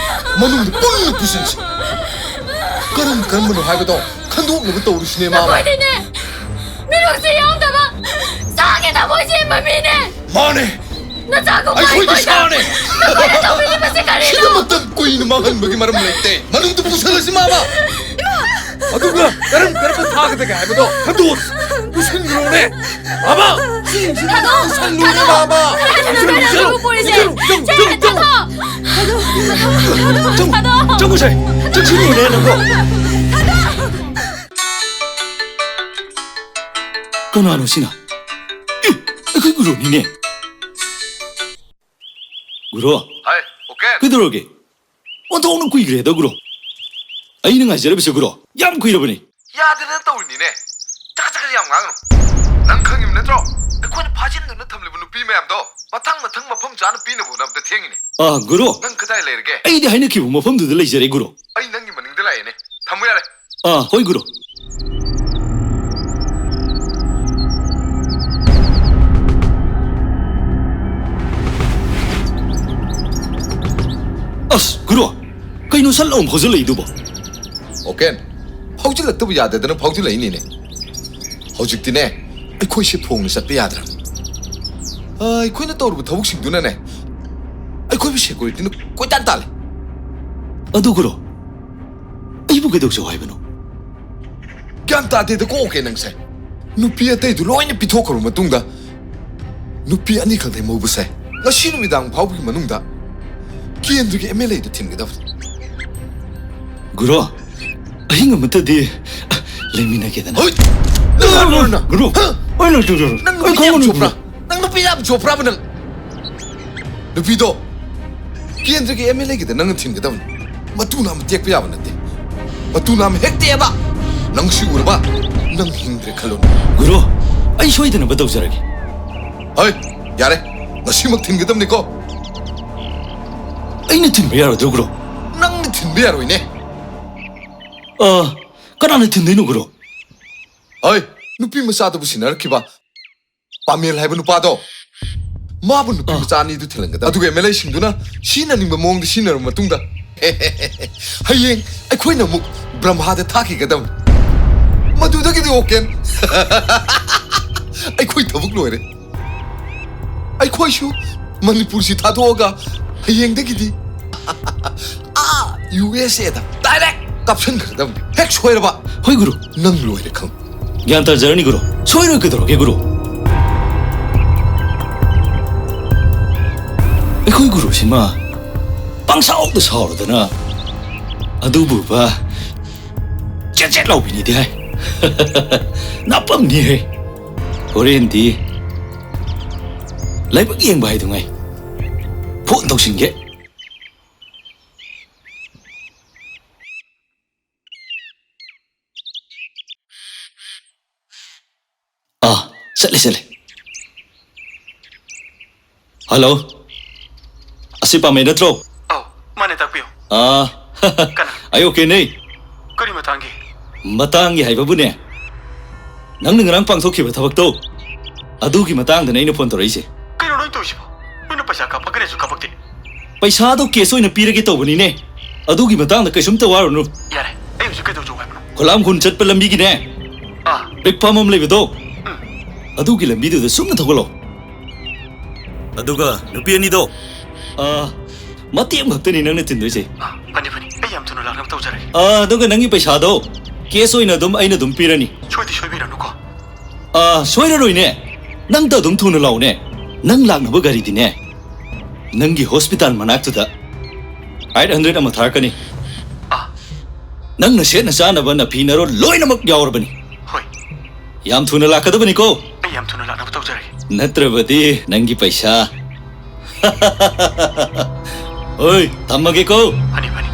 ꯃꯅꯨꯡꯗ ꯄꯨꯟꯅ ꯄꯨꯁꯤꯟꯁꯤ꯫ ꯀꯔꯝ ꯀꯔꯝꯕꯅꯣ ꯍꯥꯏꯕꯗꯣ ꯈꯟꯗꯣꯛꯅꯕ ꯇꯧꯔꯨꯁꯤꯅꯦ, ꯃꯥꯃ꯫ ꯅꯈꯣꯏꯗꯤꯅꯦ, ꯃꯤꯅꯨꯡꯁꯤ ꯌꯥꯎꯗꯕ ꯁꯥꯒꯤ ꯊꯃꯣꯏ ꯁꯦꯝꯕ ꯃꯤꯅꯦ꯫ ꯃꯥꯅꯦ꯫ ꯅꯆꯥꯒꯨꯝꯕ ꯑꯩꯈꯣꯏꯒꯤ ꯑꯩꯈꯣꯏꯗ ꯁꯥꯅꯦ꯫ ꯅꯈꯣꯏꯅ ꯇꯧꯕꯤꯔꯤꯕꯁꯤ ꯀꯔꯤꯅꯣ? ꯁꯤꯗ ꯃꯇꯝ ꯀꯨꯏꯅ ꯃꯥꯡꯍꯟꯕꯒꯤ ꯃꯔꯝ ꯂꯩꯇꯦ꯫ ꯃꯅꯨꯡꯗ ꯄꯨꯁꯜꯂꯁꯤ, ꯃꯥꯃ꯫ ꯑꯗꯨꯒ ꯀꯔꯝ ꯀꯔꯝꯕ ꯁꯥꯒꯗꯒꯦ ꯍꯥꯏꯕꯗꯣ ꯈꯟꯗꯣꯛꯑꯁꯤ꯫ ꯄꯨꯁꯤꯟꯈ꯭ꯔꯣꯅꯦ꯫ ꯃꯥꯃ! ꯁꯤꯁꯤꯡꯁꯤꯗ ꯊꯥꯗꯣꯛꯑꯣ! ꯄꯨꯁꯤꯟꯈ꯭ꯔꯣꯅꯦ, ꯊꯥꯗꯣꯛꯑꯣ! ꯃꯥꯃ! ꯊꯥꯗꯣꯛꯑꯣ! ꯄꯨꯁꯤꯟꯈ꯭ꯔꯣ, ꯊꯥꯗꯣꯛꯑꯣ! ꯄꯨꯔꯤꯁꯦ! ꯄꯨꯁꯤꯟꯈ꯭ꯔꯣ, ꯄꯨꯁꯤꯟꯈ꯭ꯔꯣ, ꯁꯦ, ꯄꯨꯁꯤꯟꯈ꯭ꯔꯣ! ꯊꯥꯗꯣꯛꯑꯣ! ꯊꯥꯗꯣꯛꯑꯣ! ꯆꯪ-, ꯊꯥꯗꯣꯛꯑꯣ! ꯆꯪꯉꯨꯁꯦ! ꯆꯪꯁꯤꯜꯂꯨꯅꯦ, ꯅꯪꯕꯣ! ꯊꯥꯗꯣꯛꯑꯣ! ꯀꯅꯥꯅꯣ ꯁꯤꯅ? ꯑꯦ, ꯑꯩꯈꯣꯏ ꯒꯨꯔꯨꯅꯤꯅꯦ꯫ ꯒꯨꯔꯨ꯫ ꯍꯥꯏ, ꯑꯣꯀꯦ꯫ ꯀꯩꯗꯧꯔꯒꯦ? ꯑꯣꯟꯊꯣꯛꯅ ꯀꯨꯏꯈ꯭ꯔꯦꯗ, ꯒꯨꯔꯨ꯫ ꯑꯩꯅ ꯉꯥꯏꯖꯔꯤꯕꯁꯦ, ꯒꯨꯔꯨ, ꯌꯥꯝ ꯀꯨꯏꯔꯕꯅꯤ꯫ ꯌꯥꯗꯗꯅ ꯇꯧꯔꯤꯅꯤꯅꯦ꯫ ꯆꯀꯠ ꯆꯀꯠ ꯌꯥꯝ ꯉꯥꯡꯒꯅꯨ꯫ ꯅꯪ ꯈꯪꯉꯤꯕ ꯅꯠꯇ꯭ꯔꯣ? ꯑꯩꯈꯣꯏꯅ ꯐꯥꯖꯤꯟꯗꯨꯅ ꯊꯝꯂꯤꯕ ꯅꯨꯄꯤ ꯃꯌꯥꯝꯗꯣ ꯃꯊꯪ ꯃꯊꯪ ꯃꯐꯝ ꯆꯥꯅ ꯄꯤꯅꯕ ꯍꯣꯠꯅꯕꯗ ꯊꯦꯡꯉꯤꯅꯦ꯫ ꯑꯥ, ꯒꯨꯔꯨ꯫ ꯅꯪ ꯀꯗꯥꯏ ꯂꯩꯔꯒꯦ? ꯑꯩꯗꯤ ꯍꯥꯏꯅꯈꯤꯕ ꯃꯐꯝꯗꯨꯗ ꯂꯩꯖꯔꯦ, ꯒꯨꯔꯨ꯫ ꯑꯩ ꯅꯪꯒꯤ ꯃꯅꯤꯡꯗ ꯂꯥꯛꯑꯦꯅꯦ꯫ ꯊꯝꯃꯨ ꯌꯥꯔꯦ꯫ ꯑꯥ, ꯍꯣꯏ, ꯒꯨꯔꯨ꯫ ꯑꯁ, ꯒꯨꯔꯨ, ꯀꯩꯅꯣ ꯁꯠ ꯂꯥꯎꯅ ꯐꯥꯎꯖꯜꯂꯛꯏꯗꯨꯕꯣ? ꯑꯣꯀꯦꯟ, ꯐꯥꯎꯖꯤꯜꯂꯛꯇꯕ ꯌꯥꯗꯗꯅ ꯐꯥꯎꯖꯤꯜꯂꯛꯏꯅꯤꯅꯦ꯫ ꯍꯧꯖꯤꯛꯇꯤꯅꯦ, ꯑꯩꯈꯣꯏꯁꯦ ꯐꯣꯡꯅ ꯆꯠꯄ ꯌꯥꯗ꯭ꯔꯕꯅꯤ꯫ ꯑ, ꯑꯩꯈꯣꯏꯅ ꯇꯧꯔꯨꯕ ꯊꯕꯛꯁꯤꯡꯗꯨꯅꯅꯦ, ꯑꯩꯈꯣꯏꯕꯨ ꯁꯦꯀ꯭ꯌꯨꯔꯤꯇꯤꯅ ꯀꯣꯏꯇꯥꯟ ꯇꯥꯜꯂꯦ꯫ ꯑꯗꯨ ꯒꯨꯔꯨ, ꯑꯩꯕꯨ ꯀꯩꯗꯧꯁꯦ ꯍꯥꯏꯕꯅꯣ? ꯒ꯭ꯌꯥꯟ ꯇꯥꯗꯦꯗꯀꯣ ꯑꯣꯀꯦ ꯅꯪꯁꯦ꯫ ꯅꯨꯄꯤ ꯑꯇꯩꯗꯨ ꯂꯣꯏꯅ ꯄꯤꯊꯣꯛꯈ꯭ꯔꯕ ꯃꯇꯨꯡꯗ ꯅꯨꯄꯤ ꯑꯅꯤꯈꯛ ꯂꯦꯝꯍꯧꯕꯁꯦ ꯉꯁꯤ ꯅꯨꯃꯤꯗꯥꯡ ꯐꯥꯎꯕꯒꯤ ꯃꯅꯨꯡꯗ ꯀꯦꯟꯗ꯭ꯔꯒꯤ ꯑꯦꯝ ꯑꯦꯜ ꯑꯦꯗ ꯊꯤꯟꯒꯗꯕꯅꯤ꯫ ꯒꯨꯔꯨ, ꯑꯍꯤꯡ ꯑꯃꯠꯇꯗꯤ ꯂꯩꯃꯤꯟꯅꯒꯦꯗꯅ꯫ ꯍꯣꯏ! ꯅꯪ ꯍꯥꯏꯔꯨꯔꯣ ꯅꯪ? ꯒꯨꯔꯨ, ꯍꯥ? ꯑꯩ ꯂꯥꯛꯇꯣꯏꯔꯣ? ꯅꯪ ꯅꯨꯄꯤ ꯌꯥꯝ ꯆꯣꯞꯄ꯭ꯔꯥ? ꯅꯪ ꯅꯨꯄꯤ ꯌꯥꯝ ꯆꯣꯞꯄ꯭ꯔꯥꯕ ꯅꯪ? ꯅꯨꯄꯤꯗꯣ ꯀꯦꯟꯗ꯭ꯔꯒꯤ ꯑꯦꯝ ꯑꯦꯜ ꯑꯦꯒꯤꯗ ꯅꯪꯅ ꯊꯤꯟꯒꯗꯕꯅꯤ꯫ ꯃꯇꯨ ꯅꯥꯝꯃ ꯇꯦꯛꯄ ꯌꯥꯕ ꯅꯠꯇꯦ꯫ ꯃꯇꯨ ꯅꯥꯝꯃ ꯍꯦꯛ ꯇꯦꯛꯑꯕ, ꯅꯪ ꯁꯤ ꯎꯔꯕ, ꯅꯪ ꯍꯤꯡꯗ꯭ꯔꯦ ꯈꯜꯂꯣꯅꯦ꯫ ꯒꯨꯔꯨ, ꯑꯩ ꯁꯣꯏꯗꯅꯕ ꯇꯧꯖꯔꯒꯦ꯫ ꯍꯣꯏ, ꯌꯥꯔꯦ꯫ ꯉꯁꯤꯃꯛ ꯊꯤꯟꯒꯗꯕꯅꯤꯀꯣ꯫ ꯑꯩꯅ ꯊꯤꯟꯕ ꯌꯥꯔꯣꯏꯗ꯭ꯔꯣ, ꯒꯨꯔꯨ? ꯅꯪꯅ ꯊꯤꯟꯕ ꯌꯥꯔꯣꯏꯅꯦ꯫ ꯑ, ꯀꯅꯥꯅ ꯊꯤꯟꯗꯣꯏꯅꯣ, ꯒꯨꯔꯨ? ꯍꯣꯏ, ꯅꯨꯄꯤ ꯃꯆꯥꯗꯨꯕꯨ ꯁꯤꯟꯅꯔꯛꯈꯤꯕ ꯄꯥꯃꯦꯜ ꯍꯥꯏꯕ ꯅꯨꯄꯥꯗꯣ, ꯃꯥꯕꯨ ꯅꯨꯄꯤ ꯑ꯫ ꯃꯆꯥ ꯑꯅꯤꯗꯨ ꯊꯤꯜꯍꯟꯒꯗꯕ꯫ ꯑꯗꯨꯒ ꯑꯦꯝ ꯑꯦꯜ ꯑꯦꯁꯤꯡꯗꯨꯅ ꯁꯤꯖꯤꯟꯅꯅꯤꯡꯕ ꯃꯑꯣꯡꯗ ꯁꯤꯖꯤꯟꯅꯔꯕ ꯃꯇꯨꯡꯗ, ꯍꯌꯦꯡ ꯑꯩꯈꯣꯏꯅ ꯑꯃꯨꯛ ꯕ꯭ꯔꯍ꯭ꯃꯥꯗ ꯊꯥꯈꯤꯒꯗꯕꯅꯤ꯫ ꯃꯗꯨꯗꯒꯤꯗꯤ ꯑꯣꯀꯦꯟ꯫ ꯑꯩꯈꯣꯏ ꯊꯕꯛ ꯂꯣꯏꯔꯦ꯫ ꯑꯩꯈꯣꯏꯁꯨ ꯃꯅꯤꯄꯨꯔꯁꯤ ꯊꯥꯗꯣꯛꯑꯒ ꯍꯌꯦꯡꯗꯒꯤꯗꯤ ꯑꯥ ꯌꯨ ꯑꯦꯁ ꯑꯦꯗ ꯗꯥꯏꯔꯦꯛ ꯀꯥꯞꯁꯟꯈ꯭ꯔꯗꯕꯅꯤ꯫ ꯍꯦꯛ ꯁꯣꯏꯔꯕ, ꯍꯣꯏ ꯒꯨꯔꯨ꯫ ꯅꯪ ꯂꯣꯏꯔꯦ ꯈꯪ꯫ ꯒ꯭ꯌꯥꯟ ꯇꯥꯖꯔꯅꯤ ꯒꯨꯔꯨ꯫ ꯁꯣꯏꯔꯣꯏ ꯀꯩꯗꯧꯔꯒꯦ ꯒꯨꯔꯨ? ꯑꯩꯈꯣꯏ ꯒꯨꯔꯨꯁꯤꯃ ꯄꯪꯁꯥꯎꯗ ꯁꯥꯎꯔꯗꯅ ꯑꯗꯨꯕꯨꯕ ꯆꯦꯠ ꯆꯦꯠ ꯂꯥꯎꯕꯤꯅꯤꯗꯤ ꯍꯥꯏ꯫ ꯅꯥꯄꯝꯅꯤ ꯍꯦ꯫ ꯍꯣꯔꯦꯟꯗꯤ ꯂꯥꯏꯕꯛ ꯌꯦꯡꯕ ꯍꯥꯏꯗꯨꯉꯥꯏ꯫ ꯐꯣꯟ ꯇꯧꯁꯤꯟꯒꯦ꯫ ꯑꯥ, ꯆꯠꯂꯦ, ꯆꯠꯂꯦ꯫ ꯍꯜꯂꯣ꯫ ꯑꯁꯤ ꯄꯥꯝꯃꯦ ꯅꯠꯇ꯭ꯔꯣ? ꯑꯧ, ꯃꯥꯅꯦ, ꯇꯥꯛꯄꯤꯌꯨ꯫ ꯑꯥ, ꯀꯅꯥ? ꯑꯩ ꯑꯣꯀꯦꯅꯦ꯫ ꯀꯔꯤ ꯃꯇꯥꯡꯒꯤ? ꯃꯇꯥꯡꯒꯤ ꯍꯥꯏꯕꯕꯨꯅꯦ, ꯅꯪꯅ ꯉꯔꯥꯡ ꯄꯥꯡꯊꯣꯛꯈꯤꯕ ꯊꯕꯛꯇꯣ, ꯑꯗꯨꯒꯤ ꯃꯇꯥꯡꯗꯅꯦ ꯑꯩꯅ ꯐꯣꯟ ꯇꯧꯔꯛꯏꯁꯦ꯫ ꯀꯩꯅꯣ ꯅꯣꯏ ꯇꯧꯔꯤꯁꯤꯕꯣ? ꯅꯣꯏꯅ ꯄꯩꯁꯥ ꯀꯥꯞꯄꯛꯀꯅꯦꯁꯨ ꯀꯥꯞꯄꯛꯇꯦ꯫ ꯄꯩꯁꯥꯗꯣ ꯀꯦꯁ ꯑꯣꯏꯅ ꯄꯤꯔꯒꯦ ꯇꯧꯕꯅꯤꯅꯦ꯫ ꯑꯗꯨꯒꯤ ꯃꯇꯥꯡꯗ ꯀꯩꯁꯨꯝꯇ ꯋꯥꯔꯨꯅꯨ꯫ ꯌꯥꯔꯦ, ꯑꯩ ꯍꯧꯖꯤꯛ ꯀꯩꯗꯧꯖꯧ ꯍꯥꯏꯕꯅꯣ? ꯈꯣꯂꯥꯝ ꯈꯨꯟ ꯆꯠꯄ ꯂꯝꯕꯤꯒꯤꯅꯦ꯫ ꯑꯥ꯫ ꯕꯤꯛ ꯐꯥꯝ ꯑꯃ ꯂꯩꯕꯗꯣ꯫ ꯎꯝ꯫ ꯑꯗꯨꯒꯤ ꯂꯝꯕꯤꯗꯨꯗ ꯆꯨꯝꯅ ꯊꯧꯒꯠꯂꯣ꯫ ꯑꯗꯨꯒ ꯅꯨꯄꯤ ꯑꯅꯤꯗꯣ, ꯑꯥ, ꯃꯇꯦꯛ ꯑꯃꯈꯛꯇꯅꯤ ꯅꯪꯅ ꯆꯤꯟꯗꯣꯏꯁꯦ꯫ ꯑꯥ, ꯐꯅꯤ, ꯐꯅꯤ꯫ ꯑꯩ ꯌꯥꯝ ꯊꯨꯅ ꯂꯥꯛꯅꯕ ꯇꯧꯖꯔꯒꯦ꯫ ꯑꯥ, ꯑꯗꯨꯒ ꯅꯪꯒꯤ ꯄꯩꯁꯥꯗꯣ cash ꯑꯣꯏꯅ ꯑꯗꯨꯝ ꯑꯩꯅ ꯑꯗꯨꯝ ꯄꯤꯔꯅꯤ꯫ ꯁꯣꯏꯗꯤ ꯁꯣꯏꯕꯤꯔꯅꯨꯀꯣ꯫ ꯑꯥ, ꯁꯣꯏꯔꯔꯣꯏꯅꯦ꯫ ꯅꯪꯇ ꯑꯗꯨꯝ ꯊꯨꯅ ꯂꯥꯛꯎꯅꯦ꯫ ꯅꯪ ꯂꯥꯛꯅꯕ ꯒꯥꯔꯤꯗꯤꯅꯦ, ꯅꯪꯒꯤ hospital ꯃꯅꯥꯛꯇꯨꯗ eight hundred ꯑꯃ ꯊꯥꯔꯛꯀꯅꯤ꯫ ꯑꯥ꯫ ꯅꯪꯅ ꯁꯦꯠꯅ ꯆꯥꯅꯕ ꯅꯐꯤ ꯅꯔꯣꯜ ꯂꯣꯏꯅꯃꯛ ꯌꯥꯎꯔꯕꯅꯤ꯫ ꯍꯣꯏ꯫ ꯌꯥꯝ ꯊꯨꯅ ꯂꯥꯛꯀꯗꯕꯅꯤꯀꯣ꯫ ꯑꯩ ꯌꯥꯝ ꯊꯨꯅ ꯂꯥꯛꯅꯕ ꯇꯧꯖꯔꯒꯦ꯫ ꯅꯠꯇ꯭ꯔꯕꯗꯤ ꯅꯪꯒꯤ ꯄꯩꯁꯥ꯫ ꯍꯣꯏ, ꯊꯝꯃꯒꯦꯀꯣ꯫ ꯐꯅꯤ, ꯐꯅꯤ꯫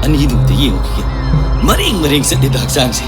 ꯑꯅꯤꯗꯨ ꯑꯝꯇ ꯌꯦꯡꯉꯨꯈꯤꯒꯦ꯫ ꯃꯔꯦꯡ ꯃꯔꯦꯡ ꯆꯠꯂꯤꯗ ꯍꯛꯆꯥꯡꯁꯦ꯫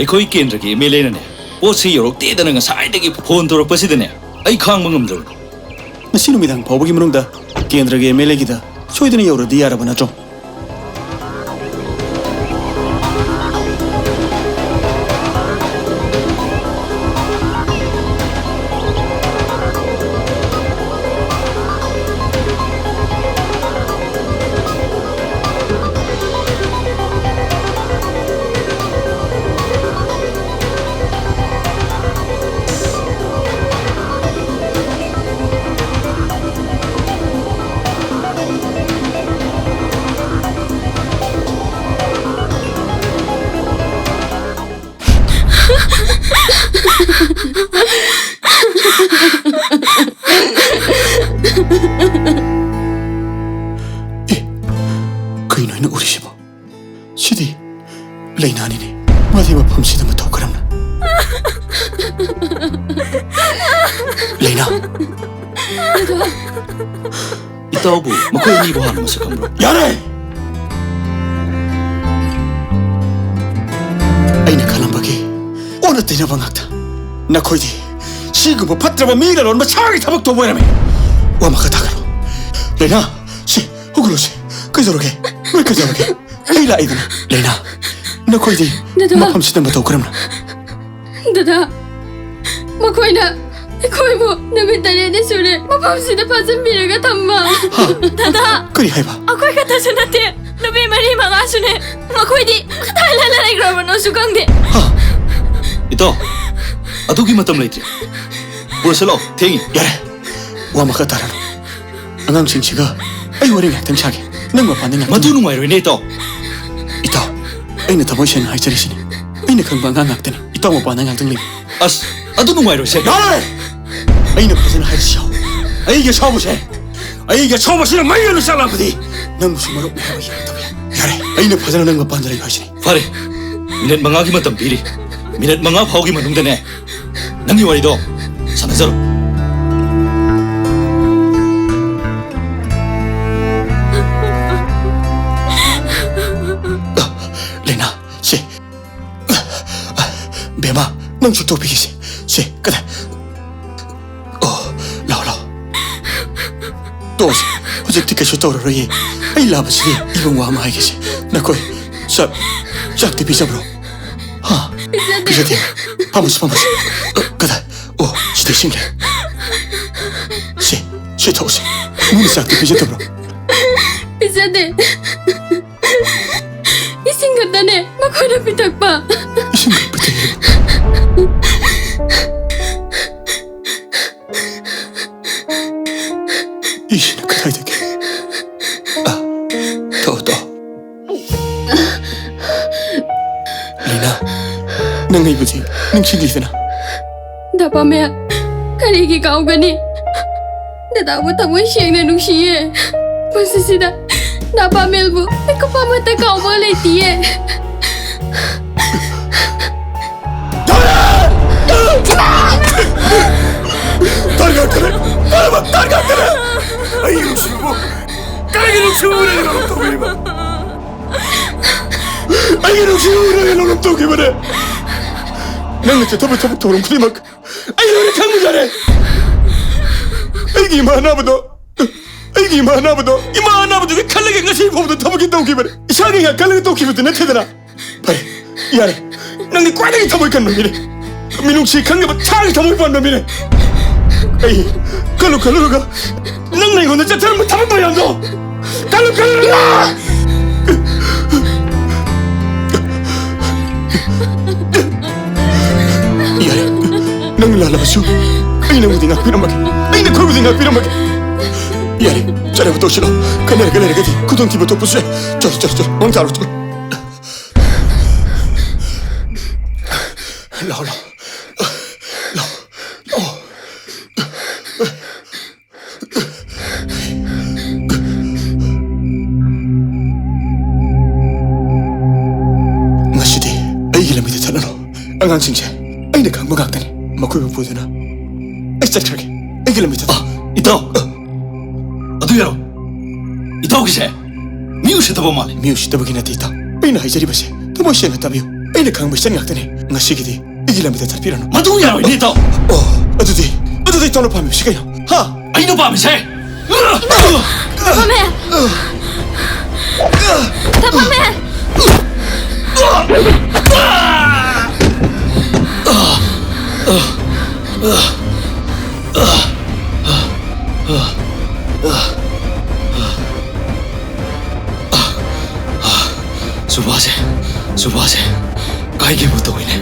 ꯑꯩꯈꯣꯏ ꯀꯦꯟꯗ꯭ꯔꯒꯤ MLAꯅꯅꯦ, ꯄꯣꯠꯁꯤ ꯌꯧꯔꯛꯇꯦꯗꯅ ꯉꯁꯥꯏꯗꯒꯤ phone ꯇꯧꯔꯛꯄꯁꯤꯗꯅꯦ, ꯑꯩ ꯈꯥꯡꯕ ꯉꯝꯗ꯭ꯔꯕꯅꯤ꯫ ꯉꯁꯤ ꯅꯨꯃꯤꯗꯥꯡ ꯐꯥꯎꯕꯒꯤ ꯃꯅꯨꯡꯗ ꯀꯦꯟꯗ꯭ꯔꯒꯤ MLAꯒꯤꯗ ꯁꯣꯏꯗꯅ ꯌꯧꯔꯗꯤ ꯌꯥꯔꯕ ꯅꯠꯇ꯭ꯔꯣ? ꯏꯇꯥꯎꯕꯨ ꯃꯈꯣꯏ ꯑꯅꯤꯕꯨ ꯍꯥꯟꯅ ꯃꯁꯛ ꯈꯪꯕ꯭ꯔꯣ? ꯌꯥꯔꯦ! ꯑꯩꯅ ꯈꯜꯂꯝꯕꯒꯤ ꯑꯣꯟꯅ ꯇꯩꯅꯕ ꯉꯥꯛꯇ꯫ ꯅꯈꯣꯏꯗꯤ ꯁꯤꯒꯨꯝꯕ ꯐꯠꯇ꯭ꯔꯕ ꯃꯤ ꯂꯂꯣꯟꯕ ꯁꯥꯒꯤ ꯊꯕꯛ ꯇꯧꯕ ꯑꯣꯏꯔꯝꯃꯦ꯫ ꯋꯥ ꯃꯈꯥ ꯇꯥꯒꯅꯨ꯫ ꯂꯩꯅꯥ, ꯁꯤ, ꯍꯧꯒꯠꯂꯨꯁꯤ꯫ ꯀꯩꯗꯧꯔꯒꯦ? ꯅꯣꯏ ꯀꯩꯗꯧꯔꯒꯦ? ꯑꯩ ꯂꯥꯛꯏꯗꯅ꯫ ꯂꯩꯅꯥ, ꯅꯈꯣꯏꯗꯤ ꯗꯗꯥ꯫ ꯃꯐꯝꯁꯤꯗ ꯃꯇꯧ ꯀꯔꯝꯅ? ꯗꯗꯥ, ꯃꯈꯣꯏꯅ ꯑꯩꯈꯣꯏꯕꯨ ꯅꯨꯃꯤꯠ ꯇꯔꯦꯠꯅꯤ ꯁꯨꯔꯦ ꯃꯐꯝꯁꯤꯗ ꯐꯥꯖꯤꯟꯕꯤꯔꯒ ꯊꯝꯕ꯫ ꯍꯥ? ꯗꯗꯥ, ꯀꯔꯤ ꯍꯥꯏꯕ? ꯑꯩꯈꯣꯏ ꯈꯛꯇꯁꯨ ꯅꯠꯇꯦ, ꯅꯨꯄꯤ ꯃꯔꯤ ꯃꯉꯥꯁꯨꯅꯦ꯫ ꯃꯈꯣꯏꯗꯤ ꯀꯗꯥꯏ ꯂꯥꯟꯅ ꯂꯩꯈ꯭ꯔꯕꯅꯣꯁꯨ ꯈꯪꯗꯦ꯫ ꯍꯥ? ꯏꯇꯥꯎ, ꯑꯗꯨꯒꯤ ꯃꯇꯝ ꯂꯩꯇ꯭ꯔꯦ꯫ ꯄꯨꯔꯁꯤꯜꯂꯛꯑꯣ, ꯊꯦꯡꯉꯤ꯫ ꯌꯥꯔꯦ, ꯋꯥ ꯃꯈꯥ ꯇꯥꯔꯅꯨ꯫ ꯑꯉꯥꯡꯁꯤꯡꯁꯤꯒ ꯑꯩ ꯋꯥꯔꯤ ꯉꯥꯏꯍꯥꯛꯇꯪ ꯁꯥꯒꯦ꯫ ꯅꯪ ꯃꯄꯥꯟꯗ ꯉꯥꯏꯍꯥꯛꯇꯪ ꯃꯗꯨ ꯂꯩꯌꯨ꯫ ꯅꯨꯡꯉꯥꯏꯔꯣꯏꯅꯦ, ꯏꯇꯥꯎ꯫ ꯏꯇꯥꯎ, ꯑꯩꯅ ꯊꯃꯣꯏ ꯁꯦꯡꯅ ꯍꯥꯏꯖꯔꯤꯁꯤꯅꯤ꯫ ꯑꯩꯅ ꯈꯪꯕ ꯑꯉꯥꯡ ꯉꯥꯛꯇꯅꯤ꯫ ꯏꯇꯥꯎ ꯃꯄꯥꯟꯗ ꯉꯥꯏꯍꯥꯛꯇꯪ ꯂꯩꯌꯨ꯫ ꯑꯁ, ꯑꯗꯨ ꯅꯨꯡꯉꯥꯏꯔꯣꯏꯁꯦ꯫ ꯌꯥꯔꯦ! ꯑꯩꯅ ꯐꯖꯅ ꯍꯥꯏꯔꯤꯁꯤ ꯌꯥꯎ꯫ ꯑꯩꯒꯤ ꯑꯁꯥꯎꯕꯁꯦ, ꯑꯩꯒꯤ ꯑꯁꯥꯎꯕꯁꯤꯅ ꯃꯩ ꯑꯣꯏꯅ ꯆꯥꯛꯂꯝꯕꯗꯤ ꯅꯪꯕꯨꯁꯨ ꯃꯔꯨꯞꯅꯤ ꯍꯥꯏꯕ ꯌꯥꯔꯛꯇꯕ ꯌꯥꯏ꯫ ꯌꯥꯔꯦ, ꯑꯩꯅ ꯐꯖꯅ ꯅꯪ ꯃꯄꯥꯟꯗ ꯂꯩꯌꯨ ꯍꯥꯏꯁꯤꯅꯤ꯫ ꯐꯔꯦ, ꯃꯤꯅꯤꯠ ꯃꯉꯥꯒꯤ ꯃꯇꯝ ꯄꯤꯔꯤ꯫ ꯃꯤꯅꯤꯠ ꯃꯉꯥ ꯐꯥꯎꯒꯤ ꯃꯅꯨꯡꯗꯅꯦ, ꯅꯪꯒꯤ ꯋꯥꯔꯤꯗꯣ ꯁꯥꯟꯅꯖꯔꯣ꯫ ꯂꯩꯅꯥ, ꯁꯦ꯫ ꯕꯦꯃꯥ, ꯅꯪꯁꯨ ꯇꯣꯛꯄꯤꯒꯦꯁꯦ꯫ ꯁꯦ, ꯀꯗꯥꯏ? ꯑꯣ, ꯂꯥꯎ, ꯂꯥꯎ꯫ ꯇꯣꯛꯑꯁꯤ꯫ ꯍꯧꯖꯤꯛꯇꯤ ꯀꯩꯁꯨ ꯇꯧꯔꯔꯣꯏꯌꯦ꯫ ꯑꯩ ꯂꯥꯕꯁꯤꯗꯤ ꯏꯕꯨꯡ ꯋꯥ ꯑꯃ ꯍꯥꯏꯒꯦꯁꯦ꯫ ꯅꯈꯣꯏ ꯆꯥꯛ, ꯆꯥꯛꯇꯤ ꯄꯤꯖꯕ꯭ꯔꯣ? ꯍꯥ? ꯄꯤꯖꯗꯦ꯫ ꯄꯤꯖꯗꯦ꯫ ꯐꯝꯃꯁꯤ, ꯐꯝꯃꯁꯤ꯫ ꯀꯗꯥꯏ? ꯑꯣ, ꯁꯤꯗ ꯏꯁꯤꯡ ꯂꯩ꯫ ꯁꯦ, ꯁꯦ ꯊꯛꯎꯁꯦ꯫ ꯏꯃꯨꯡꯅ ꯆꯥꯛꯇꯤ ꯄꯤꯖꯗꯕ꯭ꯔꯣ? ꯄꯤꯖꯗꯦ꯫ ꯏꯁꯤꯡ ꯈꯛꯇꯅꯦ ꯃꯈꯣꯏꯅ ꯄꯤꯊꯛꯄ꯫ ꯏꯁꯤꯡ ꯈꯛ ꯄꯤꯊꯛꯑꯦ꯫ ꯏꯁꯤꯡꯅ ꯀꯗꯥꯏꯗꯒꯤ? ꯑ, ꯊꯛꯑꯣ, ꯊꯛꯑꯣ꯫ ꯂꯩꯅꯥ, ꯅꯪ ꯑꯩꯕꯨꯗꯤ ꯅꯤꯡꯁꯤꯡꯂꯤꯗꯅ? ꯗꯥ ꯄꯥꯃꯦꯜ, ꯀꯔꯤꯒꯤ ꯀꯥꯎꯒꯅꯤ? ꯗꯗꯥꯕꯨ ꯊꯃꯣꯏ ꯁꯦꯡꯅ ꯅꯨꯡꯁꯤꯌꯦ꯫ ꯄꯨꯟꯁꯤꯁꯤꯗ ꯗꯥ ꯄꯥꯃꯦꯜꯕꯨ ꯃꯤꯀꯨꯞ ꯑꯃꯠꯇ ꯀꯥꯎꯕ ꯂꯩꯇꯤꯌꯦ꯫ ꯇꯥꯔꯤ! ꯀꯔꯝꯕ ꯇꯥꯟ ꯉꯥꯛꯇꯅ ꯑꯩꯒꯤ ꯅꯨꯡꯁꯤꯕꯕꯨ ꯀꯔꯤꯒꯤ ꯅꯨꯡꯁꯤꯕꯕꯨ ꯅꯪꯅ ꯂꯧꯔꯝ ꯇꯧꯕꯤꯔꯤꯕ? ꯑꯩꯒꯤ ꯅꯨꯡꯁꯤꯕꯕꯨ ꯅꯪꯅ ꯂꯧꯔꯝ ꯇꯧꯈꯤꯕꯅꯦ꯫ ꯅꯪꯅ ꯆꯠꯊꯕ ꯊꯕꯛ ꯊꯧꯔꯝ ꯈꯨꯗꯤꯡꯃꯛ ꯑꯩ ꯂꯣꯏꯅ ꯈꯪꯕꯖꯥꯠꯅꯦ꯫ ꯑꯩꯒꯤ ꯏꯃꯥ ꯑꯅꯥꯕꯗꯣ, ꯑꯩꯒꯤ ꯏꯃꯥ ꯑꯅꯥꯕꯗꯣ, ꯏꯃꯥ ꯑꯅꯥꯕꯗꯨꯒꯤ ꯈꯜꯂꯒ ꯉꯁꯤ ꯐꯥꯎꯕꯗ ꯊꯕꯛꯀꯤ ꯇꯧꯈꯤꯕꯅꯦ꯫ ꯏꯁꯥꯒꯤ ꯉꯥꯏꯍꯥꯛ ꯈꯜꯂꯒ ꯇꯧꯈꯤꯕꯗꯨ ꯅꯠꯇꯦꯗꯅ꯫ ꯐꯔꯦ, ꯌꯥꯔꯦ꯫ ꯅꯪꯗꯤ ꯈ꯭ꯋꯥꯏꯗꯒꯤ ꯊꯃꯣꯏ ꯀꯟꯕ ꯃꯤꯅꯦ꯫ ꯃꯤꯅꯨꯡꯁꯤ ꯈꯪꯗꯕ ꯁꯥꯒꯤ ꯊꯃꯣꯏ ꯄꯥꯟꯕ ꯃꯤꯅꯦ꯫ ꯑꯩ ꯈꯜꯂꯨ ꯈꯜꯂꯨꯔꯒ ꯅꯪꯅ ꯑꯩꯉꯣꯟꯗ ꯆꯠꯊꯔꯝꯕ ꯊꯕꯛ ꯃꯌꯥꯝꯗꯣ ꯈꯜꯂꯨ ꯈꯜꯂꯨꯔꯒ ꯌꯥꯔꯦ, ꯅꯪ ꯂꯥꯜꯂꯕꯁꯨ ꯑꯩ ꯅꯪꯕꯨꯗꯤ ꯉꯥꯛꯄꯤꯔꯝꯃꯒꯦ꯫ ꯑꯩ ꯅꯈꯣꯏꯕꯨꯗꯤ ꯉꯥꯛꯄꯤꯔꯝꯃꯒꯦ꯫ ꯌꯥꯔꯦ, ꯆꯠꯅꯕ ꯇꯧꯁꯤꯜꯂꯣ꯫ ꯈꯟꯅꯔꯒ ꯂꯩꯔꯒꯗꯤ ꯈꯨꯗꯣꯡꯊꯤꯕ ꯊꯣꯛꯄꯁꯨ ꯌꯥꯏ꯫ ꯆꯠꯂꯣ, ꯆꯠꯂꯣ, ꯆꯠꯂꯣ꯫ ꯃꯪ ꯆꯥꯔꯣ, ꯆꯠꯂꯣ꯫ ꯂꯥꯛꯑꯣ, ꯂꯥꯛꯑꯣ꯫ ꯂꯥꯛꯑꯣ, ꯂꯥꯛꯑꯣ꯫ ꯉꯁꯤꯗꯤ ꯑꯩꯒꯤ ꯂꯝꯕꯤꯗ ꯆꯠꯂꯅꯨ꯫ ꯑꯉꯥꯡꯁꯤꯡꯁꯦ ꯑꯩꯅ ꯈꯪꯕ ꯉꯥꯛꯇꯅꯤ꯫ ꯃꯈꯣꯏꯕꯨ ꯄꯨꯗꯨꯅ ꯑꯩ ꯆꯠꯈ꯭ꯔꯒꯦ꯫ ꯑꯩꯒꯤ ꯂꯝꯕꯤꯗ꯫ ꯑ, ꯏꯇꯥꯎ! ꯑꯗꯨ ꯌꯥꯔꯣ? ꯏꯇꯥꯎꯒꯤꯁꯦ ꯃꯤ ꯎꯁꯤꯠꯇꯕ ꯃꯥꯜꯂꯦ꯫ ꯃꯤ ꯎꯁꯤꯠꯇꯕꯒꯤ ꯅꯠꯇꯦ, ꯏꯇꯥꯎ꯫ ꯑꯩꯅ ꯍꯥꯏꯖꯔꯤꯕꯁꯦ ꯊꯃꯣꯏ ꯁꯦꯡꯅ ꯇꯥꯕꯤꯌꯨ꯫ ꯑꯩꯅ ꯈꯪꯕ ꯏꯆꯟ ꯉꯥꯛꯇꯅꯤ꯫ ꯉꯁꯤꯒꯤꯗꯤ ꯑꯩꯒꯤ ꯂꯝꯕꯤꯗ ꯆꯠꯄꯤꯔꯅꯨ꯫ ꯃꯗꯨ ꯌꯥꯔꯣꯏꯅꯦ, ꯏꯇꯥꯎ꯫ ꯑꯣ, ꯑꯗꯨꯗꯤ, ꯑꯗꯨꯗꯤ ꯏꯇꯥꯎꯅ ꯄꯥꯝꯃꯤꯕꯁꯤ ꯀꯩꯅꯣ? ꯍꯥ? ꯑꯩꯅ ꯄꯥꯝꯃꯤꯁꯦ! ꯊꯕꯛꯃꯦꯟ! ꯊꯕꯛꯃꯦꯟ! ꯁꯨꯕꯥꯁꯦ, ꯁꯨꯕꯥꯁꯦ ꯀꯥꯏꯒꯤꯕ ꯇꯧꯏꯅꯦ꯫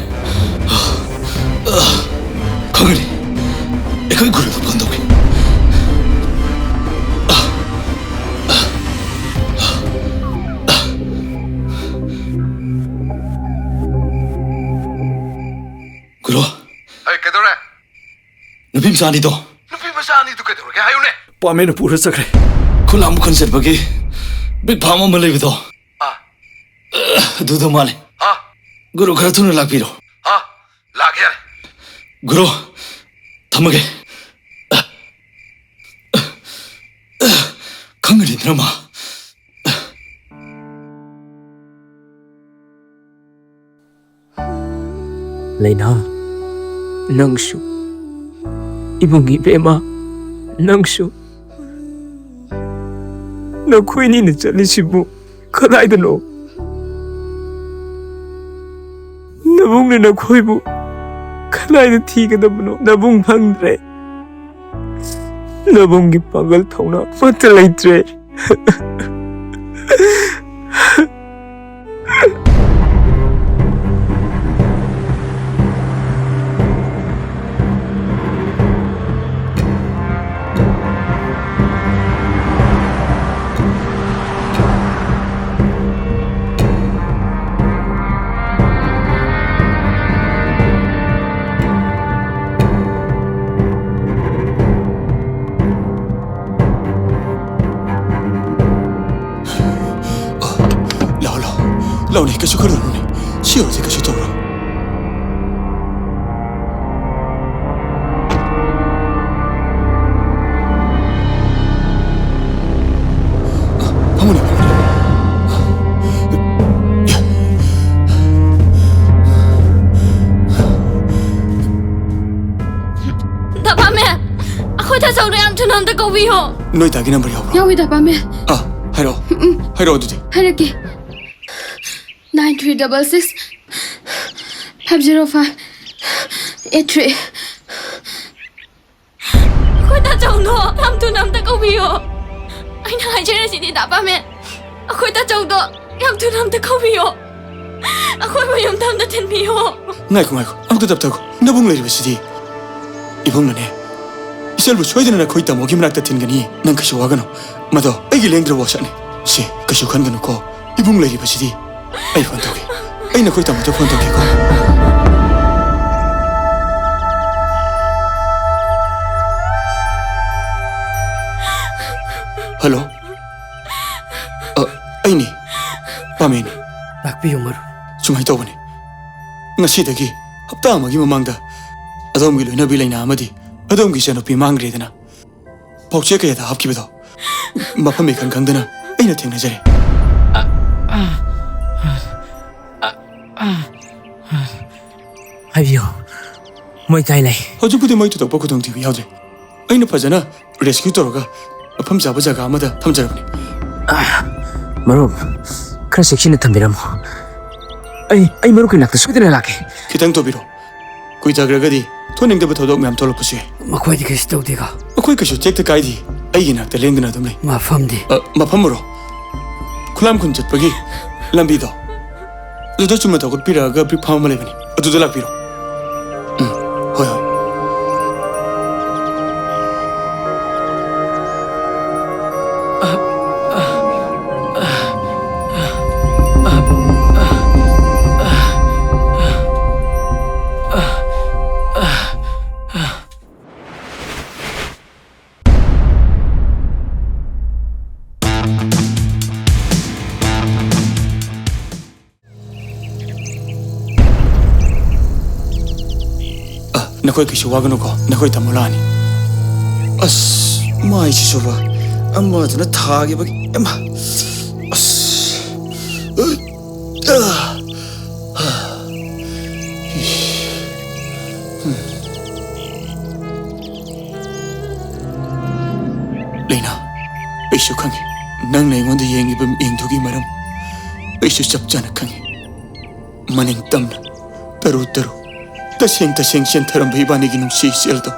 ꯈꯪꯒꯅꯤ, ꯑꯩꯈꯣꯏ ꯒꯨꯔꯨꯗ ꯐꯣꯟ ꯇꯧꯒꯦ꯫ ꯒꯨꯔꯨ꯫ ꯑꯩ ꯀꯩꯗꯧꯔꯦ? ꯅꯨꯄꯤ ꯃꯆꯥ ꯑꯅꯤꯗꯣ꯫ ꯅꯨꯄꯤ ꯃꯆꯥ ꯑꯅꯤꯗꯨ ꯀꯩꯗꯧꯔꯒꯦ ꯍꯥꯏꯌꯨꯅꯦ? ꯄꯥꯃꯦꯅ ꯄꯨꯔ ꯆꯠꯈ꯭ꯔꯦ꯫ ꯈꯨꯂꯥꯡ ꯃꯈꯨꯟ ꯆꯠꯄꯒꯤ ꯕꯤꯛ ꯐꯥꯝ ꯑꯃ ꯂꯩꯕꯗꯣ꯫ ꯑꯥ꯫ ꯑꯗꯨꯗ ꯃꯥꯜꯂꯦ꯫ ꯑꯥ꯫ ꯒꯨꯔꯨ, ꯈꯔ ꯊꯨꯅ ꯂꯥꯛꯄꯤꯔꯣ꯫ ꯑꯥ, ꯂꯥꯛꯀꯦ ꯌꯥꯔꯦ꯫ ꯒꯨꯔꯨ, ꯊꯝꯃꯒꯦ꯫ ꯔꯃꯥ꯫ ꯂꯩꯅꯥ, ꯅꯪꯁꯨ, ꯏꯕꯨꯡ ꯏꯕꯦꯝꯃ, ꯅꯪꯁꯨ꯫ ꯅꯈꯣꯏꯅꯤꯅ ꯆꯠꯂꯤꯁꯤꯕꯨ ꯀꯗꯥꯏꯗꯅꯣ? ꯅꯕꯨꯡꯅ ꯅꯈꯣꯏꯕꯨ ꯀꯗꯥꯏꯗ ꯊꯤꯒꯗꯕꯅꯣ? ꯅꯕꯨꯡ ꯐꯪꯗ꯭ꯔꯦ꯫ ꯅꯕꯨꯡꯒꯤ ꯄꯥꯡꯒꯜ ꯊꯧꯅꯥ ꯑꯃꯠꯇ ꯂꯩꯇ꯭ꯔꯦ꯫ ꯂꯥꯛꯑꯣ, ꯂꯥꯛꯑꯣ꯫ ꯂꯥꯛꯑꯣꯅꯦ, ꯀꯩꯁꯨ ꯈꯜꯂꯨꯅꯨꯅꯦ꯫ ꯁꯤ ꯑꯣꯏꯔꯗꯤ ꯀꯩꯁꯨ ꯇꯧꯔꯣꯏ꯫ ꯐꯝꯃꯨꯅꯦ, ꯐꯝꯃꯨꯅꯦ꯫ ꯗꯥ ꯄꯥꯃꯦ, ꯑꯩꯈꯣꯏ ꯇꯥꯆꯧꯗꯣ ꯌꯥꯝ ꯊꯨꯅ ꯑꯝꯇ ꯀꯧꯕꯤꯌꯣ꯫ ꯅꯣꯏ ꯗꯥꯒꯤ ꯅꯝꯕꯔ ꯌꯥꯎꯕ꯭ꯔꯣ? ꯌꯥꯎꯏ, ꯗꯥ ꯄꯥꯃꯦ꯫ ꯑꯥ, ꯍꯥꯏꯔꯛꯑꯣ꯫ ꯎꯝ, ꯎꯝ꯫ ꯍꯥꯏꯔꯛꯑꯣ ꯑꯗꯨꯗꯤ꯫ ꯍꯥꯏꯔꯛꯀꯦ꯫ Nine three double six five zero five eight three꯫ ꯑꯩꯈꯣꯏ ꯇꯥꯆꯧꯗꯣ ꯌꯥꯝ ꯊꯨꯅ ꯑꯝꯇ ꯀꯧꯕꯤꯌꯣ꯫ ꯑꯩꯅ ꯍꯥꯏꯖꯔꯤꯁꯤꯗꯤ, ꯗꯥ ꯄꯥꯃꯦ, ꯑꯩꯈꯣꯏ ꯇꯥꯆꯧꯗꯣ ꯌꯥꯝ ꯊꯨꯅ ꯑꯝꯇ ꯀꯧꯕꯤꯌꯣ꯫ ꯑꯩꯈꯣꯏꯕꯨ ꯌꯨꯝꯗ ꯑꯝꯇ ꯊꯤꯟꯕꯤꯌꯣ꯫ ꯉꯥꯏꯈꯣ, ꯉꯥꯏꯈꯣ, ꯑꯝꯇ ꯇꯞꯊꯈꯣ꯫ ꯅꯕꯨꯡ ꯂꯩꯔꯤꯕꯁꯤꯗꯤ꯫ ꯏꯕꯨꯡꯅꯅꯦ, ꯏꯆꯜꯕꯨ ꯁꯣꯏꯗꯅ ꯅꯈꯣꯏ ꯇꯥꯃꯣꯒꯤ ꯃꯅꯥꯛꯇ ꯊꯤꯟꯒꯅꯤ꯫ ꯅꯪ ꯀꯩꯁꯨ ꯋꯥꯒꯅꯨ꯫ ꯃꯗꯣ ꯑꯩꯒꯤ ꯂꯦꯡꯗ꯭ꯔꯕ ꯋꯥꯁꯛꯅꯤ꯫ ꯁꯦ, ꯀꯩꯁꯨ ꯈꯟꯒꯅꯨꯀꯣ꯫ ꯏꯕꯨꯡ ꯂꯩꯔꯤꯕꯁꯤꯗꯤ꯫ ꯑꯩ ꯐꯣꯟ ꯇꯧꯒꯦ꯫ ꯑꯩ ꯅꯈꯣꯏ ꯇꯥꯃꯣꯗ ꯐꯣꯟ ꯇꯧꯒꯦꯀꯣ꯫ ꯍꯜꯂꯣ꯫ ꯑ, ꯑꯩꯅꯤ꯫ ꯄꯥꯃꯦꯅꯤ꯫ ꯉꯥꯛꯄꯤꯌꯨ, ꯃꯔꯨꯞ꯫ ꯁꯨꯃꯥꯏꯅ ꯇꯧꯕꯅꯤ꯫ ꯉꯁꯤꯗꯒꯤ ꯍꯞꯇꯥ ꯑꯃꯒꯤ ꯃꯃꯥꯡꯗ ꯑꯗꯣꯝꯒꯤ ꯂꯣꯏꯅꯕꯤ ꯂꯩꯅꯥ ꯑꯃꯗꯤ ꯑꯗꯣꯝꯒꯤ ꯏꯆꯥꯅꯨꯄꯤ ꯃꯥꯡꯈ꯭ꯔꯦꯗꯅ ꯄꯥꯎꯆꯦ ꯀꯌꯥꯗ ꯍꯥꯞꯈꯤꯕꯗꯣ ꯃꯐꯝ ꯏꯈꯪ ꯈꯪꯗꯅ ꯑꯩꯅ ꯊꯦꯡꯅꯖꯔꯦ꯫ ꯍꯥꯏꯕꯤꯌꯨ, ꯃꯣꯏ ꯀꯥꯏ ꯂꯩ? ꯍꯧꯖꯤꯛꯄꯨꯗꯤ ꯃꯣꯏ ꯊꯣꯏꯗꯣꯛꯄ ꯈꯨꯗꯣꯡꯊꯤꯕ ꯌꯥꯎꯗ꯭ꯔꯦ꯫ ꯑꯩꯅ ꯐꯖꯅ ꯔꯦꯁꯀ꯭ꯌꯨ ꯇꯧꯔꯒ ꯃꯐꯝ ꯆꯥꯕ ꯖꯒꯥ ꯑꯃꯗ ꯊꯝꯖꯔꯕꯅꯤ꯫ ꯃꯔꯨꯞ, ꯈꯔ ꯆꯦꯛꯁꯤꯟꯅ ꯊꯝꯕꯤꯔꯝꯃꯣ꯫ ꯑꯩ, ꯑꯩ ꯃꯔꯨꯞꯀꯤ ꯅꯥꯛꯇ ꯁꯣꯏꯗꯅ ꯂꯥꯛꯀꯦ꯫ ꯈꯤꯇꯪ ꯇꯧꯕꯤꯔꯣ꯫ ꯀꯨꯏꯊꯈ꯭ꯔꯒꯗꯤ ꯊꯣꯛꯅꯤꯡꯗꯕ ꯊꯧꯗꯣꯛ ꯃꯌꯥꯝ ꯊꯣꯛꯂꯛꯄꯁꯨ ꯌꯥꯏ꯫ ꯃꯈꯣꯏꯗꯤ ꯀꯩꯁꯨ ꯇꯧꯗꯦꯀꯣ? ꯑꯩꯈꯣꯏ ꯀꯩꯁꯨ ꯇꯦꯛꯇ ꯀꯥꯏꯗꯦ꯫ ꯑꯩꯒꯤ ꯅꯥꯛꯇ ꯂꯦꯡꯗꯅ ꯑꯗꯨꯝ ꯂꯩ꯫ ꯃꯐꯝꯗꯤ? ꯑ, ꯃꯐꯝ ꯃꯔꯣ? ꯈꯨꯂꯥꯝ ꯈꯨꯟ ꯆꯠꯄꯒꯤ ꯂꯝꯕꯤꯗꯣ꯫ ꯑꯗꯨꯗ ꯆꯨꯝꯅ ꯊꯧꯒꯠꯄꯤꯔꯛꯑꯒ ꯕ꯭ꯔꯤꯛ ꯐꯥꯝ ꯑꯃ ꯂꯩꯕꯅꯤ꯫ ꯑꯗꯨꯗ ꯂꯥꯛꯄꯤꯔꯣ꯫ ꯎꯝ, ꯍꯣꯏ, ꯍꯣꯏ꯫ ꯑ, ꯅꯈꯣꯏ ꯀꯩꯁꯨ ꯋꯥꯒꯅꯨꯀꯣ, ꯅꯈꯣꯏ ꯇꯥꯃꯣ ꯂꯥꯛꯑꯅꯤ꯫ ꯑꯁ, ꯃꯥꯏꯁꯤꯁꯨꯕ, ꯑꯃꯗꯨꯅ ꯊꯥꯈꯤꯕꯒꯤ, ꯏꯃꯥ, ꯑꯁ, ꯑ, ꯑ, ꯏꯁ, ꯎꯝ꯫ ꯂꯩꯅꯥ, ꯑꯩꯁꯨ ꯈꯪꯉꯤ꯫ ꯅꯪꯅ ꯑꯩꯉꯣꯟꯗ ꯌꯦꯡꯉꯤꯕ ꯃꯤꯠꯌꯦꯡꯗꯨꯒꯤ ꯃꯔꯝ ꯑꯩꯁꯨ ꯆꯞ ꯆꯥꯅ ꯈꯪꯉꯤ꯫ ꯃꯅꯤꯡ ꯇꯝꯅ, ꯇꯔꯨ ꯇꯔꯨ, ꯇꯁꯦꯡ ꯇꯁꯦꯡ ꯆꯦꯟꯊꯔꯝꯕ ꯏꯕꯥꯅꯤꯒꯤ ꯅꯨꯡꯁꯤ ꯏꯆꯦꯜꯗꯣ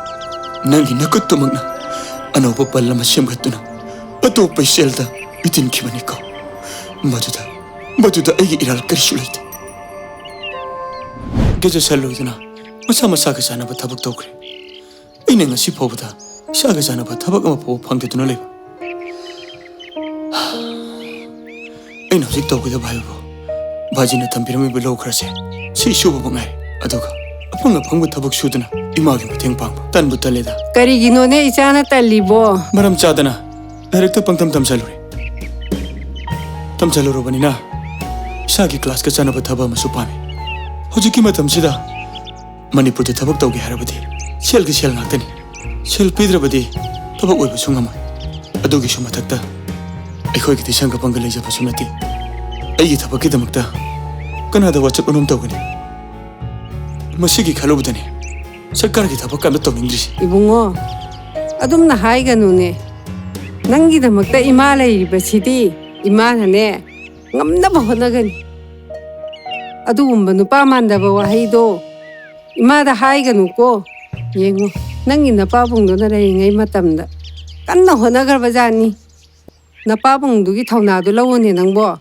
ꯅꯪꯒꯤ ꯅꯈꯨꯠꯇꯨꯃꯛꯅ ꯑꯅꯧꯕ ꯄꯜ ꯑꯃ ꯁꯦꯝꯒꯠꯇꯨꯅ ꯑꯇꯣꯞꯄ ꯏꯆꯦꯜꯗ ꯄꯤꯇꯤꯟꯈꯤꯕꯅꯤꯀꯣ꯫ ꯃꯗꯨꯗ, ꯃꯗꯨꯗ ꯑꯩꯒꯤ ꯏꯔꯥꯜ ꯀꯔꯤꯁꯨ ꯂꯩꯇꯦ꯫ ꯒ꯭ꯔꯦꯖꯨꯑꯦꯁꯟ ꯂꯣꯏꯗꯨꯅ ꯃꯁꯥ ꯃꯁꯥꯒ ꯆꯥꯟꯅꯕ ꯊꯕꯛ ꯇꯧꯈ꯭ꯔꯦ꯫ ꯑꯩꯅ ꯉꯁꯤ ꯐꯥꯎꯕꯗ ꯏꯁꯥꯒ ꯆꯥꯟꯅꯕ ꯊꯕꯛ ꯑꯃ ꯐꯥꯎꯕ ꯐꯪꯗꯗꯨꯅ ꯂꯩꯕ꯫ ꯑꯩꯅ ꯍꯧꯖꯤꯛ ꯇꯧꯒꯗꯕ ꯍꯥꯏꯕꯕꯨ ꯕꯥꯖꯤꯅ ꯊꯝꯕꯤꯔꯝꯃꯤꯕ ꯂꯧ ꯈꯔꯁꯦ ꯁꯤ ꯁꯨꯕ ꯃꯉꯥꯏꯔꯦ꯫ ꯑꯗꯨꯒ ꯑꯐꯪ ꯑꯐꯪꯕ ꯊꯕꯛ ꯁꯨꯗꯨꯅ ꯏꯃꯥꯒꯤ ꯃꯇꯦꯡ ꯄꯥꯡꯕ꯫ ꯇꯟꯕꯨ ꯇꯜꯂꯦꯗ꯫ ꯀꯔꯤꯒꯤꯅꯣꯅꯦ ꯏꯆꯥꯅ ꯇꯜꯂꯤꯕꯣ? ꯃꯔꯝ ꯆꯥꯗꯅ ꯂꯥꯏꯔꯤꯛꯇ ꯄꯪꯇꯝ ꯇꯝꯁꯜꯂꯨꯔꯦ꯫ ꯇꯝꯁꯜꯂꯨꯔꯕꯅꯤꯅ ꯏꯁꯥꯒꯤ ꯀ꯭ꯂꯥꯁꯀ ꯆꯥꯟꯅꯕ ꯊꯕꯛ ꯑꯃꯁꯨ ꯄꯥꯝꯃꯤ꯫ ꯍꯧꯖꯤꯛꯀꯤ ꯃꯇꯝꯁꯤꯗ ꯃꯅꯤꯄꯨꯔꯗ ꯊꯕꯛ ꯇꯧꯒꯦ ꯍꯥꯏꯔꯕꯗꯤ ꯁꯦꯜꯒꯤ ꯁꯦꯜ ꯉꯥꯛꯇꯅꯤ꯫ ꯁꯦꯜ ꯄꯤꯗ꯭ꯔꯕꯗꯤ ꯊꯕꯛ ꯑꯣꯏꯕꯁꯨ ꯉꯝꯃꯣꯏ꯫ ꯑꯗꯨꯒꯤꯁꯨ ꯃꯊꯛꯇ ꯑꯩꯈꯣꯏꯒꯤꯗꯤ ꯁꯪꯒ ꯄꯪꯒ ꯂꯩꯖꯕꯁꯨ ꯅꯠꯇꯦ꯫ ꯑꯩꯒꯤ ꯊꯕꯛꯀꯤꯗꯃꯛꯇ ꯀꯅꯥꯗ ꯋꯥꯆꯞ ꯑꯅꯣꯝ ꯇꯧꯒꯅꯤ? ꯃꯁꯤꯒꯤ ꯈꯜꯂꯨꯕꯗꯅꯤ ꯁꯔꯀꯥꯔꯒꯤ ꯊꯕꯛ ꯀ ꯑꯝꯇ ꯇꯧꯅꯤꯡꯗ꯭ꯔꯤꯁꯦ꯫ ꯏꯕꯨꯡꯉꯣ, ꯑꯗꯨꯝꯅ ꯍꯥꯏꯒꯅꯨꯅꯦ꯫ ꯅꯪꯒꯤꯗꯃꯛꯇ ꯏꯃꯥ ꯂꯩꯔꯤꯕꯁꯤꯗꯤ ꯏꯃꯥꯅꯅꯦ ꯉꯝꯅꯕ ꯍꯣꯠꯅꯒꯅꯤ꯫ ꯑꯗꯨꯒꯨꯝꯕ ꯅꯨꯄꯥ ꯃꯥꯟꯗꯕ ꯋꯥꯍꯩꯗꯣ ꯏꯃꯥꯗ ꯍꯥꯏꯒꯅꯨꯀꯣ꯫ ꯌꯦꯡꯉꯨ, ꯅꯪꯒꯤ ꯅꯄꯥꯕꯨꯡꯗꯨꯅ ꯂꯩꯔꯤꯉꯩ ꯃꯇꯝꯗ ꯀꯟꯅ ꯍꯣꯠꯅꯈ꯭ꯔꯕ ꯖꯥꯠꯅꯤ꯫ ꯅꯄꯥꯕꯨꯡꯗꯨꯒꯤ ꯊꯧꯅꯥꯗꯨ ꯂꯧꯑꯣꯅꯦ ꯅꯪꯕꯣ꯫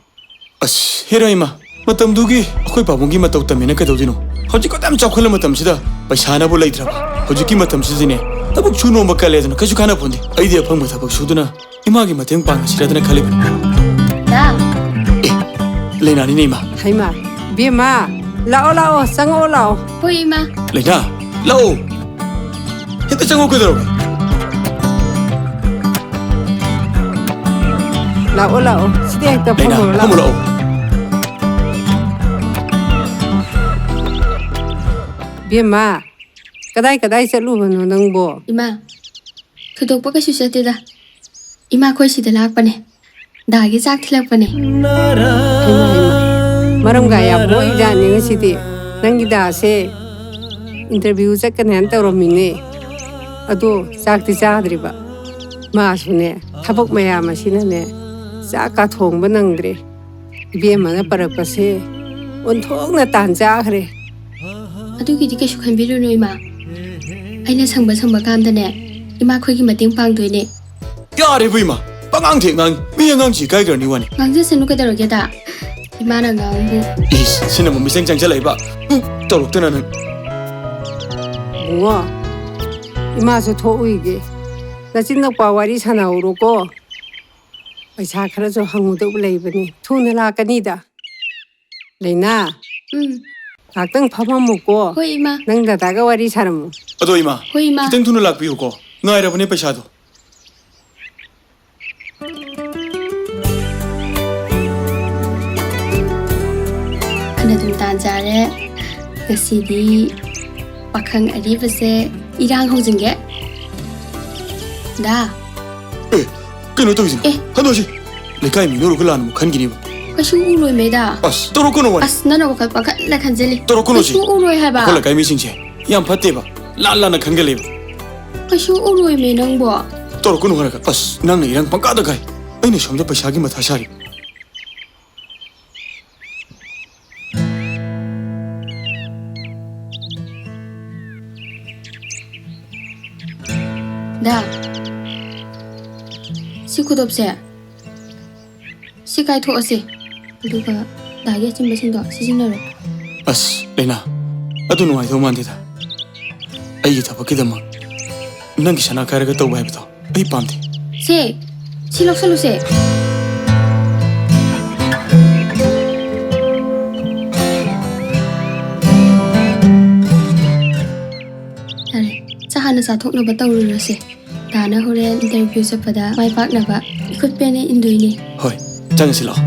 ꯑꯁ, ꯍꯦꯔꯥ ꯏꯃꯥ, ꯃꯇꯝꯗꯨꯒꯤ ꯑꯩꯈꯣꯏ ꯄꯥꯕꯨꯡꯒꯤ ꯃꯇꯧ ꯇꯝꯃꯤꯅ ꯀꯩꯗꯧꯗꯣꯏꯅꯣ? ꯍꯧꯖꯤꯛ ꯈꯛꯇ ꯌꯥꯝ ꯆꯥꯎꯈꯠꯂ ꯃꯇꯝꯁꯤꯗ ꯄꯩꯁꯥꯅꯕꯨ ꯂꯩꯇ꯭ꯔꯕ꯫ ꯍꯧꯖꯤꯛꯀꯤ ꯃꯇꯝꯁꯤꯗꯤꯅꯦ, ꯊꯕꯛ ꯁꯨ ꯅꯣꯝꯕ ꯀꯜꯂꯦꯗꯅ ꯀꯩꯁꯨ ꯀꯥꯟꯅ ꯄꯣꯟꯗꯦ꯫ ꯑꯩꯗꯤ ꯑꯐꯪꯕ ꯊꯕꯛ ꯁꯨꯗꯨꯅ ꯏꯃꯥꯒꯤ ꯃꯇꯦꯡ ꯄꯥꯡꯉꯁꯤꯔꯗꯅ ꯈꯜꯂꯤꯕꯅꯤ꯫ ꯗꯥ꯫ ꯑꯦ, ꯂꯩꯅꯥꯅꯤꯅꯦ ꯏꯃꯥ꯫ ꯍꯩꯃꯥ, ꯏꯕꯦꯝꯃ, ꯂꯥꯛꯑꯣ, ꯂꯥꯛꯑꯣ, ꯆꯪꯉꯛꯑꯣ, ꯂꯥꯛꯑꯣ꯫ ꯍꯣꯏ, ꯏꯃꯥ꯫ ꯂꯩꯅꯥ, ꯂꯥꯛꯑꯣ꯫ ꯍꯦꯛꯇ ꯆꯪꯉꯛꯑꯣ ꯀꯩꯗꯧꯔꯒꯦ? ꯂꯥꯛꯑꯣ, ꯂꯥꯛꯑꯣ꯫ ꯁꯤꯗ ꯍꯦꯛꯇ ꯂꯩꯅꯥ, ꯐꯝꯃꯨꯔꯣ, ꯐꯝꯃꯨ ꯂꯥꯛꯑꯣ꯫ ꯂꯥꯛꯑꯣ꯫ ꯏꯕꯦꯝꯃ, ꯀꯗꯥꯏ ꯀꯗꯥꯏ ꯆꯠꯂꯨꯕꯅꯣ ꯅꯪꯕꯣ? ꯏꯃꯥ, ꯊꯣꯏꯗꯣꯛꯄ ꯀꯩꯁꯨ ꯆꯠꯇꯦꯗ꯫ ꯏꯃꯥ, ꯑꯩꯈꯣꯏ ꯁꯤꯗ ꯂꯥꯛꯄꯅꯦ꯫ ꯗꯥꯒꯤ ꯆꯥꯛ ꯊꯤꯜꯂꯛꯄꯅꯦ꯫ ꯍꯩꯃꯥ, ꯍꯩꯃꯥ꯫ ꯃꯔꯝꯒ ꯌꯥꯝ ꯃꯣꯛꯏꯖꯥꯠꯅꯤ ꯉꯁꯤꯗꯤ꯫ ꯅꯪꯒꯤ ꯗꯥꯁꯦ interview ꯆꯠꯀꯅꯤ ꯍꯥꯏꯅ ꯇꯧꯔꯝꯃꯤꯅꯦ꯫ ꯑꯗꯣ ꯆꯥꯛꯇꯤ ꯆꯥꯗ꯭ꯔꯤꯕ꯫ ꯃꯥꯁꯨꯅꯦ, ꯊꯕꯛ ꯃꯌꯥꯝ ꯑꯁꯤꯅꯅꯦ, ꯆꯥꯛꯀ ꯊꯣꯡꯕ ꯅꯪꯗ꯭ꯔꯦ꯫ ꯏꯕꯦꯝꯃꯅ ꯄꯔꯛꯄꯁꯦ ꯑꯣꯟꯊꯣꯛꯅ ꯇꯥꯟ ꯆꯥꯈ꯭ꯔꯦ꯫ ꯑꯗꯨꯒꯤꯗꯤ ꯀꯩꯁꯨ ꯈꯟꯕꯤꯔꯨꯅꯨ, ꯏꯃꯥ꯫ ꯑꯩꯅ ꯁꯪꯕ ꯁꯪꯕ ꯀꯥꯟꯗꯅꯦ, ꯏꯃꯥ ꯈꯣꯏꯒꯤ ꯃꯇꯦꯡ ꯄꯥꯡꯗꯣꯏꯅꯦ꯫ ꯌꯥꯔꯦꯕꯨ ꯏꯃꯥ, ꯄꯉꯥꯡꯗ ꯍꯦꯛ ꯉꯥꯡꯉꯤ꯫ ꯃꯤ ꯑꯉꯥꯡꯁꯤ ꯏꯀꯥꯏꯈ꯭ꯔꯅꯤ ꯋꯥꯅꯤ꯫ ꯉꯥꯡꯖꯁꯅꯨ ꯀꯩꯗꯧꯔꯒꯦꯗ? ꯏꯃꯥꯅ ꯉꯥꯡꯕꯨ꯫ ꯏꯁ, ꯁꯤꯅ ꯑꯃꯨꯛ ꯃꯤꯆꯪ ꯆꯪꯁꯤꯜꯂꯛꯏꯕ꯫ ꯎꯝ, ꯇꯧꯔꯛꯇꯅ ꯅꯪ꯫ ꯏꯕꯨꯡꯉꯣ, ꯏꯃꯥꯁꯨ ꯊꯣꯛꯎꯏꯒꯦ꯫ ꯅꯆꯤꯟ ꯅꯛꯄ ꯋꯥꯔꯤ ꯁꯥꯟꯅꯍꯧꯔꯣꯀꯣ꯫ ꯄꯩꯁꯥ ꯈꯔꯁꯨ ꯍꯪꯉꯨꯗꯧꯕ ꯂꯩꯕꯅꯤ꯫ ꯊꯨꯅ ꯂꯥꯛꯀꯅꯤꯗ꯫ ꯂꯩꯅꯥ, ꯎꯝ꯫ ꯉꯥꯛꯇꯪ ꯐꯝꯃꯝꯃꯨꯀꯣ꯫ ꯍꯣꯏ, ꯏꯃꯥ꯫ ꯅꯪ ꯗꯗꯥꯒ ꯋꯥꯔꯤ ꯁꯥꯔꯝꯃꯨ꯫ ꯑꯗꯣ ꯏꯃꯥ, ꯍꯣꯏ, ꯏꯃꯥ꯫ ꯈꯤꯇꯪ ꯊꯨꯅ ꯂꯥꯛꯄꯤꯌꯨꯀꯣ꯫ ꯉꯥꯏꯔꯕꯅꯦ ꯄꯩꯁꯥꯗꯣ꯫ ꯐꯅꯗꯨꯝ ꯇꯥꯟ ꯆꯥꯔꯦ꯫ ꯉꯁꯤꯗꯤ ꯄꯥꯈꯪ ꯑꯔꯤꯕꯁꯦ ꯏꯔꯥꯡ ꯍꯧꯖꯤꯟꯒꯦ꯫ ꯗꯥ꯫ ꯑꯦ, ꯀꯩꯅꯣ ꯇꯧꯔꯤꯁꯤꯅ? ꯑꯦ꯫ ꯍꯟꯗꯣꯛꯁꯤ꯫ ꯂꯩꯀꯥꯏ ꯃꯤꯅ ꯎꯔꯒ ꯂꯥꯟꯅ ꯑꯃꯨꯛ ꯈꯟꯈꯤꯅꯦꯕ꯫ ꯀꯩꯁꯨ ꯎꯔꯣꯏꯃꯦꯗ꯫ ꯑꯁ, ꯇꯧꯔꯛꯀꯅꯨ ꯋꯥꯅꯤ꯫ ꯑꯁ, ꯅꯪꯅ ꯋꯥꯈꯜ ꯄꯥꯈꯠꯅ ꯈꯟꯖꯜꯂꯤ꯫ ꯇꯧꯔꯛꯀꯅꯨ ꯁꯤ꯫ ꯀꯩꯁꯨ ꯎꯔꯣꯏ ꯍꯥꯏꯕ꯫ ꯑꯩꯈꯣꯏ ꯂꯩꯀꯥꯏ ꯃꯤꯁꯤꯡꯁꯦ ꯌꯥꯝ ꯐꯠꯇꯦꯕ꯫ ꯂꯥꯟ ꯂꯥꯟꯅ ꯈꯟꯒꯜꯂꯦꯕ꯫ ꯀꯩꯁꯨ ꯎꯔꯣꯏꯃꯦ ꯅꯪꯕꯣ꯫ ꯇꯧꯔꯛꯀꯅꯨ ꯍꯥꯏꯔꯒ꯫ ꯑꯁ, ꯅꯪꯅ ꯏꯔꯥꯡ ꯄꯪꯀꯥꯗ ꯀꯥꯏ꯫ ꯑꯩꯅ ꯁꯣꯝꯗ ꯄꯩꯁꯥꯒꯤ ꯃꯊꯥ ꯁꯥꯔꯤ꯫ ꯗꯥ, ꯁꯤ ꯈꯨꯗꯣꯞꯁꯦ, ꯁꯤ ꯀꯥꯏꯊꯣꯛꯑꯁꯦ꯫ ꯑꯗꯨꯒ ꯗꯥꯒꯤ ꯑꯆꯤꯟꯕꯁꯤꯡꯗꯣ ꯁꯤꯖꯤꯟꯅꯔꯣ꯫ ꯑꯁ, ꯂꯩꯅꯥ, ꯑꯗꯨ ꯅꯨꯡꯉꯥꯏꯗꯧ ꯃꯥꯟꯗꯦꯗ꯫ ꯑꯩꯒꯤ ꯊꯕꯛꯀꯤꯗꯃꯛ ꯅꯪꯒꯤ ꯁꯅꯥ ꯀꯥꯏꯔꯒ ꯇꯧꯕ ꯍꯥꯏꯕꯗꯣ ꯑꯩ ꯄꯥꯝꯗꯦ꯫ ꯁꯦ, ꯁꯤ ꯂꯧꯁꯜꯂꯨꯁꯦ꯫ ꯌꯥꯔꯦ, ꯆꯥ ꯍꯥꯟꯅ ꯆꯥꯊꯣꯛꯅꯕ ꯇꯧꯔꯨꯔꯁꯦ꯫ ꯗꯥꯅ ꯍꯣꯔꯦꯟ interview ꯆꯠꯄꯗ ꯃꯥꯏ ꯄꯥꯛꯅꯕ ꯏꯈꯨꯠ ꯄꯦꯟꯅ ꯏꯟꯗꯣꯏꯅꯦ꯫ ꯍꯣꯏ, ꯆꯪꯉꯁꯤ ꯂꯥꯛꯑꯣ꯫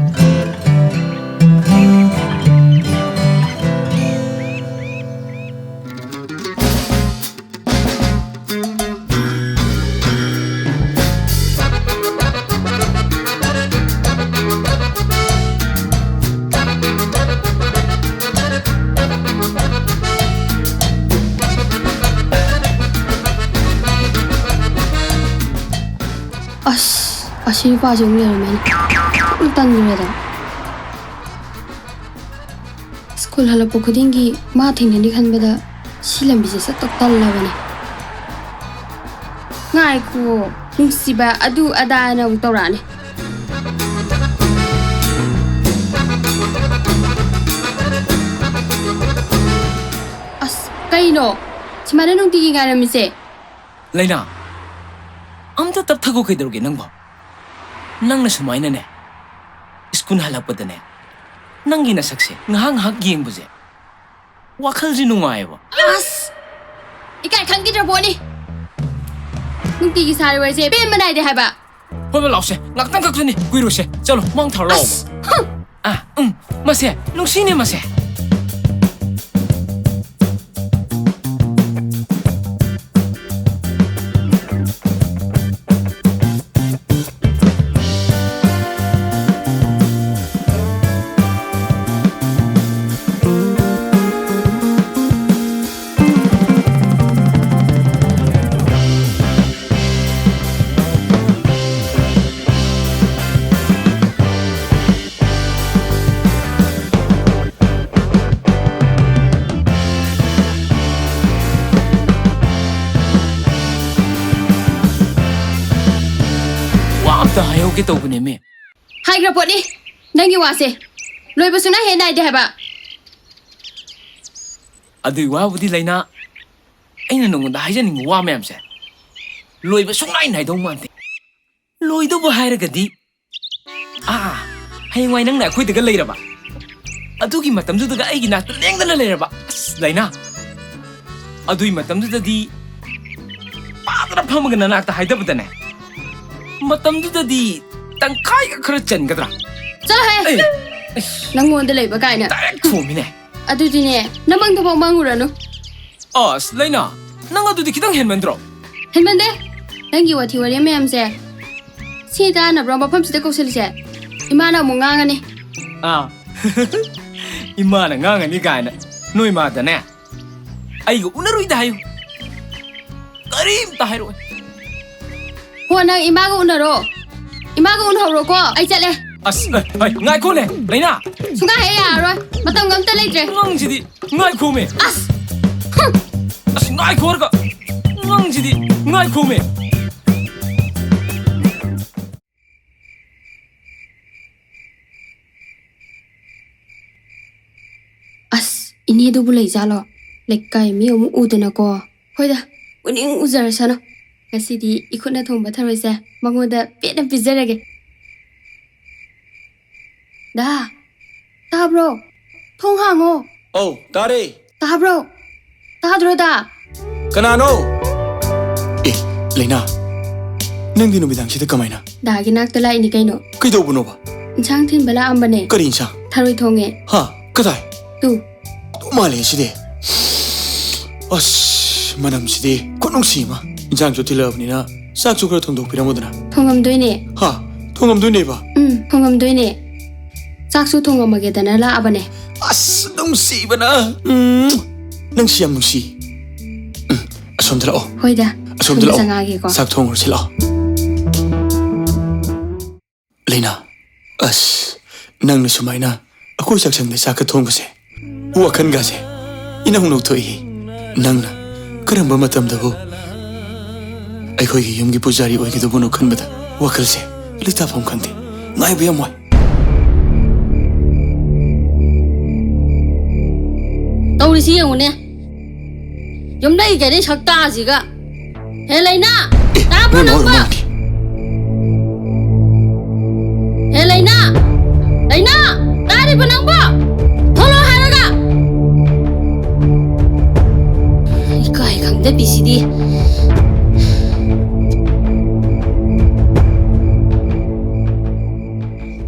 ꯑꯁ, ꯑꯁꯤ ꯅꯨꯄꯥꯁꯦ ꯑꯃꯨꯛ ꯂꯩꯔꯝꯃꯦꯅꯦ꯫ ꯌꯥꯝ ꯇꯟꯈ꯭ꯔꯦꯗ꯫ ꯁ꯭ꯀꯨꯜ ꯍꯜꯂꯛꯄ ꯈꯨꯗꯤꯡꯒꯤ ꯃꯥ ꯊꯦꯡꯅꯅꯤ ꯈꯟꯕꯗ ꯁꯤ ꯂꯝꯕꯤꯁꯦ ꯆꯠꯇꯧ ꯇꯜꯂꯕꯅꯦ꯫ ꯉꯥꯏꯈꯣ, ꯅꯨꯡꯁꯤꯕ ꯑꯗꯨ ꯑꯗꯥꯅ ꯑꯃꯨꯛ ꯇꯧꯔꯛꯑꯅꯤ꯫ ꯑꯁ, ꯀꯩꯅꯣ? ꯁꯨꯃꯥꯏꯅ ꯅꯨꯡꯇꯤꯒꯤ ꯉꯥꯏꯔꯝꯃꯤꯁꯦ? ꯂꯩꯅꯥ, ꯑꯝꯇ ꯇꯞꯊꯈꯣ, ꯀꯩꯗꯧꯔꯒꯦ ꯅꯪꯕꯣ? ꯅꯪꯅ ꯁꯨꯃꯥꯏꯅꯅꯦ, ꯁ꯭ꯀꯨꯜ ꯍꯜꯂꯛꯄꯗꯅꯦ, ꯅꯪꯒꯤ ꯅꯁꯛꯁꯦ ꯉꯥꯏꯍꯥꯛ ꯉꯥꯏꯍꯥꯛ ꯌꯦꯡꯕꯁꯦ ꯋꯥꯈꯜꯁꯦ ꯅꯨꯡꯉꯥꯏꯌꯦꯕ꯫ ꯑꯁ! ꯏꯀꯥꯏ ꯈꯪꯈꯤꯗ꯭ꯔ ꯄꯣꯠꯅꯤ꯫ ꯅꯨꯡꯇꯤꯒꯤ ꯁꯥꯔꯤ ꯋꯥꯔꯤꯁꯦ ꯄꯦꯟꯕ ꯅꯥꯏꯗꯦ ꯍꯥꯏꯕ꯫ ꯍꯣꯏ, ꯂꯥꯛꯁꯦ, ꯉꯥꯛꯇꯪ ꯈꯛꯇꯅꯤ, ꯀꯨꯏꯔꯣꯏꯁꯦ꯫ ꯆꯠꯂꯣ, ꯃꯥꯡ ꯊꯥꯔꯣ, ꯂꯥꯛꯑꯣꯕ꯫ ꯑꯁ! ꯍꯨꯝ! ꯑꯥ, ꯎꯝ, ꯃꯁꯦ, ꯅꯨꯡꯁꯤꯅꯦ ꯃꯁꯦ꯫ ꯍꯥꯏꯍꯧꯒꯦ ꯇꯧꯕꯅꯦꯃꯤ꯫ ꯍꯥꯏꯈ꯭ꯔ ꯄꯣꯠꯅꯤ ꯅꯪꯒꯤ ꯋꯥꯁꯦ꯫ ꯂꯣꯏꯕ ꯁꯨꯡꯅꯥꯏ ꯍꯦꯛ ꯅꯥꯏꯗꯦ ꯍꯥꯏꯕ꯫ ꯑꯗꯨꯏ ꯋꯥꯕꯨꯗꯤ ꯂꯩꯅꯥ, ꯑꯩꯅ ꯅꯉꯣꯟꯗ ꯍꯥꯏꯖꯅꯤꯡꯕ ꯋꯥ ꯃꯌꯥꯝꯁꯦ ꯂꯣꯏꯕ ꯁꯨꯡꯅꯥꯏ ꯅꯥꯏꯗꯧ ꯃꯥꯟꯗꯦ꯫ ꯂꯣꯏꯗꯧꯕ ꯍꯥꯏꯔꯒꯗꯤ, ꯑꯥ, ꯍꯌꯦꯡꯋꯥꯏ ꯅꯪꯅ ꯑꯩꯈꯣꯏꯗꯒ ꯂꯩꯔꯕ, ꯑꯗꯨꯒꯤ ꯃꯇꯝꯗꯨꯗꯒ ꯑꯩꯒꯤ ꯅꯥꯛꯇ ꯂꯦꯡꯗꯅ ꯂꯩꯔꯕ, ꯑꯁ, ꯂꯩꯅꯥ, ꯑꯗꯨꯏ ꯃꯇꯝꯗꯨꯗꯗꯤ ꯄꯥꯗꯅ ꯐꯝꯃꯒ ꯅꯅꯥꯛꯇ ꯍꯥꯏꯗꯕꯗꯅꯦ, ꯃꯇꯝꯗꯨꯗꯗꯤ ꯇꯪꯈꯥꯏꯒ ꯈꯔ ꯆꯟꯒꯗ꯭ꯔꯥ? ꯆꯠꯂꯣꯍꯦ! ꯑꯦ, ꯑꯁ, ꯅꯪꯉꯣꯟꯗ ꯂꯩꯕ ꯀꯥꯏꯅ꯫ ꯗꯥꯏꯔꯦꯛ ꯊꯣꯝꯃꯤꯅꯦ꯫ ꯑꯗꯨꯗꯤꯅꯦ, ꯅꯃꯪꯗꯐꯥꯎ ꯃꯪꯉꯨꯔꯅꯨ꯫ ꯑꯁ, ꯂꯩꯅꯥ, ꯅꯪ ꯑꯗꯨꯗꯤ ꯈꯤꯇꯪ ꯍꯦꯟꯃꯟꯗ꯭ꯔꯣ? ꯍꯦꯟꯃꯟꯗꯦ꯫ ꯅꯪꯒꯤ ꯋꯥꯊꯤ ꯋꯥꯔꯦꯝ ꯃꯌꯥꯝꯁꯦ ꯁꯤ ꯇꯥꯅꯕ꯭ꯔꯣ ꯃꯐꯝꯁꯤꯗ ꯀꯧꯁꯜꯂꯤꯁꯦ? ꯏꯃꯥꯅ ꯑꯃꯨꯛ ꯉꯥꯡꯉꯅꯤ꯫ ꯑꯥ꯫ ꯏꯃꯥꯅ ꯉꯥꯡꯉꯅꯤ ꯀꯥꯏꯅ꯫ ꯅꯣꯏ ꯃꯥꯗꯅꯦ, ꯑꯩꯒ ꯎꯅꯔꯨꯏꯗ ꯍꯥꯏꯌꯨ꯫ ꯀꯔꯤꯝꯇ ꯍꯥꯏꯔꯛꯑꯣꯏ꯫ ꯍꯣ, ꯅꯪ ꯏꯃꯥꯒ ꯎꯅꯔꯣ꯫ ꯏꯃꯥꯒ ꯎꯅꯍꯧꯔꯣꯀꯣ꯫ ꯑꯩ ꯆꯠꯂꯦ꯫ ꯑꯁ, ꯑꯦ, ꯑꯦ, ꯉꯥꯏꯈꯣꯅꯦ, ꯂꯩꯅꯥ꯫ ꯁꯨꯡꯌꯥ ꯍꯦꯛ ꯌꯥꯔꯔꯣꯏ꯫ ꯃꯇꯝꯒ ꯑꯝꯇ ꯂꯩꯇ꯭ꯔꯦ꯫ ꯅꯪꯁꯤꯗꯤ ꯉꯥꯏꯈꯣꯃꯦ꯫ ꯑꯁ! ꯍꯨꯝ! ꯑꯁ, ꯉꯥꯏꯈꯣ ꯍꯥꯏꯔꯒ꯫ ꯅꯪꯁꯤꯗꯤ ꯉꯥꯏꯈꯣꯃꯦ꯫ ꯑꯁ, ꯏꯅꯦꯗꯨꯕꯨ ꯂꯩꯖꯥꯠꯂꯣ? ꯂꯩꯀꯥꯏ ꯃꯤ ꯑꯃꯨꯛ ꯎꯗꯅꯀꯣ꯫ ꯍꯣꯏꯗ, ꯎꯅꯤꯡ ꯎꯖꯔꯁꯅꯨ꯫ ꯉꯁꯤꯗꯤ ꯏꯈꯨꯠꯅ ꯊꯣꯡꯕ ꯊꯔꯣꯏꯁꯦ ꯃꯉꯣꯟꯗ ꯄꯦꯟꯅ ꯄꯤꯖꯔꯒꯦ꯫ ꯗꯥ, ꯇꯥꯕ꯭ꯔꯣ? ꯊꯣꯡ ꯍꯥꯡꯉꯣ꯫ ꯑꯧ, ꯇꯥꯔꯦ꯫ ꯇꯥꯕ꯭ꯔꯣ? ꯇꯥꯗ꯭ꯔꯣ, ꯗꯥ? ꯀꯅꯥꯅꯣ? ꯑꯦ, ꯂꯩꯅꯥ, ꯅꯪꯗꯤ ꯅꯨꯃꯤꯗꯥꯡꯁꯤꯗ ꯀꯃꯥꯏꯅ? ꯗꯥꯒꯤ ꯅꯥꯛꯇ ꯂꯥꯛꯏꯅꯤ ꯀꯩꯅꯣ꯫ ꯀꯩꯗꯧꯕꯅꯣꯕ? ꯏꯟꯁꯥꯡ ꯊꯤꯟꯕ ꯂꯥꯛꯑꯝꯕꯅꯦ꯫ ꯀꯔꯤ ꯏꯟꯁꯥꯡ? ꯊꯔꯣꯏ ꯊꯣꯡꯉꯦ꯫ ꯍꯥ? ꯀꯗꯥꯏ? ꯇꯨ꯫ ꯑꯗꯨ ꯃꯥꯜꯂꯦ ꯁꯤꯗꯤ꯫ ꯑꯁ, ꯃꯅꯝꯁꯤꯗꯤ ꯈꯨꯠ ꯅꯨꯡꯁꯤ ꯑꯃ꯫ ꯏꯟꯁꯥꯡꯁꯨ ꯊꯤꯜꯂꯛꯑꯕꯅꯤꯅ ꯆꯥꯛꯁꯨ ꯈꯔ ꯊꯣꯡꯗꯣꯛꯄꯤꯔꯝꯃꯨꯗꯅ꯫ ꯊꯣꯡꯉꯝꯗꯣꯏꯅꯦ꯫ ꯍꯥ? ꯊꯣꯡꯉꯝꯗꯣꯏꯅꯦꯕ? ꯎꯝ, ꯊꯣꯡꯉꯝꯗꯣꯏꯅꯦ꯫ ꯆꯥꯛꯁꯨ ꯊꯣꯡꯉꯝꯃꯒꯦꯗꯅ ꯂꯥꯛꯑꯕꯅꯦ꯫ ꯑꯁ, ꯅꯨꯡꯁꯤꯕꯅ꯫ ꯎꯝ, ꯅꯪꯁꯤ ꯌꯥꯝ ꯅꯨꯡꯁꯤ꯫ ꯎꯝ, ꯑꯁꯣꯝꯗ ꯂꯥꯛꯑꯣ꯫ ꯍꯣꯏꯗ꯫ ꯑꯁꯣꯝꯗ ꯁꯣꯝꯗ ꯂꯥꯛꯑꯣ꯫ ꯆꯪꯉꯛꯑꯒꯦꯀꯣ꯫ ꯆꯥꯛ ꯊꯣꯡꯉꯨꯔꯁꯤ ꯂꯥꯛꯑꯣ꯫ ꯂꯩꯅꯥ, ꯑꯁ, ꯅꯪꯅ ꯁꯨꯃꯥꯏꯅ ꯑꯩꯈꯣꯏ ꯆꯥꯛꯁꯪꯗ ꯆꯥꯛꯀ ꯊꯣꯡꯕꯁꯦ, ꯋꯥꯈꯜꯒꯁꯦ ꯏꯅꯧ ꯅꯧꯊꯣꯛꯏ꯫ ꯅꯪꯅ ꯀꯔꯝꯕ ꯃꯇꯝꯗꯕꯨ ꯑꯩꯈꯣꯏꯒꯤ ꯌꯨꯝꯒꯤ ꯄꯨꯖꯥꯔꯤ ꯑꯣꯏꯒꯗꯧꯕꯅꯣ ꯈꯟꯕꯗ ꯋꯥꯈꯜꯁꯦ ꯂꯩꯇꯥꯐꯝ ꯈꯪꯗꯦ꯫ ꯉꯥꯏꯕ ꯌꯥꯝ ꯋꯥꯏ꯫ ꯇꯧꯔꯤꯁꯤ ꯌꯦꯡꯉꯨꯅꯦ꯫ ꯌꯨꯝꯂꯩ ꯀꯩꯔꯩ ꯁꯛꯇꯥꯁꯤꯒ꯫ ꯍꯦ ꯂꯩꯅꯥ! ꯑꯦ, ꯇꯥꯕ꯭ꯔꯣ ꯅꯣꯏ ꯃꯥ ꯅꯪꯕꯣ? ꯑꯣꯏꯔꯝꯃꯅꯤ꯫ ꯍꯦ ꯂꯩꯅꯥ! ꯂꯩꯅꯥ! ꯇꯥꯔꯤꯕ ꯅꯪꯕꯣ? ꯊꯣꯛꯂꯛꯑꯣ ꯍꯥꯏꯔꯒ! ꯏꯀꯥꯏ ꯈꯪꯗꯕꯤꯁꯤꯗꯤ꯫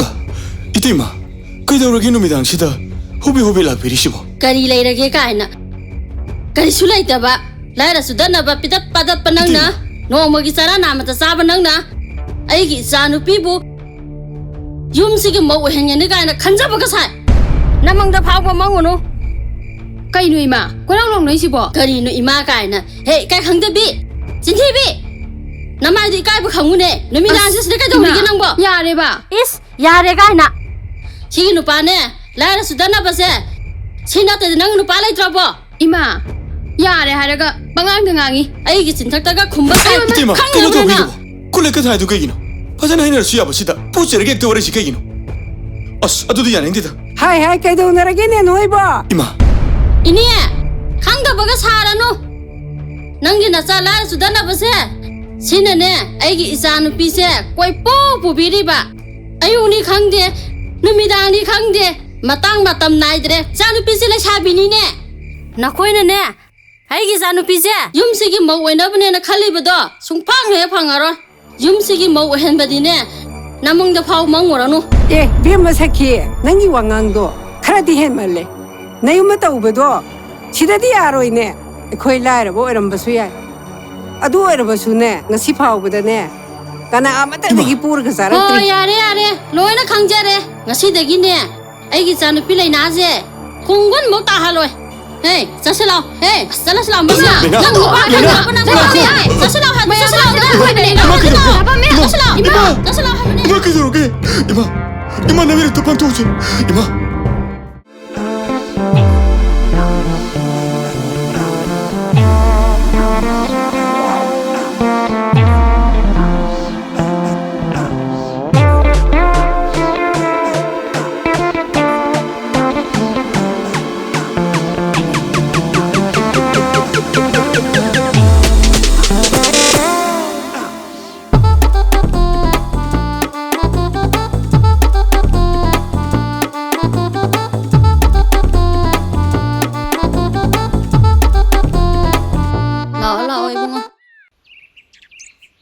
ꯑ, ꯏꯇꯩꯃ, ꯀꯩꯗꯧꯔꯒꯦ ꯅꯨꯃꯤꯗꯥꯡꯁꯤꯗ ꯍꯣꯕꯦ ꯍꯣꯕꯦ ꯂꯥꯛꯄꯤꯔꯤꯁꯤꯕꯣ? ꯀꯔꯤ ꯂꯩꯔꯒꯦ ꯀꯥꯏꯅ? ꯀꯔꯤꯁꯨ ꯂꯩꯇꯕ, ꯂꯥꯏꯔ ꯆꯨꯗꯠꯅꯕ ꯄꯤꯗꯠ ꯄꯥꯗꯠꯄ ꯅꯪꯅ, ꯏꯇꯩꯃ꯫ ꯅꯣꯡꯃꯒꯤ ꯆꯔꯥ ꯅꯥꯝꯃꯇ ꯆꯥꯕ ꯅꯪꯅ, ꯑꯩꯒꯤ ꯏꯆꯥ ꯅꯨꯄꯤꯕꯨ ꯌꯨꯝꯁꯤꯒꯤ ꯃꯧ ꯑꯣꯏꯍꯟꯒꯅꯤ ꯀꯥꯏꯅ ꯈꯟꯖꯕꯒ ꯁꯥꯏ꯫ ꯅꯃꯪꯗ ꯐꯥꯎꯕ ꯃꯪꯉꯨꯅꯨ꯫ ꯀꯩꯅꯣ ꯏꯃꯥ? ꯀꯣꯏꯔꯥꯡ ꯂꯣꯡꯅꯩꯁꯤꯕꯣ? ꯀꯔꯤꯅꯣ ꯏꯃꯥ ꯀꯥꯏꯅ? ꯍꯦ, ꯏꯀꯥꯏ ꯈꯪꯗꯕꯤ! ꯆꯤꯟꯊꯤꯕꯤ! ꯅꯃꯥꯏꯗꯨ ꯏꯀꯥꯏꯕ ꯈꯪꯉꯨꯅꯦ! ꯅꯨꯃꯤꯗꯥꯡꯁꯤ ꯑꯁ, ꯁꯤꯗ ꯀꯩꯗꯧꯔꯤꯒꯦ ꯏꯃꯥ, ꯅꯪꯕꯣ? ꯌꯥꯔꯦꯕ! ꯏꯁ! ꯌꯥꯔꯦ ꯀꯥꯏꯅ! ꯁꯤꯒꯤ ꯅꯨꯄꯥꯅꯦ, ꯂꯥꯏꯔ ꯆꯨꯗꯠꯅꯕꯁꯦ, ꯁꯤ ꯅꯠꯇꯗꯤ ꯅꯪ ꯅꯨꯄꯥ ꯂꯩꯇ꯭ꯔꯕꯣ? ꯏꯃꯥ, ꯌꯥꯔꯦ ꯍꯥꯏꯔꯒ ꯄꯉꯥꯡꯗ ꯉꯥꯡꯉꯤ꯫ ꯑꯩꯒꯤ ꯆꯤꯟꯊꯛꯇꯒ ꯈꯨꯝꯕ ꯁꯥꯏ꯫ ꯏꯃꯥ, ꯏꯇꯩꯃ, ꯀꯩꯅꯣ ꯈꯪꯉꯕ꯭ꯔꯥ ꯅꯪ? ꯇꯧꯕꯤꯔꯤꯕꯣ? ꯈꯨꯠꯂꯩ ꯈꯨꯠ ꯍꯥꯏꯗꯨ ꯀꯩꯒꯤꯅꯣ? ꯐꯖꯅ ꯍꯥꯏꯅꯔꯁꯨ ꯌꯥꯕꯁꯤꯗ ꯄꯨ ꯆꯩꯔꯒ ꯍꯦꯛꯇ ꯋꯥꯔꯤꯁꯤ ꯀꯩꯒꯤꯅꯣ? ꯑꯁ, ꯑꯗꯨꯗꯤ ꯌꯥꯅꯤꯡꯗꯦꯗ꯫ ꯍꯥꯏ, ꯍꯥꯏ, ꯀꯩꯗꯧꯅꯔꯒꯦꯅꯦ ꯅꯣꯏꯕꯣ? ꯏꯃꯥ꯫ ꯏꯅꯦ, ꯈꯪꯗꯕꯒ ꯁꯥꯔꯅꯨ꯫ ꯅꯪꯒꯤ ꯅꯆꯥ ꯂꯥꯏꯔ ꯆꯨꯗꯠꯅꯕꯁꯦ, ꯁꯤꯅꯅꯦ ꯑꯩꯒꯤ ꯏꯆꯥ ꯅꯨꯄꯤꯁꯦ ꯀꯣꯏꯄꯨ ꯄꯨꯕꯤꯔꯤꯕ꯫ ꯑꯌꯨꯛꯅꯤ ꯈꯪꯗꯦ, ꯅꯨꯃꯤꯗꯥꯡꯅꯤ ꯈꯪꯗꯦ, ꯃꯇꯥꯡ ꯃꯇꯝ ꯅꯥꯏꯗ꯭ꯔꯦ꯫ ꯏꯆꯥ ꯅꯨꯄꯤꯁꯦ ꯂꯩꯁꯥꯕꯤꯅꯤꯅꯦ꯫ ꯅꯈꯣꯏꯅꯅꯦ ꯑꯩꯒꯤ ꯏꯆꯥ ꯅꯨꯄꯤꯁꯦ ꯌꯨꯝꯁꯤꯒꯤ ꯃꯧ ꯑꯣꯏꯅꯕꯅꯦꯅ ꯈꯜꯂꯤꯕꯗꯣ ꯁꯨꯡꯐꯪ ꯍꯦꯛ ꯐꯪꯉꯔꯣꯏ꯫ ꯌꯨꯝꯁꯤꯒꯤ ꯃꯧ ꯑꯣꯏꯍꯟꯕꯗꯤꯅꯦ, ꯅꯃꯪꯗ ꯐꯥꯎ ꯃꯪꯉꯨꯔꯅꯨ꯫ ꯑꯦ, ꯕꯦꯝꯃ ꯁꯈꯤ, ꯅꯪꯒꯤ ꯋꯥꯉꯥꯡꯗꯣ ꯈꯔꯗꯤ ꯍꯦꯟꯃꯜꯂꯦ꯫ ꯅꯌꯨꯝꯗ ꯇꯧꯕꯗꯣ ꯁꯤꯗꯗꯤ ꯌꯥꯔꯣꯏꯅꯦ꯫ ꯑꯩꯈꯣꯏ ꯂꯥꯏꯔꯕ ꯑꯣꯏꯔꯝꯕꯁꯨ ꯌꯥꯏ꯫ ꯑꯗꯨ ꯑꯣꯏꯔꯕꯁꯨꯅꯦ, ꯉꯁꯤ ꯐꯥꯎꯕꯗꯅꯦ, ꯀꯅꯥ ꯑꯃꯠꯇꯗꯒꯤ ꯏꯃꯥ! ꯄꯨꯔꯒ ꯆꯥꯔꯛꯇ꯭ꯔꯤ꯫ ꯍꯣ, ꯌꯥꯔꯦ, ꯌꯥꯔꯦ, ꯂꯣꯏꯅ ꯈꯪꯖꯔꯦ꯫ ꯉꯁꯤꯗꯒꯤꯅꯦ, ꯑꯩꯒꯤ ꯏꯆꯥꯅꯨꯄꯤ ꯂꯩꯅꯥꯁꯦ ꯈꯣꯡꯒꯨꯟꯃꯨꯛ ꯇꯥꯍꯜꯂꯣꯏ꯫ ꯍꯦ, ꯆꯠꯁꯤ ꯂꯥꯎ꯫ ꯍꯦ, ꯆꯠꯂꯁꯤ ꯂꯥꯎ꯫ ꯂꯩꯅꯥ! ꯅꯪ ꯅꯨꯄꯥ ꯂꯩꯅꯥ! ꯂꯩꯅꯥ! ꯂꯩꯅꯥ! ꯆꯠꯁꯤ ꯂꯥꯎ ꯍꯥꯏꯕ, ꯆꯠꯁꯤ ꯂꯥꯎ ꯍꯥꯏꯕ꯫ ꯏꯃꯥ, ꯀꯩꯗꯧꯔꯒꯦ? ꯆꯠꯁꯤ ꯂꯥꯎ ꯍꯥꯏꯕ꯫ ꯏꯃꯥ! ꯆꯠꯁꯤ ꯂꯥꯎ ꯍꯥꯏꯕꯅꯦ꯫ ꯏꯃꯥ, ꯀꯩꯗꯧꯔꯒꯦ? ꯏꯃꯥ! ꯏꯃꯥ, ꯅꯪ ꯃꯤꯔꯛꯇ ꯄꯥꯡꯊꯣꯛꯎꯁꯦ꯫ ꯏꯃꯥ!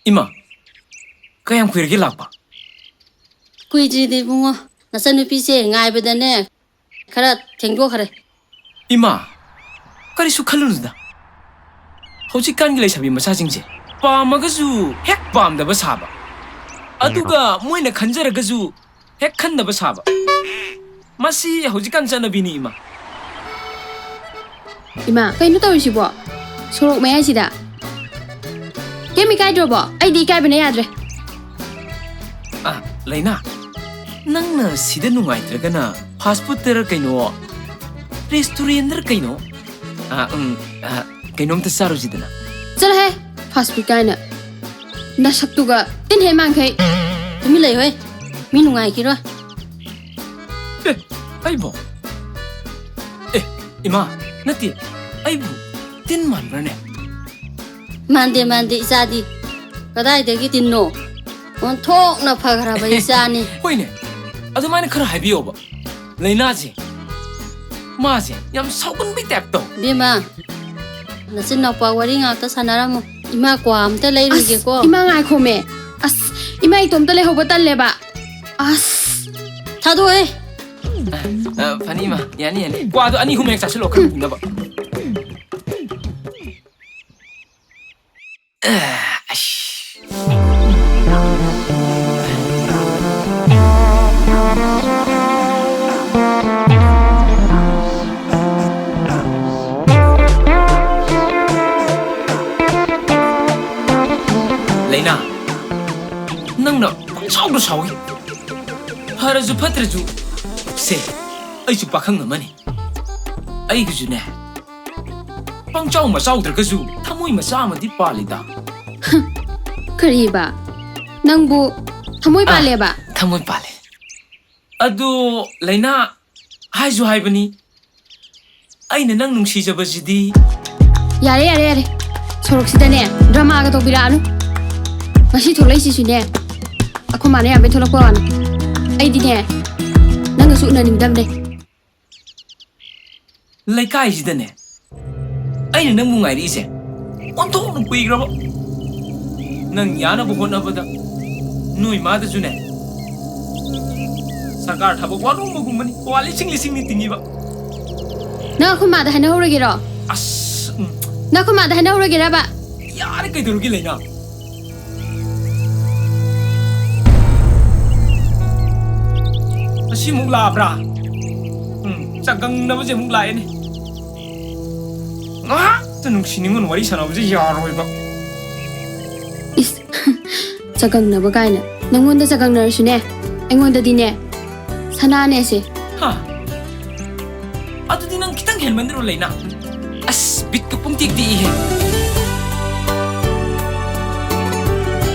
ꯏꯃꯥ, ꯀꯌꯥꯝ ꯀꯨꯏꯔꯒꯦ ꯂꯥꯛꯄ? ꯀꯨꯏꯗ꯭ꯔꯤꯗ ꯏꯕꯨꯡꯉꯣ, ꯅꯆꯟꯅꯨꯄꯤꯁꯦ ꯉꯥꯏꯕꯗꯅꯦ ꯈꯔ ꯊꯦꯡꯗꯣꯛꯈ꯭ꯔꯦ꯫ ꯏꯃꯥ, ꯀꯔꯤꯁꯨ ꯈꯜꯂꯨꯅꯨꯗ꯫ ꯍꯧꯖꯤꯛꯀꯥꯟꯒꯤ ꯂꯩꯁꯥꯕꯤ ꯃꯆꯥꯁꯤꯡꯁꯦ ꯄꯥꯝꯃꯒꯁꯨ ꯍꯦꯛ ꯄꯥꯝꯗꯕ ꯁꯥꯕ, ꯑꯗꯨꯒ ꯃꯣꯏꯅ ꯈꯟꯖꯔꯒꯁꯨ ꯍꯦꯛ ꯈꯟꯗꯕ ꯁꯥꯕ꯫ ꯃꯁꯤ ꯍꯧꯖꯤꯛꯀꯥꯟ ꯆꯠꯅꯕꯤꯅꯤ, ꯏꯃꯥ꯫ ꯏꯃꯥ, ꯀꯩꯅꯣ ꯇꯧꯔꯤꯁꯤꯕꯣ? ꯁꯣꯔꯣꯛ ꯃꯌꯥꯏꯁꯤꯗ꯫ ꯀꯩꯝ ꯏꯀꯥꯏꯗ꯭ꯔꯕꯣ? ꯑꯩꯗꯤ ꯏꯀꯥꯏꯕꯅ ꯌꯥꯗ꯭ꯔꯦ꯫ ꯑ, ꯂꯩꯅꯥ, ꯅꯪꯅ ꯁꯤꯗ ꯅꯨꯡꯉꯥꯏꯇ꯭ꯔꯒꯅ fast food ꯇꯔ ꯀꯩꯅꯣ, restaurant ꯇꯔ ꯀꯩꯅꯣ, ꯑ, ꯎꯝ, ꯑ, ꯀꯩꯅꯣꯝꯇ ꯆꯥꯔꯨꯁꯤꯗꯅ꯫ ꯆꯠꯂꯣꯍꯦ, fast food ꯀꯥꯏꯅ꯫ ꯅꯁꯛꯇꯨꯒ ꯇꯤꯟ ꯍꯦꯛ ꯃꯥꯟꯈꯩ꯫ ꯇꯨꯃꯤꯟ ꯂꯩꯌꯨꯍꯦ, ꯃꯤ ꯅꯨꯡꯉꯥꯏꯈꯤꯔꯣꯏ꯫ ꯑꯦ, ꯑꯩꯕꯣ? ꯑꯦ, ꯏꯃꯥ, ꯅꯠꯇꯦ, ꯑꯩꯕꯨ ꯇꯤꯟ ꯃꯥꯟꯕ꯭ꯔꯅꯦ? ꯃꯥꯟꯗꯦ, ꯃꯥꯟꯗꯦ, ꯏꯆꯥꯗꯤ꯫ ꯀꯗꯥꯏꯗꯒꯤ ꯇꯤꯟꯅꯣ? ꯑꯣꯟꯊꯣꯛꯅ ꯐꯈ꯭ꯔꯕ ꯏꯆꯥꯅꯤ꯫ ꯍꯣꯏꯅꯦ, ꯑꯗꯨꯃꯥꯏꯅ ꯈꯔ ꯍꯥꯏꯕꯤꯌꯣꯕ꯫ ꯂꯩꯅꯥꯁꯦ, ꯃꯥꯁꯦ ꯌꯥꯝ ꯁꯥꯎꯒꯟꯕꯩ ꯇꯥꯏꯞ ꯇꯧ꯫ ꯏꯕꯦꯝꯃ, ꯅꯆꯤꯟ ꯅꯥꯎꯄꯥ ꯋꯥꯔꯤ ꯉꯥꯛꯇ ꯁꯥꯟꯅꯔꯝꯃꯨ꯫ ꯏꯃꯥ ꯀ꯭ꯋꯥ ꯑꯝꯇ ꯂꯩꯔꯨꯒꯦꯀꯣ꯫ ꯑꯁ, ꯏꯃꯥ ꯉꯥꯏꯈꯣꯃꯦ꯫ ꯑꯁ, ꯏꯃꯥ ꯏꯇꯣꯝꯇ ꯂꯩꯍꯧꯕ ꯇꯜꯂꯦꯕ꯫ ꯑꯁ꯫ ꯊꯥꯗꯣꯛꯑꯣꯍꯦ꯫ ꯑ, ꯐꯅꯤ, ꯏꯃꯥ꯫ ꯌꯥꯅꯤ, ꯌꯥꯅꯤ꯫ ꯀ꯭ꯋꯥꯗꯣ ꯑꯅꯤ ꯑꯍꯨꯝ ꯍꯦꯛ ꯆꯥꯁꯤꯜꯂꯣ, ꯈꯔ ꯄꯨꯅꯕ꯫ ꯑ, ꯑꯁ꯫ ꯂꯩꯅꯥ, ꯅꯪꯅ ꯄꯪꯁꯥꯎꯗ ꯁꯥꯎꯏ꯫ ꯐꯔꯁꯨ ꯐꯠꯇ꯭ꯔꯁꯨ, ꯁꯦ, ꯑꯩꯁꯨ ꯄꯥꯈꯪ ꯑꯃꯅꯤ꯫ ꯑꯩꯒꯤꯁꯨꯅꯦ, ꯄꯪꯆꯥꯎ ꯃꯆꯥꯎꯗ꯭ꯔꯒꯁꯨ ꯊꯃꯣꯏ ꯃꯆꯥ ꯑꯃꯗꯤ ꯄꯥꯜꯂꯤꯗ꯫ ꯀꯔꯤꯕ? ꯅꯪꯕꯨ ꯊꯃꯣꯏ ꯑꯥ, ꯄꯥꯜꯂꯦꯕ? ꯊꯃꯣꯏ ꯄꯥꯜꯂꯦ꯫ ꯑꯗꯣ, ꯂꯩꯅꯥ, ꯍꯥꯏꯁꯨ ꯍꯥꯏꯕꯅꯤ, ꯑꯩꯅ ꯅꯪ ꯅꯨꯡꯁꯤꯖꯕꯁꯤꯗꯤ꯫ ꯌꯥꯔꯦ, ꯌꯥꯔꯦ, ꯌꯥꯔꯦ꯫ ꯁꯣꯔꯣꯛꯁꯤꯗꯅꯦ ꯗ꯭ꯔꯃꯥꯒ ꯇꯧꯕꯤꯔꯛꯑꯅꯨ꯫ ꯉꯁꯤ ꯊꯣꯛꯂꯛꯏꯁꯤꯁꯨꯅꯦ ꯑꯩꯈꯣꯏ ꯃꯥꯅ ꯌꯥꯝꯕꯩ ꯊꯣꯛꯂꯛꯄ ꯋꯥꯅꯤ꯫ ꯑꯩꯗꯤꯅꯦ ꯅꯪꯒꯁꯨ ꯎꯅꯅꯤꯡꯗꯕꯅꯦ꯫ ꯂꯩꯀꯥꯏꯁꯤꯗꯅꯦ ꯑꯩꯅ ꯅꯪꯕꯨ ꯉꯥꯏꯔꯛꯏꯁꯦ ꯑꯣꯟꯊꯣꯛꯅ ꯀꯨꯏꯈ꯭ꯔꯕ꯫ ꯅꯪ ꯌꯥꯅꯕ ꯍꯣꯠꯅꯕꯗ ꯅꯣꯏ ꯃꯥꯗꯁꯨꯅꯦ ꯁꯔꯀꯥꯔ ꯊꯕꯛ ꯋꯥꯅꯣꯝꯕꯒꯨꯝꯕꯅꯤ꯫ ꯋꯥ ꯂꯤꯁꯤꯡ ꯂꯤꯁꯤꯡꯅꯤ ꯇꯤꯡꯉꯤꯕ꯫ ꯅꯪ ꯑꯩꯈꯣꯏ ꯃꯥꯗ ꯍꯥꯏꯅꯍꯧꯔꯒꯦꯔꯣ? ꯑꯁ, ꯎꯝ, ꯅꯪ ꯑꯩꯈꯣꯏ ꯃꯥꯗ ꯍꯥꯏꯅꯍꯧꯔꯒꯦꯔꯕ? ꯌꯥꯔꯦ, ꯀꯩꯗꯧꯔꯒꯦ ꯂꯩꯅꯥ? ꯑꯁꯤꯃꯨꯛ ꯂꯥꯛꯑꯕ꯭ꯔꯥ? ꯎꯝ, ꯆꯥꯡꯗꯝꯅꯕꯁꯦ ꯑꯃꯨꯛ ꯂꯥꯛꯑꯦꯅꯦ꯫ ꯉꯥꯏꯍꯥꯛꯇ ꯅꯨꯡꯁꯤ ꯅꯤꯉꯣꯟ ꯋꯥꯔꯤ ꯁꯥꯟꯅꯕꯁꯦ ꯌꯥꯔꯣꯏꯕ꯫ ꯏꯁ, ꯆꯥꯡꯗꯝꯅꯕ ꯀꯥꯏꯅ꯫ ꯅꯪꯉꯣꯟꯗ ꯆꯥꯡꯗꯝꯅꯔꯁꯨꯅꯦ, ꯑꯩꯉꯣꯟꯗꯗꯤꯅꯦ, ꯁꯅꯥꯅꯦ ꯁꯦ꯫ ꯍꯥ? ꯑꯗꯨꯗꯤ ꯅꯪ ꯈꯤꯇꯪ ꯍꯦꯟꯃꯟꯗ꯭ꯔꯣ ꯂꯩꯅꯥ? ꯑꯁ, ꯕꯤꯠꯀ ꯄꯨꯡꯇꯦꯛ ꯇꯦꯛꯏꯍꯦ꯫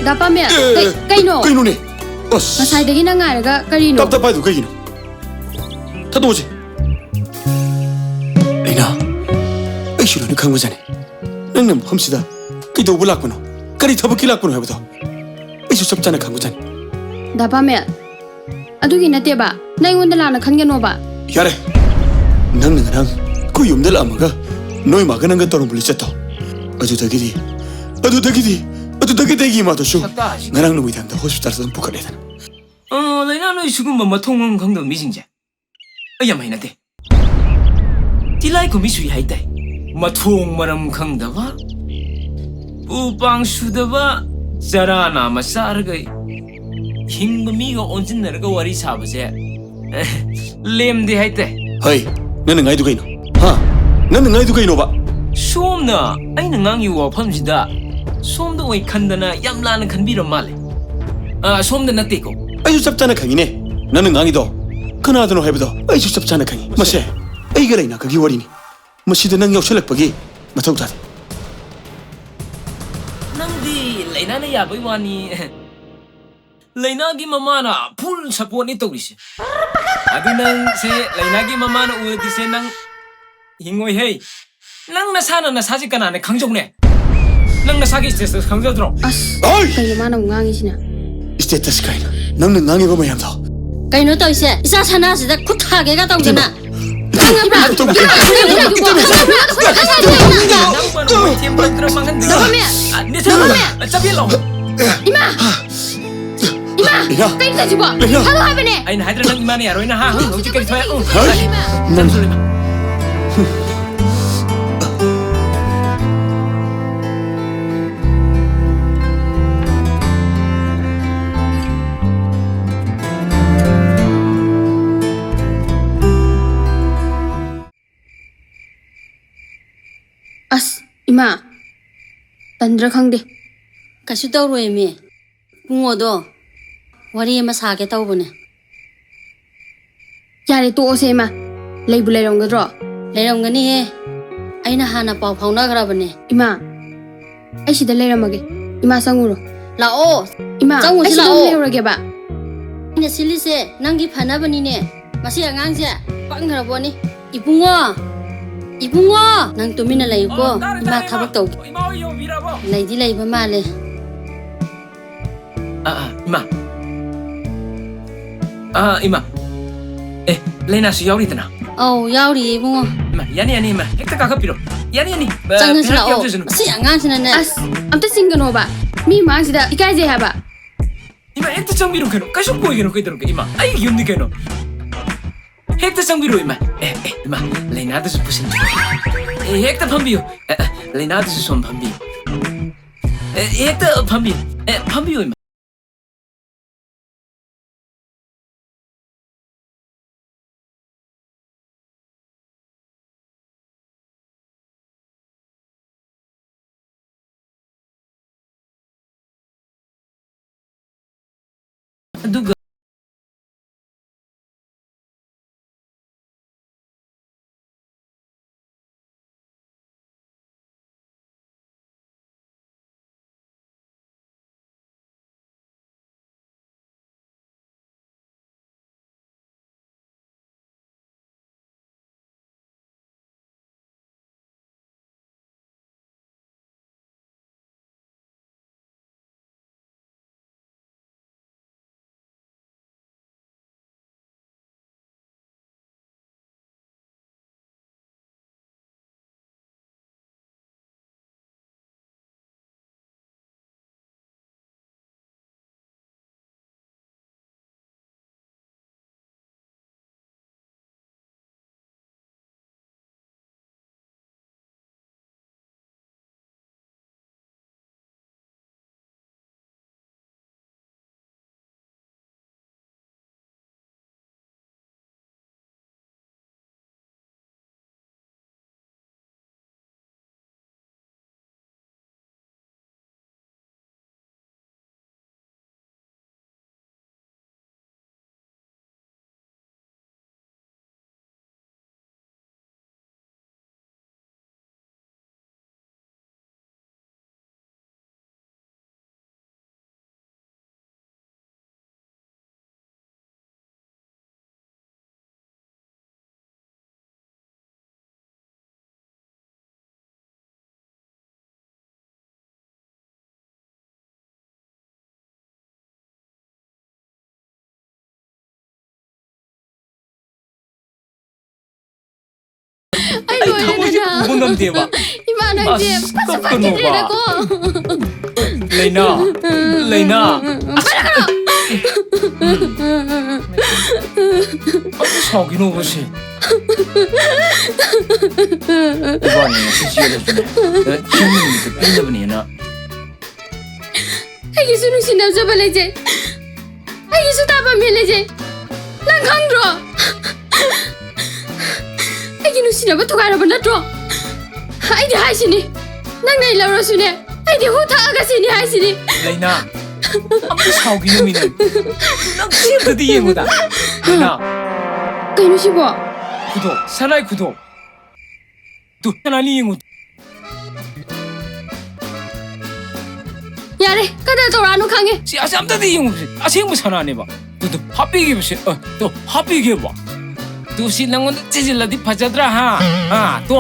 ꯗꯥ ꯄꯥꯃꯦ, ꯑꯦ, ꯀꯩ- ꯀꯩꯅꯣ? ꯀꯩꯅꯣꯅꯦ? ꯑꯁ, ꯉꯁꯥꯏꯗꯒꯤ ꯅꯪ ꯉꯥꯏꯔꯒ ꯀꯔꯤꯅꯣ? ꯇꯞ ꯇꯞ ꯄꯥꯏꯗꯨ ꯀꯩꯒꯤꯅꯣ? ꯊꯥꯗꯣꯛꯑꯁꯦ꯫ ꯂꯩꯅꯥ, ꯑꯩꯁꯨ ꯂꯣꯏꯅ ꯈꯪꯕꯖꯥꯠꯅꯤ꯫ ꯅꯪꯅ ꯃꯐꯝꯁꯤꯗ ꯀꯩꯗꯧꯕ ꯂꯥꯛꯄꯅꯣ? ꯀꯔꯤ ꯊꯕꯛꯀꯤ ꯂꯥꯛꯄꯅꯣ ꯍꯥꯏꯕꯗꯣ ꯑꯩꯁꯨ ꯆꯞ ꯆꯥꯅ ꯈꯪꯕꯖꯥꯠꯅꯤ꯫ ꯗꯥ ꯄꯥꯃꯦ, ꯑꯗꯨꯒꯤ ꯅꯠꯇꯦꯕ꯫ ꯅꯪ ꯑꯩꯉꯣꯟꯗ ꯂꯥꯟꯅ ꯈꯟꯒꯅꯣꯕ꯫ ꯌꯥꯔꯦ, ꯅꯪꯅ ꯉꯔꯥꯡ ꯑꯩꯈꯣꯏ ꯌꯨꯝꯗ ꯂꯥꯛꯑꯝꯃꯒ ꯅꯣꯏ ꯃꯥꯒ ꯅꯪꯒ ꯇꯧꯔꯝꯕ ꯂꯤꯆꯠꯇꯣ, ꯑꯗꯨꯗꯒꯤꯗꯤ ꯑꯗꯨꯗꯒꯤꯗꯤ ꯑꯗꯨꯗꯒꯤꯗꯤ ꯑꯩꯒꯤ ꯏꯃꯥꯗꯨꯁꯨ ꯁꯛꯇꯥꯁꯤꯗꯤ꯫ ꯉꯔꯥꯡ ꯅꯨꯃꯤꯗꯥꯡꯗ ꯍꯣꯁꯄꯤꯇꯥꯜꯗ ꯑꯗꯨꯝ ꯄꯨꯈꯠꯂꯦꯗꯅ꯫ ꯑ, ꯂꯩꯅꯥ, ꯅꯣꯏ ꯁꯤꯒꯨꯝꯕ ꯃꯊꯣꯡ ꯃꯔꯝ ꯈꯪꯗꯕ ꯃꯤꯁꯤꯡꯁꯦ ꯑꯩ ꯌꯥꯝ ꯍꯩꯅꯗꯦ꯫ ꯇꯤꯂꯥꯏ ꯈꯨꯝꯕꯤ ꯁꯨꯏ ꯍꯥꯏꯇꯥꯏ꯫ ꯃꯊꯣꯡ ꯃꯔꯝ ꯈꯪꯗꯕ, ꯎ ꯄꯥꯡ ꯁꯨꯗꯕ, ꯆꯔꯥ ꯅꯥꯝꯃ ꯆꯥꯔꯒ ꯍꯤꯡꯕ ꯃꯤꯒ ꯑꯣꯟꯁꯤꯟꯅꯔꯒ ꯋꯥꯔꯤ ꯁꯥꯕꯁꯦ ꯂꯦꯝꯗꯦ ꯍꯥꯏꯇꯥꯏ꯫ ꯍꯩ, ꯅꯪꯅ ꯉꯥꯏꯗꯨ ꯀꯩꯅꯣ? ꯍꯥ? ꯅꯪꯅ ꯉꯥꯏꯗꯨ ꯀꯩꯅꯣꯕ? ꯁꯣꯝꯅ ꯑꯩꯅ ꯉꯥꯡꯉꯤꯕ ꯋꯥꯐꯝꯁꯤꯗ ꯁꯣꯝꯗ ꯑꯣꯏ ꯈꯟꯗꯅ ꯌꯥꯝ ꯂꯥꯟꯅ ꯈꯟꯕꯤꯔ ꯃꯥꯜꯂꯦ꯫ ꯑ, ꯁꯣꯝꯗ ꯅꯠꯇꯦꯀꯣ꯫ ꯑꯩꯁꯨ ꯆꯞ ꯆꯥꯅ ꯈꯪꯉꯤꯅꯦ ꯅꯪꯅ ꯉꯥꯡꯉꯤꯗꯣ ꯀꯅꯥꯗꯅꯣ ꯍꯥꯏꯕꯗꯣ꯫ ꯑꯩꯁꯨ ꯆꯞ ꯆꯥꯅ ꯈꯪꯉꯤ꯫ ꯃꯁꯦ ꯑꯩꯒ ꯂꯩꯅꯥꯒꯒꯤ ꯋꯥꯔꯤꯅꯤ꯫ ꯃꯁꯤꯗ ꯅꯪ ꯌꯥꯎꯁꯜꯂꯛꯄꯒꯤ ꯃꯊꯧ ꯇꯥꯗꯦ꯫ ꯅꯪꯗꯤ ꯂꯩꯅꯥꯅ ꯌꯥꯕꯩ ꯋꯥꯅꯤ꯫ ꯂꯩꯅꯥꯒꯤ ꯃꯃꯥꯅ ꯐꯨꯜ ꯁꯞꯄꯣꯔꯠꯅꯤ ꯇꯧꯔꯤꯁꯦ꯫ ꯑꯗꯨ ꯅꯪꯁꯦ ꯂꯩꯅꯥꯒꯤ ꯃꯃꯥꯅ ꯎꯔꯗꯤꯁꯦ ꯅꯪ ꯍꯤꯡꯉꯣꯏꯍꯦ꯫ ꯅꯪ ꯅꯁꯥꯅ ꯅꯁꯥꯁꯦ ꯀꯅꯥꯅ ꯈꯪꯖꯧꯅꯦ? ꯅꯪ ꯅꯁꯥꯒꯤ ꯁ꯭ꯇꯦꯇꯁ ꯈꯪꯖꯗ꯭ꯔꯣ? ꯑꯁ, ꯑꯣꯏ! ꯀꯩꯅꯣ ꯃꯥꯅ ꯑꯃꯨꯛ ꯉꯥꯡꯉꯤꯁꯤꯅ? ꯁ꯭ꯇꯦꯇꯁ ꯀꯥꯏꯅ ꯅꯪꯅ ꯉꯥꯡꯉꯤꯕ ꯃꯌꯥꯝꯗꯣ꯫ ꯀꯩꯅꯣ ꯇꯧꯔꯤꯁꯦ? ꯏꯆꯥ ꯁꯅꯥꯁꯤꯗ ꯈꯨꯠ ꯊꯥꯒꯦꯒ ꯇꯧꯗꯅ꯫ ꯏꯃꯥ! ꯏꯃꯥ! ꯏꯃꯥ! ꯅꯪꯕꯨ ꯃꯣꯏ ꯊꯦꯝ ꯄꯛꯇꯅ ꯃꯥꯡꯍꯟꯕꯤꯒꯅꯨ꯫ ꯅꯣꯡꯃꯦ! ꯑ, ꯅꯦꯆꯔ! ꯅꯣꯡꯃꯦ! ꯑ, ꯆꯠꯄꯤꯍꯜꯂꯣ! ꯏꯃꯥ! ꯏꯃꯥ! ꯂꯩꯅꯥ! ꯀꯩꯅꯣ ꯇꯧꯏꯁꯤꯕꯣ? ꯂꯩꯅꯥ! ꯊꯥꯗꯣꯛꯑꯣ ꯍꯥꯏꯕꯅꯦ! ꯑꯩꯅ ꯍꯥꯏꯗ꯭ꯔꯥ ꯅꯪ ꯏꯃꯥꯅ ꯌꯥꯔꯣꯏꯅ, ꯍꯥ? ꯍꯧꯖꯤꯛ ꯀꯔꯤ ꯊꯣꯛꯑꯦ? ꯎꯝ! ꯍꯥꯏ! ꯏꯃꯥ! ꯆꯠꯂꯨ, ꯆꯠꯂꯨ, ꯏꯃꯥ꯫ ꯑꯁ, ꯏꯃꯥ, ꯇꯟꯗ꯭ꯔꯥ ꯈꯪꯗꯦ꯫ ꯀꯩꯁꯨ ꯇꯧꯔꯣꯏꯃꯤ꯫ ꯏꯕꯨꯡꯉꯣꯗꯣ ꯋꯥꯔꯤ ꯑꯃ ꯁꯥꯒꯦ ꯇꯧꯕꯅꯦ꯫ ꯌꯥꯔꯦ, ꯇꯣꯛꯑꯁꯦ, ꯏꯃꯥ꯫ ꯂꯩꯕꯨ ꯂꯩꯔꯝꯒꯗ꯭ꯔꯣ? ꯂꯩꯔꯝꯒꯅꯤꯍꯦ꯫ ꯑꯩꯅ ꯍꯥꯟꯅ ꯄꯥꯎ ꯐꯥꯎꯅꯈ꯭ꯔꯕꯅꯦ꯫ ꯏꯃꯥ, ꯑꯩ ꯁꯤꯗ ꯂꯩꯔꯝꯃꯒꯦ꯫ ꯏꯃꯥ, ꯆꯪꯉꯨꯔꯣ꯫ ꯂꯥꯛꯑꯣ꯫ ꯏꯃꯥ, ꯆꯪꯉꯨꯁꯤ ꯑꯩ ꯁꯤꯗ ꯑꯗꯨꯝ ꯂꯥꯛꯑꯣ꯫ ꯂꯩꯍꯧꯔꯒꯦꯕ꯫ ꯑꯩꯅ ꯁꯤꯜꯂꯤꯁꯦ ꯅꯪꯒꯤ ꯐꯅꯕꯅꯤꯅꯦ꯫ ꯃꯁꯤ ꯑꯉꯥꯡꯁꯦ ꯄꯪꯈ꯭ꯔꯕꯣꯅꯤ꯫ ꯏꯕꯨꯡꯉꯣ! ꯏꯕꯨꯡꯉꯣ! ꯅꯪ ꯇꯨꯃꯤꯟꯅ ꯂꯩꯌꯨꯀꯣ꯫ ꯑꯣ, ꯇꯥꯔꯦ, ꯏꯃꯥ ꯇꯥꯔꯦ, ꯊꯕꯛ ꯏꯃꯥ꯫ ꯇꯧ-, ꯏꯃꯥ ꯍꯣꯏ ꯌꯧꯕꯤꯔꯕꯣ? ꯂꯩꯗꯤ ꯂꯩꯕ ꯃꯥꯜꯂꯦ꯫ ꯑꯥ, ꯑꯥ, ꯏꯃꯥ꯫ ꯑꯥ, ꯏꯃꯥ꯫ ꯑꯦ, ꯂꯩꯅꯥꯁꯨ ꯌꯥꯎꯔꯤꯗꯅ? ꯑꯧ, ꯌꯥꯎꯔꯤꯌꯦ, ꯏꯕꯨꯡꯉꯣ꯫ ꯏꯃꯥ, ꯌꯥꯅꯤ, ꯌꯥꯅꯤ, ꯏꯃꯥ꯫ ꯍꯦꯛꯇ ꯀꯥꯈꯠꯄꯤꯔꯣ꯫ ꯌꯥꯅꯤ, ꯌꯥꯅꯤ꯫ ꯑ, ꯆꯪꯉꯁꯤ ꯄꯩꯁꯥ ꯂꯥꯛꯑꯣ꯫ ꯌꯥꯎꯖꯁꯅꯨ꯫ ꯑꯁꯤ ꯑꯉꯥꯡꯁꯤꯅꯅꯦ꯫ ꯑꯁ, ꯑꯝꯇ ꯆꯤꯡꯒꯅꯣꯕ꯫ ꯃꯤ ꯃꯥꯡꯁꯤꯗ ꯏꯀꯥꯏꯖꯩ ꯍꯥꯏꯕ꯫ ꯏꯃꯥ, ꯍꯦꯛꯇ ꯆꯪꯕꯤꯔꯣ ꯀꯩꯅꯣ꯫ ꯀꯩꯁꯨ ꯀꯣꯏꯒꯅꯣ, ꯀꯩꯗꯧꯔꯒꯦ, ꯏꯃꯥ? ꯑꯩꯒꯤ ꯌꯨꯝꯅꯤ ꯀꯩꯅꯣ꯫ ꯍꯦꯛꯇ ꯆꯪꯕꯤꯔꯣ, ꯏꯃꯥ꯫ ꯑꯦ, ꯑꯦ, ꯏꯃꯥ, ꯂꯩꯅꯥꯗꯨꯁꯨ ꯄꯨꯁꯤꯟꯕꯤꯌꯨ꯫ ꯑꯦ, ꯍꯦꯛꯇ ꯐꯝꯕꯤꯌꯨ꯫ ꯑꯦ, ꯑꯦ, ꯂꯩꯅꯥꯗꯨꯁꯨ ꯁꯣꯝ ꯐꯝꯕꯤꯌꯨ꯫ ꯑꯦ, ꯍꯦꯛꯇ ꯐꯝꯕꯤꯌꯨ꯫ ꯑꯦ, ꯐꯝꯕꯤꯌꯨ, ꯏꯃꯥ꯫ ꯑꯗꯨꯒ ꯑꯩ ꯑꯩ ꯊꯃꯣꯏꯁꯦ ꯂꯣꯏꯔꯦꯗꯅ꯫ ꯄꯨꯕ ꯉꯝꯗꯦꯕ꯫ ꯏꯃꯥ, ꯅꯪꯁꯦ ꯑꯁ, ꯐꯁꯨ ꯀꯞꯀꯅꯣꯕ꯫ ꯐꯠꯈꯤꯗ꯭ꯔꯦꯗꯀꯣ꯫ ꯂꯩꯅꯥ, ꯂꯩꯅꯥ꯫ ꯑꯗꯨ ꯁꯥꯎꯈꯤꯅꯣꯕ ꯁꯦ꯫ ꯏꯕꯥꯅꯤ ꯉꯁꯤ ꯆꯦꯜꯂꯁꯨꯅꯦ, ꯆꯦꯟꯕ ꯅꯨꯃꯤꯠꯇ ꯄꯤꯅꯕꯅꯦꯅ꯫ ꯑꯩꯒꯤꯁꯨ ꯅꯨꯡꯁꯤꯅꯖꯕ ꯂꯩꯖꯩ꯫ ꯑꯩꯒꯤꯁꯨ ꯇꯥꯕ ꯃꯤ ꯂꯩꯖꯩ꯫ ꯅꯪ ꯈꯪꯗ꯭ꯔꯣ? ꯑꯩꯒꯤ ꯅꯨꯡꯁꯤꯅꯕ ꯊꯨꯒꯥꯏꯔꯕ ꯅꯠꯇ꯭ꯔꯣ? ꯑꯩꯗꯤ ꯍꯥꯏꯁꯤꯅꯤ, ꯅꯪꯅ ꯑꯩ ꯂꯧꯔꯁꯨꯅꯦ, ꯑꯩꯗꯤ ꯍꯨ ꯊꯛꯑꯒ ꯁꯤꯅꯤ ꯍꯥꯏꯁꯤꯅꯤ꯫ ꯂꯩꯅꯥ, ꯑꯝꯇ ꯁꯥꯎꯈꯤꯅꯨꯃꯤ ꯅꯪ꯫ ꯅꯪ ꯁꯤ ꯑꯝꯇꯗꯤ ꯌꯦꯡꯉꯨꯗ꯫ ꯂꯩꯅꯥ꯫ ꯀꯩꯅꯣ ꯁꯤꯕꯣ? ꯈꯨꯗꯣꯞ, ꯁꯅꯥꯏ ꯈꯨꯗꯣꯞ꯫ ꯇꯨ, ꯁꯅꯥꯅꯤ ꯌꯦꯡꯉꯨ꯫ ꯌꯥꯔꯦ, ꯀꯗꯔ ꯇꯧꯔꯛꯑꯅꯨ ꯈꯪꯉꯦ꯫ ꯁꯤ ꯑꯁ ꯑꯝꯇꯗꯤ ꯌꯦꯡꯉꯨꯁꯤ꯫ ꯑꯁꯦꯡꯕ ꯁꯅꯥꯅꯦꯕ꯫ ꯇꯨ, ꯇꯨ, ꯍꯥꯞꯄꯤꯒꯦꯕ ꯁꯤ꯫ ꯑ, ꯇꯨ, ꯍꯥꯞꯄꯤꯒꯦꯕ꯫ ꯇꯨ, ꯁꯤ ꯅꯪꯉꯣꯟꯗ ꯆꯤꯁꯤꯜꯂꯗꯤ ꯐꯖꯗ꯭ꯔꯥ, ꯍꯥ? ꯍꯥ, ꯇꯣ꯫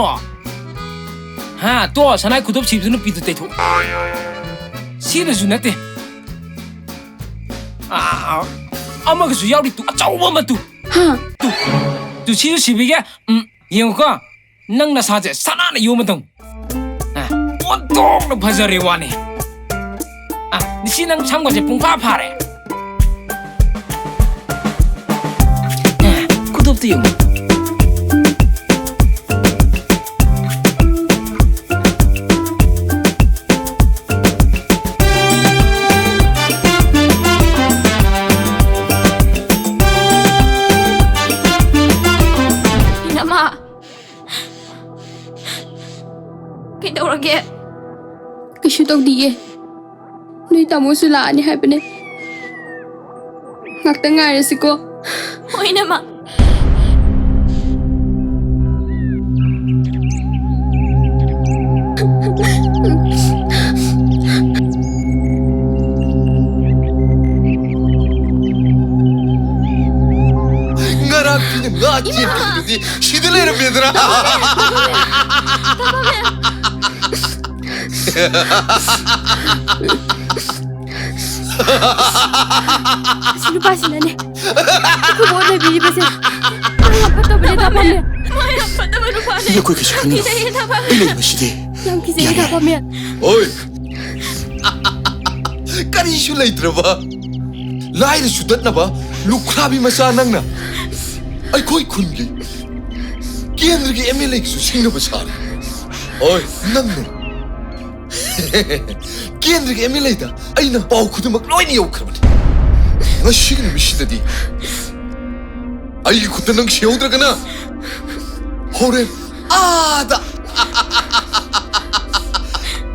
ꯍꯥ, ꯇꯣ, ꯁꯅꯥꯏ ꯈꯨꯗꯣꯞ ꯁꯤꯕꯗꯨ ꯅꯨꯄꯤꯗꯨ ꯇꯩꯊꯣꯛ꯫ ꯁꯤꯅꯁꯨ ꯅꯠꯇꯦ꯫ ꯑꯥ, ꯑꯃꯒꯁꯨ ꯌꯥꯎꯔꯤ, ꯇꯨ, ꯑꯆꯧꯕ ꯑꯃ ꯇꯨ꯫ ꯍꯥ? ꯇꯨ, ꯇꯨ, ꯁꯤꯁꯨ ꯁꯤꯕꯤꯒꯦ꯫ ꯎꯝ, ꯌꯦꯡꯉꯨꯀꯣ꯫ ꯅꯪ ꯅꯁꯥꯁꯦ ꯁꯅꯥꯅ ꯌꯣꯝꯃꯗꯧ꯫ ꯑ, ꯑꯣꯟꯊꯣꯛꯅ ꯐꯖꯔꯦ ꯋꯥꯅꯤ꯫ ꯑ, ꯁꯤ ꯅꯪ ꯁꯝꯒꯁꯦ ꯄꯨꯡꯐꯥ ꯐꯥꯔꯦ꯫ ꯑ, ꯈꯨꯗꯣꯞꯇ ꯌꯦꯡꯉꯨ꯫ ꯏꯅꯝꯃ, ꯀꯩꯗꯧꯔꯒꯦ? ꯀꯩꯁꯨ ꯇꯧꯗꯤꯌꯦ꯫ ꯅꯣꯏ ꯇꯥꯃꯣꯁꯨ ꯂꯥꯛꯑꯅꯤ ꯍꯥꯏꯕꯅꯦ꯫ ꯉꯥꯛꯇ ꯉꯥꯏꯔꯁꯤꯀꯣ꯫ ꯍꯣꯏ, ꯏꯅꯝꯃ꯫ ꯉꯔꯥꯡ ꯄꯤꯅ ꯉꯥ ꯏꯃꯥ! ꯆꯦꯟꯈꯤꯕꯗꯨꯗꯤ ꯁꯤꯗ ꯂꯩꯔꯝꯃꯦꯗꯅ꯫ ꯊꯝꯃꯝꯃꯦ꯫ ꯑꯁꯤ ꯅꯨꯄꯥꯁꯤꯅꯅꯦ ꯑꯩꯈꯣꯏꯕꯨ ꯑꯣꯠ ꯂꯩꯕꯤꯔꯤꯕꯁꯦ꯫ ꯃꯥ ꯌꯥꯝ ꯐꯠꯇꯕꯅꯦ, ꯊꯝꯃꯝꯃꯦ꯫ ꯃꯥ ꯌꯥꯝ ꯐꯠꯇꯕ ꯅꯨꯄꯥꯅꯦ꯫ ꯅꯈꯣꯏ ꯀꯩꯁꯨ ꯈꯟꯒꯅꯨ꯫ ꯀꯤꯖꯩꯌꯦ, ꯊꯥꯕ꯫ ꯑꯩ ꯂꯩꯔꯤꯕꯁꯤꯗꯤ꯫ ꯌꯥꯝ ꯀꯤꯖꯩꯌꯦ, ꯌꯥꯔꯦ, ꯌꯥꯔꯦ꯫ ꯊꯥꯕ ꯃꯌꯥꯝ꯫ ꯑꯣꯏ꯫ ꯀꯔꯤꯁꯨ ꯂꯩꯇ꯭ꯔꯕ? ꯂꯥꯏꯔꯁꯨ ꯇꯠꯅꯕ ꯂꯨꯈ꯭ꯔꯥꯕꯤ ꯃꯆꯥ ꯅꯪꯅ ꯑꯩꯈꯣꯏ ꯈꯨꯟꯒꯤ ꯀꯦꯟꯗ꯭ꯔꯒꯤ ꯑꯦꯝ ꯑꯦꯜ ꯑꯦꯒꯤꯁꯨ ꯁꯤꯡꯅꯕ ꯁꯥꯔꯤ꯫ ꯑꯣꯏ, ꯅꯪꯅ ꯀꯦꯟꯗ꯭ꯔꯒꯤ ꯑꯦꯝ ꯑꯦꯜ ꯑꯦꯗ ꯑꯩꯅ ꯄꯥꯎ ꯈꯨꯗꯤꯡꯃꯛ ꯂꯣꯏꯅ ꯌꯧꯈ꯭ꯔꯕꯅꯤ꯫ ꯉꯁꯤꯒꯤ ꯅꯨꯃꯤꯠꯁꯤꯗꯗꯤ ꯑꯩꯒꯤ ꯈꯨꯠꯇ ꯅꯪ ꯁꯤꯍꯧꯗ꯭ꯔꯒꯅ ꯍꯣꯔꯦꯟ ꯑꯥꯗ꯫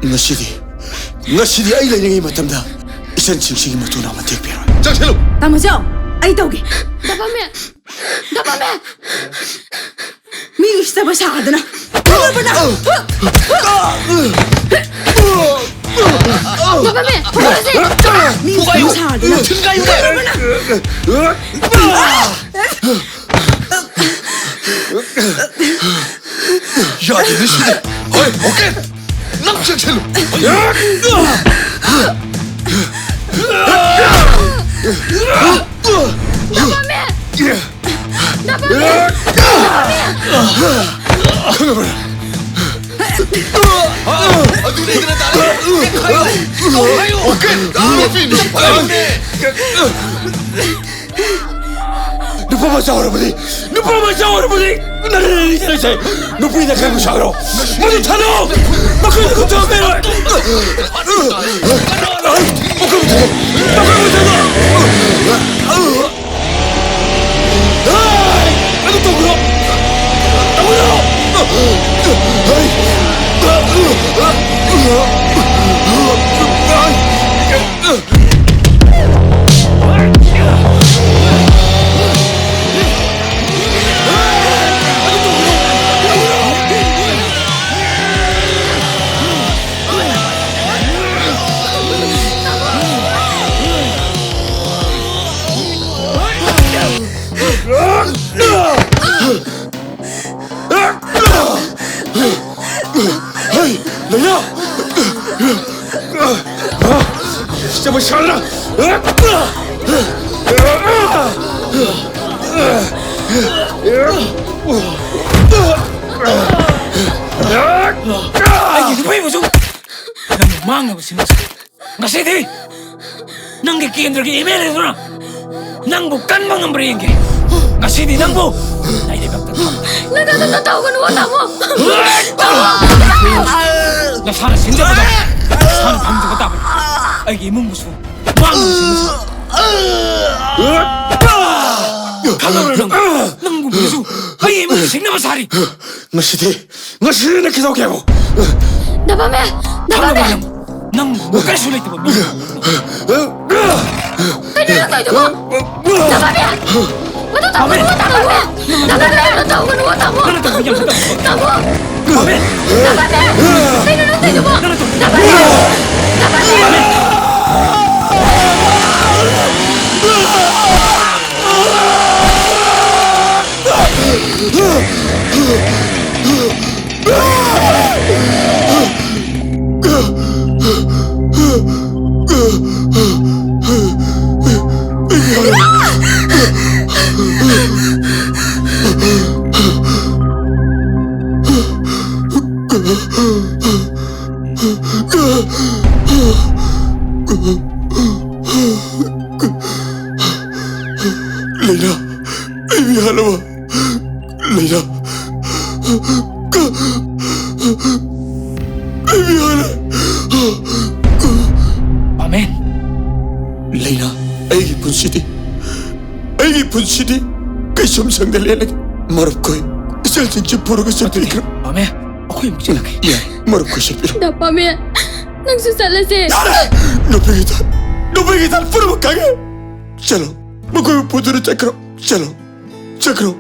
ꯉꯁꯤꯗꯤ, ꯉꯁꯤꯗꯤ ꯑꯩ ꯂꯩꯔꯤꯉꯩ ꯃꯇꯝꯗ ꯏꯆꯟꯁꯤꯡꯁꯤꯒꯤ ꯃꯇꯨꯅ ꯑꯃ ꯇꯦꯛꯄꯤꯔꯣꯏ꯫ ꯆꯪꯁꯤꯜꯂꯨ꯫ ꯇꯥꯃꯣ ꯆꯥꯎ, ꯑꯩ ꯇꯧꯒꯦ꯫ ꯗꯕꯃꯦ! ꯗꯕꯃꯦ! ꯃꯤ ꯎꯁꯤꯠꯇꯕ ꯁꯥꯗꯅ꯫ ꯐꯨꯔꯕ ꯅꯪ? ꯗꯕꯃꯦ! ꯐꯨꯔꯁꯦ! ꯃꯤ ꯎꯁꯤꯠꯇꯕ ꯁꯥꯗꯅ꯫ ꯊꯤꯟꯒꯥꯏꯌꯨꯅꯦ! ꯐꯨꯔꯕ ꯅꯪ? ꯌꯥꯗꯦꯅꯦ ꯁꯤꯗꯤ꯫ ꯍꯣꯏ, ꯑꯣꯀꯦ꯫ ꯅꯪ ꯆꯦꯛꯁꯤꯜꯂꯨ꯫ ꯗꯕꯃꯦ! ꯗꯕꯃꯦ! ꯈꯪꯉꯕ꯭ꯔꯥ? ꯑꯗꯨꯅꯤꯗꯅ ꯇꯥꯔꯦ꯫ ꯑꯣꯀꯦ꯫ ꯅꯨꯄꯤꯅꯤ꯫ ꯅꯨꯄꯥ ꯃꯆꯥ ꯑꯣꯏꯔꯕꯗꯤ, ꯅꯨꯄꯥ ꯃꯆꯥ ꯑꯣꯏꯔꯕꯗꯤ, ꯅꯔꯦꯟꯁꯦ ꯅꯨꯄꯤꯅ ꯀꯩꯕꯨ ꯁꯥꯈ꯭ꯔꯣ? ꯃꯗꯨ ꯊꯥꯗꯣꯛꯑꯣ! ꯃꯈꯣꯏꯗ ꯈꯨꯠ ꯊꯥꯗꯣꯛꯄꯤꯔꯣꯏ! ꯃꯈꯣꯏꯕꯨ ꯊꯥꯗꯣꯛꯑꯣ! ꯃꯈꯣꯏꯕꯨ ꯊꯥꯗꯣꯛꯑꯣ! ꯑꯗꯨ ꯇꯧꯒꯅꯨ! ꯇꯧꯒꯅꯨ! ꯍꯩ, ꯂꯩꯅꯥ! ꯁꯤꯗ ꯁꯥꯗꯅ! ꯑꯩꯒꯤ ꯅꯨꯄꯤꯕꯨꯁꯨ ꯅꯪꯅ ꯃꯥꯡꯅꯕ ꯁꯤꯟꯕꯁꯦ꯫ ꯉꯁꯤꯗꯤ ꯅꯪꯒꯤ ꯀꯦꯟꯗ꯭ꯔꯒꯤ ꯑꯦꯝ ꯑꯦꯜ ꯑꯦꯗꯨꯅ ꯅꯪꯕꯨ ꯀꯟꯕ ꯉꯝꯕ꯭ꯔꯥ ꯌꯦꯡꯒꯦ꯫ ꯉꯁꯤꯗꯤ ꯅꯪꯕꯨ ꯂꯥꯏꯔꯩꯕꯥꯛꯇ ꯊꯝ-, ꯅꯪ ꯑꯗꯨꯝꯅ ꯇꯧꯒꯅꯨ, ꯇꯥꯃꯣ꯫ ꯅꯁꯥꯅ ꯁꯤꯟꯖꯕꯗ ꯅꯁꯥꯅ ꯐꯪꯖꯕ ꯇꯥꯕꯅꯤ꯫ ꯑꯩꯒꯤ ꯏꯃꯨꯡꯕꯨꯁꯨ ꯃꯥꯡꯅꯕ ꯁꯤꯟꯕ ꯁꯥ-, ꯈꯪꯉꯕ꯭ꯔꯥ ꯅꯪ? ꯅꯪꯒꯨꯝꯕꯁꯨ ꯑꯩꯒꯤ ꯏꯃꯨꯡꯒꯤ ꯁꯤꯡꯅꯕ ꯁꯥꯔꯤ꯫ ꯉꯁꯤꯗꯤ, ꯉꯁꯤꯗꯤ ꯅꯪ ꯀꯩꯗꯧꯒꯦ ꯍꯥꯏꯕꯣ? ꯗꯕꯥꯃꯦ! ꯗꯕꯥꯃꯦ! ꯈꯪꯉꯕ꯭ꯔꯥ ꯅꯪ? ꯅꯪ ꯀꯔꯤꯁꯨ ꯂꯩꯇꯕ ꯃꯤ꯫ ꯀꯩꯅꯣ ꯅꯪ ꯇꯧꯔꯤꯗꯨꯕꯣ? ꯗꯕꯥꯃꯦ! ꯃꯗꯨ ꯇꯧꯒꯅꯨ, ꯇꯥꯃꯣ! ꯗꯕꯥꯃꯦ! ꯃꯗꯨ ꯇꯧꯒꯅꯨ, ꯇꯥꯃꯣ! ꯅꯪꯅ ꯇꯧꯕ ꯌꯥꯝ ꯐꯠꯇꯕ꯫ ꯇꯥꯃꯣ! ꯗꯕꯥꯃꯦ! ꯗꯕꯥꯃꯦ! ꯀꯩꯅꯣ ꯅꯪ ꯇꯧꯔꯤꯗꯨꯕꯣ? ꯅꯪꯅ ꯇꯧꯕ ꯌꯥꯝ ꯗꯕꯥꯃꯦ! ꯐꯠꯇꯕ꯫ ꯗꯕꯥꯃꯦ! ꯂꯩꯅꯥ, ꯑꯩ ꯃꯤ ꯍꯥꯠꯂꯕ? ꯂꯩꯅꯥ, ꯑꯩ ꯃꯤ ꯍꯥꯠꯂꯦ꯫ ꯑꯃꯦꯟ꯫ ꯂꯩꯅꯥ, ꯑꯩꯒꯤ ꯄꯨꯟꯁꯤꯗꯤ, ꯑꯩꯒꯤ ꯄꯨꯟꯁꯤꯗꯤ ꯀꯩꯁꯨꯝ ꯁꯪꯗ ꯂꯦꯜꯂꯒꯦ꯫ ꯃꯔꯨꯞꯈꯣꯏ, ꯏꯆꯜꯁꯤꯡꯁꯤ ꯄꯨꯔꯒ ꯆꯠꯄꯤꯈ꯭ꯔꯣ꯫ ꯑꯃꯦꯟ꯫ ꯑꯩꯈꯣꯏ ꯑꯃꯨꯛ ꯆꯠꯂꯒꯦ꯫ ꯌꯥꯏ, ꯃꯔꯨꯞꯈꯣꯏ ꯆꯠꯄꯤꯔꯣ꯫ ꯗꯥ ꯄꯥꯃꯦ, ꯅꯪꯁꯨ ꯆꯠꯂꯁꯦ꯫ ꯌꯥꯔꯦ! ꯅꯨꯄꯤꯒꯤ ꯊꯥꯛ, ꯅꯨꯄꯤꯒꯤ ꯊꯥꯛ ꯄꯨꯝꯅꯃꯛ ꯈꯪꯉꯦ꯫ ꯆꯠꯂꯣ, ꯃꯈꯣꯏꯕꯨ ꯄꯨꯗꯨꯅ ꯆꯠꯈ꯭ꯔꯣ꯫ ꯆꯠꯂꯣ, ꯆꯠꯈ꯭ꯔꯣ꯫